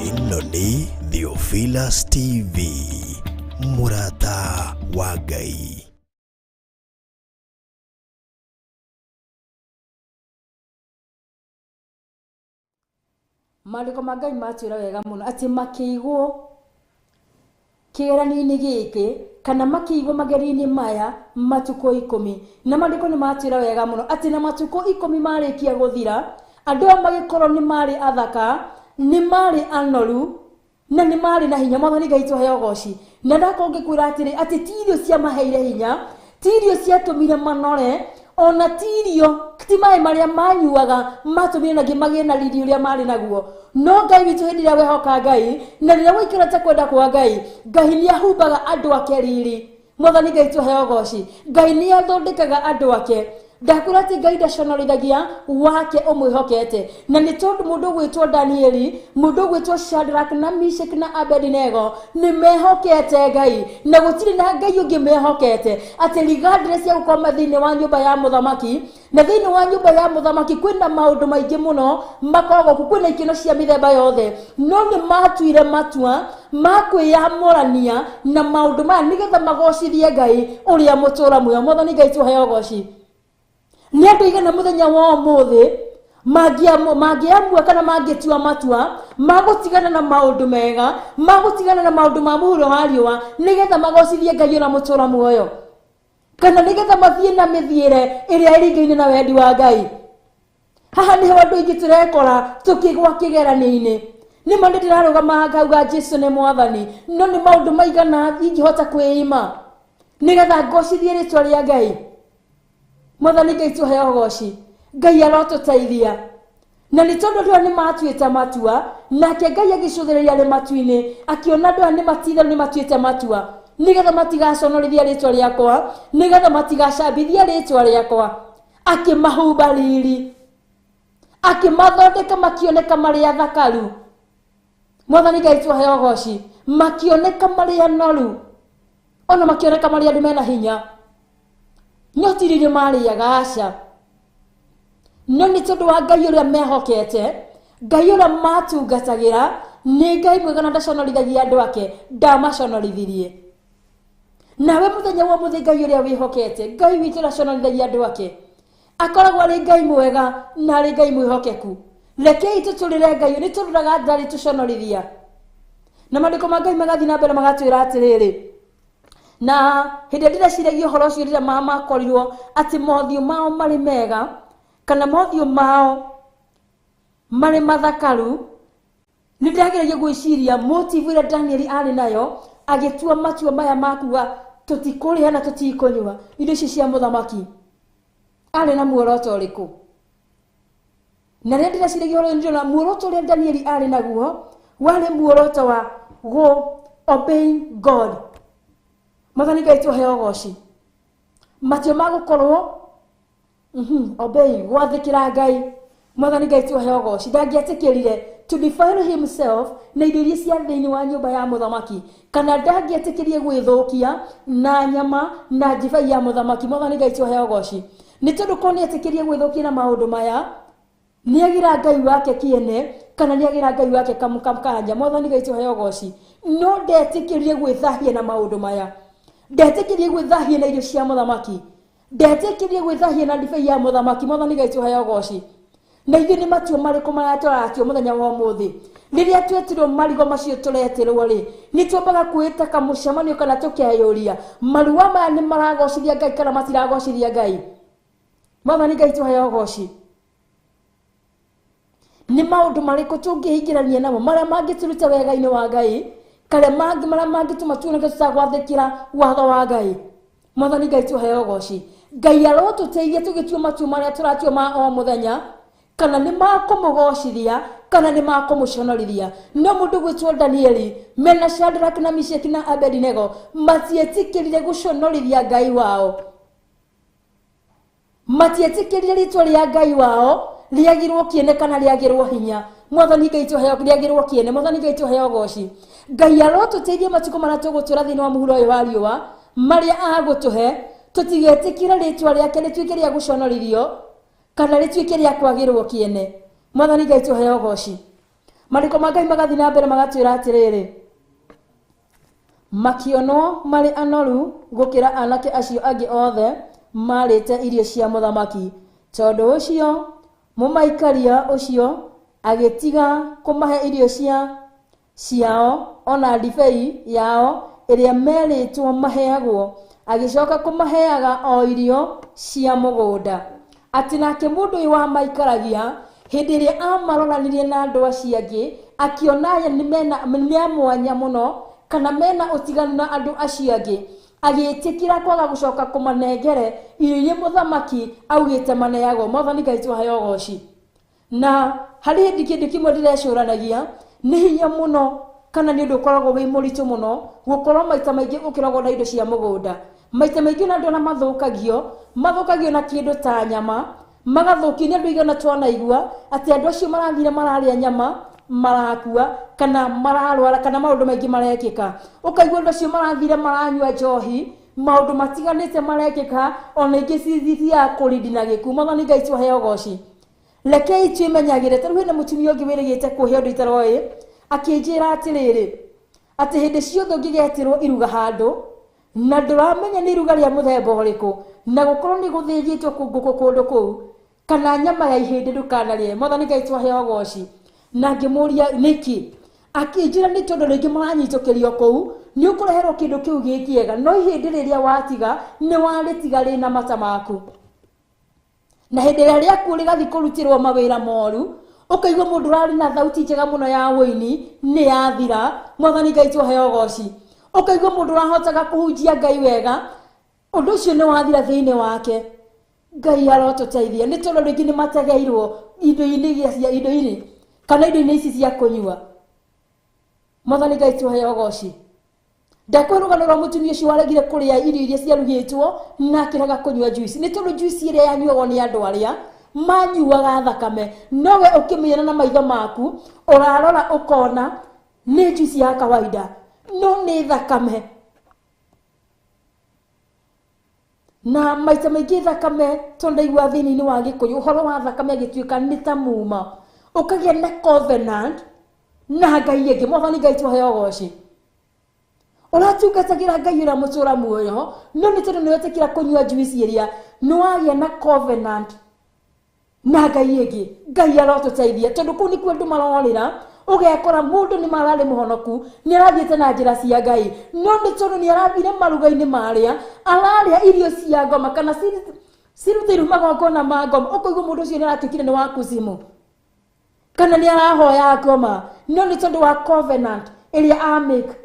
Ĩno nĩ Theophilus TV, mũrata wa Ngai. Maandĩko ma Ngai matwĩra wega mũno atĩ makĩigwo kĩgeranio-inĩ gĩkĩ kana makĩigwo magerio-inĩ maya matukũ 10. Na maandĩko nĩ matwĩra wega mũno atĩ na matukũ 10 marĩkia gũthira, andũ aya magĩkorwo nĩ marĩ athaka, nĩ marĩ anoru, na nĩ marĩ na hinya. Mwathani Ngai tũheo ũgoci. Na ndakorwo ngĩkwĩra atĩrĩ, atĩ ti irio ciamaheire hinya, ti irio ciatũmire manore, ona ti irio, ti maĩ marĩa manyuaga matũmire nangĩ magĩe na riri ũrĩa marĩ naguo. No Ngai witũ hĩndĩ ĩrĩa wehoka Ngai na rĩrĩa waikara ta kwenda kwa Ngai, Ngai nĩ ahumbaga andũ ake riri. Mwathani Ngai tũheo ũgoci. Ngai nĩ athondekaga andũ ake. Ndakwĩra atĩ Ngai ndaconorithagia wake ũmwĩhokete. Na nĩ tondũ mũndũ ũgwĩtwo Danieli, mũndũ ũgwĩtwo Shadrach na Meshach na Abednego nĩ mehokete Ngai, na gũtirĩ na Ngai ũngĩ mehokete, atĩ regardless ya gũkorwo thĩinĩ wa nyũmba ya mũthamaki, na thĩinĩ wa nyũmba ya mũthamaki kwĩna maũndũ maingĩ mũno makoragwo kuo, kwĩna ikeno cia mĩthemba yothe, no nĩ matuire matua ma kwĩyamũrania na maũndũ maya nĩgetha magocithie Ngai ũrĩa mũtũũra muoyo. Mwathani Ngai tũheo ũgoci. Nĩ andũ aigana mũthenya wa ũmũthĩ mangĩamua kana mangĩtua matua magũtigana na maũndũ mega, magũtigana na maũndũ ma mũhuro wa riũa nĩgetha magocithie Ngai ũrĩa mũtũũra muoyo, kana nĩgetha mathiĩ na mĩthiĩre ĩrĩa ĩringaine na wendi wa Ngai. Haha nĩho andũ aingĩ tũrekora tũkĩgwa kĩgeranio-inĩ. Nĩ ma nĩ ndĩrarũgama ngauga Jesu nĩ mwathani, no nĩ maũndũ maigana ingĩhota kwĩima nĩgetha ngocithie rĩtwa rĩa Ngai. Mwathani Ngai tũheo ũgoci. Ngai arotũteithia. Na nĩ tondũ andũ aya nĩ matuĩte matua, nake Ngai agĩcũthĩrĩria arĩ matu-inĩ, akĩona andũ aya nĩ matitherũ nĩ matuĩte matua, nĩgetha matigaconorithia rĩtwa rĩakwa, nĩgetha matigacambithie rĩtwa rĩakwa. Akĩmahumba riri, akĩmathondeka makĩoneka marĩ athakaru. Mwathani Ngai tũheo ũgoci. Makĩoneka marĩ anoru, ona makĩoneka marĩ andũ mena hinya. No ti irio marĩaga, aca. No nĩ tondũ wa Ngai ũrĩa mehokete, Ngai ũrĩa matungatagĩra, nĩ Ngai mwega na ndaconorithagia andũ ake, ndamaconorithirie. Nawe mũthenya wa ũmũthĩ Ngai ũrĩa wĩhokete, Ngai witũ ndaconorithagia andũ ake, akoragwo arĩ Ngai mwega na arĩ Ngai mwĩhokeku. Rekei tũtũrĩre Ngai nĩ tondũ ndarĩ tũconorithia. Na maandĩko ma Ngai magathiĩ na mbere magatwĩra atĩrĩrĩ, na hĩndĩ ĩrĩa ndĩreciragia ũhoro ũcio rĩrĩa makorirwo atĩ mothiũ mao marĩ mega kana mothiũ mao marĩ mathakaru, nĩ ndĩrageragia gwĩciria motive ĩrĩa Danieli arĩ nayo agĩtua matua maya ma kuga tũtikũrĩa na tũtikũnyua indo ici cia mũthamaki. Arĩ na muoroto ũrĩkũ? Na rĩrĩa ndĩreciragia ũhoro ũyũ ndĩrona muoroto ũrĩa Danieli arĩ naguo warĩ muoroto wa go obeying God. Mwathani Ngai tũheo ũgoci. Matua ma gũkorwo obeying, gwathĩkĩra Ngai. Mwathani Ngai tũheo ũgoci. Ndangĩetĩkĩrire to defile himself na indo iria cia thĩinĩ wa nyũmba ya mũthamaki, kana ndangĩetĩkĩrie gwĩthũkia na nyama na ndibei ya mũthamaki. Mwathani Ngai tũheo ũgoci. Nĩ tondũ korwo nĩetĩkĩrie gwĩthũkia na maũndũ maya, nĩagĩra Ngai wake kĩene kana nĩagĩra Ngai wake kanya. Mwathani Ngai tũheo ũgoci. No ndetĩkĩrie gwĩthahia na maũndũ maya, ndetĩkĩrie gwĩthahia na irio cia mũthamaki, ndetĩkĩrie gwĩthahia na ndibei ya mũthamaki. Mwathani Ngai tũheo ũgoci. Na ithuĩ nĩ matua marĩkũ marĩa tũratua mũthenya wa ũmũthĩ? Rĩrĩa twetirwo marigo macio tũretirwo rĩ, nĩ twambaga kwĩta kamũcemanio kana tũkeyũria marua maya nĩ maragocithia Ngai kana matiragocithia Ngai? Mwathani Ngai tũheo ũgoci. Nĩ maũndũ marĩkũ tũngĩingĩrania namo marĩa mangĩtũruta wega-inĩ wa Ngai, kana mangĩ marĩa mangĩtũma tuoneke tũtagwathĩkĩra watho wa Ngai? Mwathani Ngai tũheo ũgoci. Ngai arotũteithia tũgĩtua matua marĩa tũratua ma o mũthenya, kana nĩ makũmũgocithia kana nĩ makũmũconorithia. No mũndũ gwĩtwo Danieli mena Shadrach na Meshach na Abednego matietĩkĩrire gũconorithia Ngai wao, matietĩkĩrire rĩtwa rĩa Ngai wao rĩagĩrwo kĩene kana rĩagĩrwo hinya. Mwathani Ngai tũheo rĩagĩrwo kĩene. Mwathani Ngai tũheo ũgoci. Ngai arotũteithia matukũ marĩa tũgũtũra thĩinĩ wa mũhuro ũyũ wa riũa, marĩa agũtũhe, tũtigetĩkĩre rĩtwa rĩake rĩtuĩke rĩa gũconorithio kana rĩtuĩke rĩa kwagĩrwo kĩene. Mwathani Ngai tũheo ũgoci. Marĩko ma Ngai magathiĩ na mbere magatwĩra atĩrĩrĩ, makĩonwo marĩ anoru gũkĩra anake acio angĩ othe marĩte irio cia mũthamaki. Tondũ ũcio mũmaikaria ũcio agĩtiga kũmahe irio ciao ona ndibei yao ĩrĩa merĩtwo maheagwo, agĩcoka kũmaheaga o irio cia mũgũnda. Atĩ nake mũndũ ũyũ wamaikaragia hĩndĩ ĩrĩa amaroranirie na andũ acio angĩ, akĩona aya nĩ a mwanya mũno kana mena ũtiganu na andũ acio angĩ, agĩtĩkĩra kwaga gũcoka kũmanengere irio iria mũthamaki augĩte maneagwo. Mwathani Ngai tũheo ũgoci. Na harĩ hĩndĩ kĩndũ kĩmwe ndĩrecũranagia, nĩ hinya mũno kana nĩ ũndũ ũkoragwo wĩ mũritũ mũno gũkorwo maita maingĩ ũkĩrogwo na indo cia mũgũnda. Maita maingĩ ona andũ arĩa mathũkagio na kĩndũ ta nyama, magathũkio nĩ andũ aigana twanaigua atĩ andũ acio marathire mararĩa nyama marakua kana mararwara kana maũndũ maingĩ marekĩka. Ũkaigua andũ acio marathire maranyua njohi, maũndũ matiganĩte marekĩka, ona ingĩ cithiaga kũrindi na gĩkuũ. Mwathani Ngai tũheo ũgoci. Rekei twĩmenyagĩre. Ta rĩu hena mũtumia ũngĩ wĩrĩgĩte kũhe ũndũ itaroĩ, akĩnjĩra atĩrĩrĩ, atĩ hĩndĩ ciothe ũngĩgetĩrwo iruga handũ na ndũramenya nĩ iruga rĩa mũthemba ũrĩkũ, na gũkorwo nĩ gũthĩnjĩtwo ngũkũ kũndũ kũu kana nyama ya ihĩndĩ, ndũkanarĩe. Mwathani Ngai tũheo ũgoci. Na ngĩmũria nĩkĩ, akĩnjĩra nĩ tondũ rĩngĩ maranyitũkĩrio kũu nĩ ũkũreherwo kĩndũ kĩu gĩ kĩega, no ihĩndĩ rĩrĩa watiga nĩ warĩtiga rĩna mata maku, na hĩndĩ ĩrĩa rĩaku rĩgathiĩ kũrutĩrwo mawĩra moru, ũkaigua mũndũ ũrarĩ na thauti njega mũno ya ũini nĩ yathira. Mwathani Ngai tũheo ũgoci. Ũkaigua mũndũ ũrahotaga kũhunjia Ngai wega, ũndũ ũcio nĩ wathira thĩinĩ wake. Ngai arotũteithia, nĩ tondũ rĩngĩ nĩ mategeirwo indo-inĩ cia indo-inĩ kana indo-inĩ ici cia kũnyua. Mwathani Ngai tũheo ũgoci. Ndakwĩra rũgano rwa mũtumia ũcio waregire kũrĩa irio iria ciarugĩtwo na akĩrega kũnyua juice, nĩ tondũ juice ĩrĩa yanyuagwo nĩ andũ arĩa manyuaga thakame, nowe ũkĩmĩona na maitho maku ũrarora ũkona nĩ juice ya kawaida, no nĩ thakame. Na maita maingĩ thakame, tondũ ndaigua thĩinĩ wa Gĩkũyũ ũhoro wa thakame ĩgĩtuĩka nĩ ta muma, ũkagĩa na covenant na Ngai ĩngĩ. Mwathani Ngai tũheo ũgoci. Ũratungatagĩra Ngai ũrĩa mũtũra muoyo, no nĩ tondũ nĩwetĩkĩra kũnyua juice ĩrĩa, nĩwagĩa na covenant na Ngai ĩngĩ. Ngai arotũteithia, tondũ kũu nĩkuo andũ marorĩra. Ũgekora mũndũ nĩ mararĩ mũhonoku, nĩ arathiĩte na njĩra cia Ngai, no nĩ tondũ nĩ arathire maruga-inĩ marĩa ararĩa irio cia ngoma kana cirutĩirwo magongona ma ngoma, ũkaigua mũndũ ũcio nĩ aratuĩkire nĩ wa kuzimu kana nĩ arahoya ngoma, no nĩ tondũ wa covenant ĩrĩa amake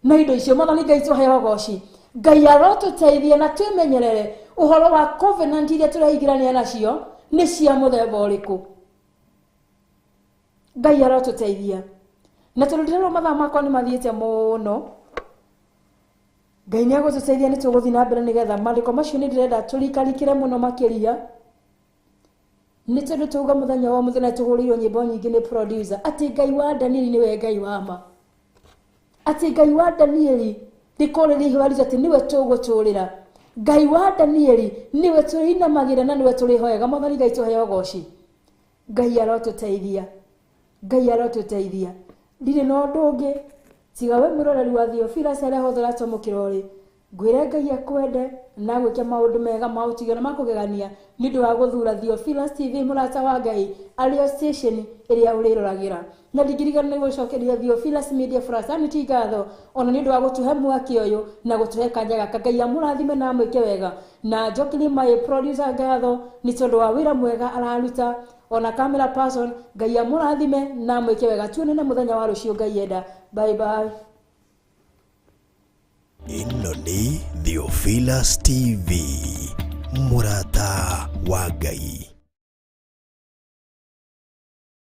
na indo icio. Mwathani Ngai tũheo ũgoci. Ngai arotũteithia na twĩmenyerere Ũhoro wa covenant iria tũreingĩrania nacio nĩ cia mũthemba ũrĩkũ? Ngai arotũteithia. Na tondũ ndĩrerwo mathaa makwa nĩ mathiĩte mũno, Ngai nĩ agũtũteithia, nĩ tũgũthiĩ na mbere nĩgetha maandĩko macio nĩ ndĩrenda tũrikarikĩre mũno makĩria, nĩ tondũ tauga mũthenya wa mũthenya tũhũrĩirwo nyĩmbo nyingĩ nĩ producer atĩ Ngai wa Danieli nĩwe Ngai wa ma, atĩ Ngai wa Danieli rĩkorĩrĩ ihũa ritũ, atĩ nĩwe tũgũtũrĩra. Ngai wa Danieli nĩwe tũrĩinamagĩra na nĩwe tũrĩhoyaga. Mwathani Ngai tũheo goci. Ngai arotũteithia, Ngai arotũteithia. Ndirĩ na ũndũ ũngĩ tiga we mwĩroreri wa Theophilus arĩa hothe ũratwamũkĩra ũrĩ, ngwĩre Ngai akwende na agwĩke maũndũ mega ma ũtugi na makũgegania nĩ ũndũ wa gũthura Theophilus TV, mũrata wa Ngai, arĩo station ĩrĩa ũrĩroragĩra. Na ndingĩrigana nĩ gũcokeria Theophilus Media Fraternity ngatho ona nĩ ũndũ wa gũtũhe mwaki ũyũ na gũtũhe kanya gaka. Ngai amũrathime na amwĩke wega. Na njokerie my producer ngatho nĩ tondũ wa wĩra mwega araruta, ona camera person. Ngai amũrathime na amwĩke wega. Tuonane mũthenya wa rũciũ Ngai enda. Bye bye. Ĩno nĩ Theophilus TV, mũrata wa Ngai.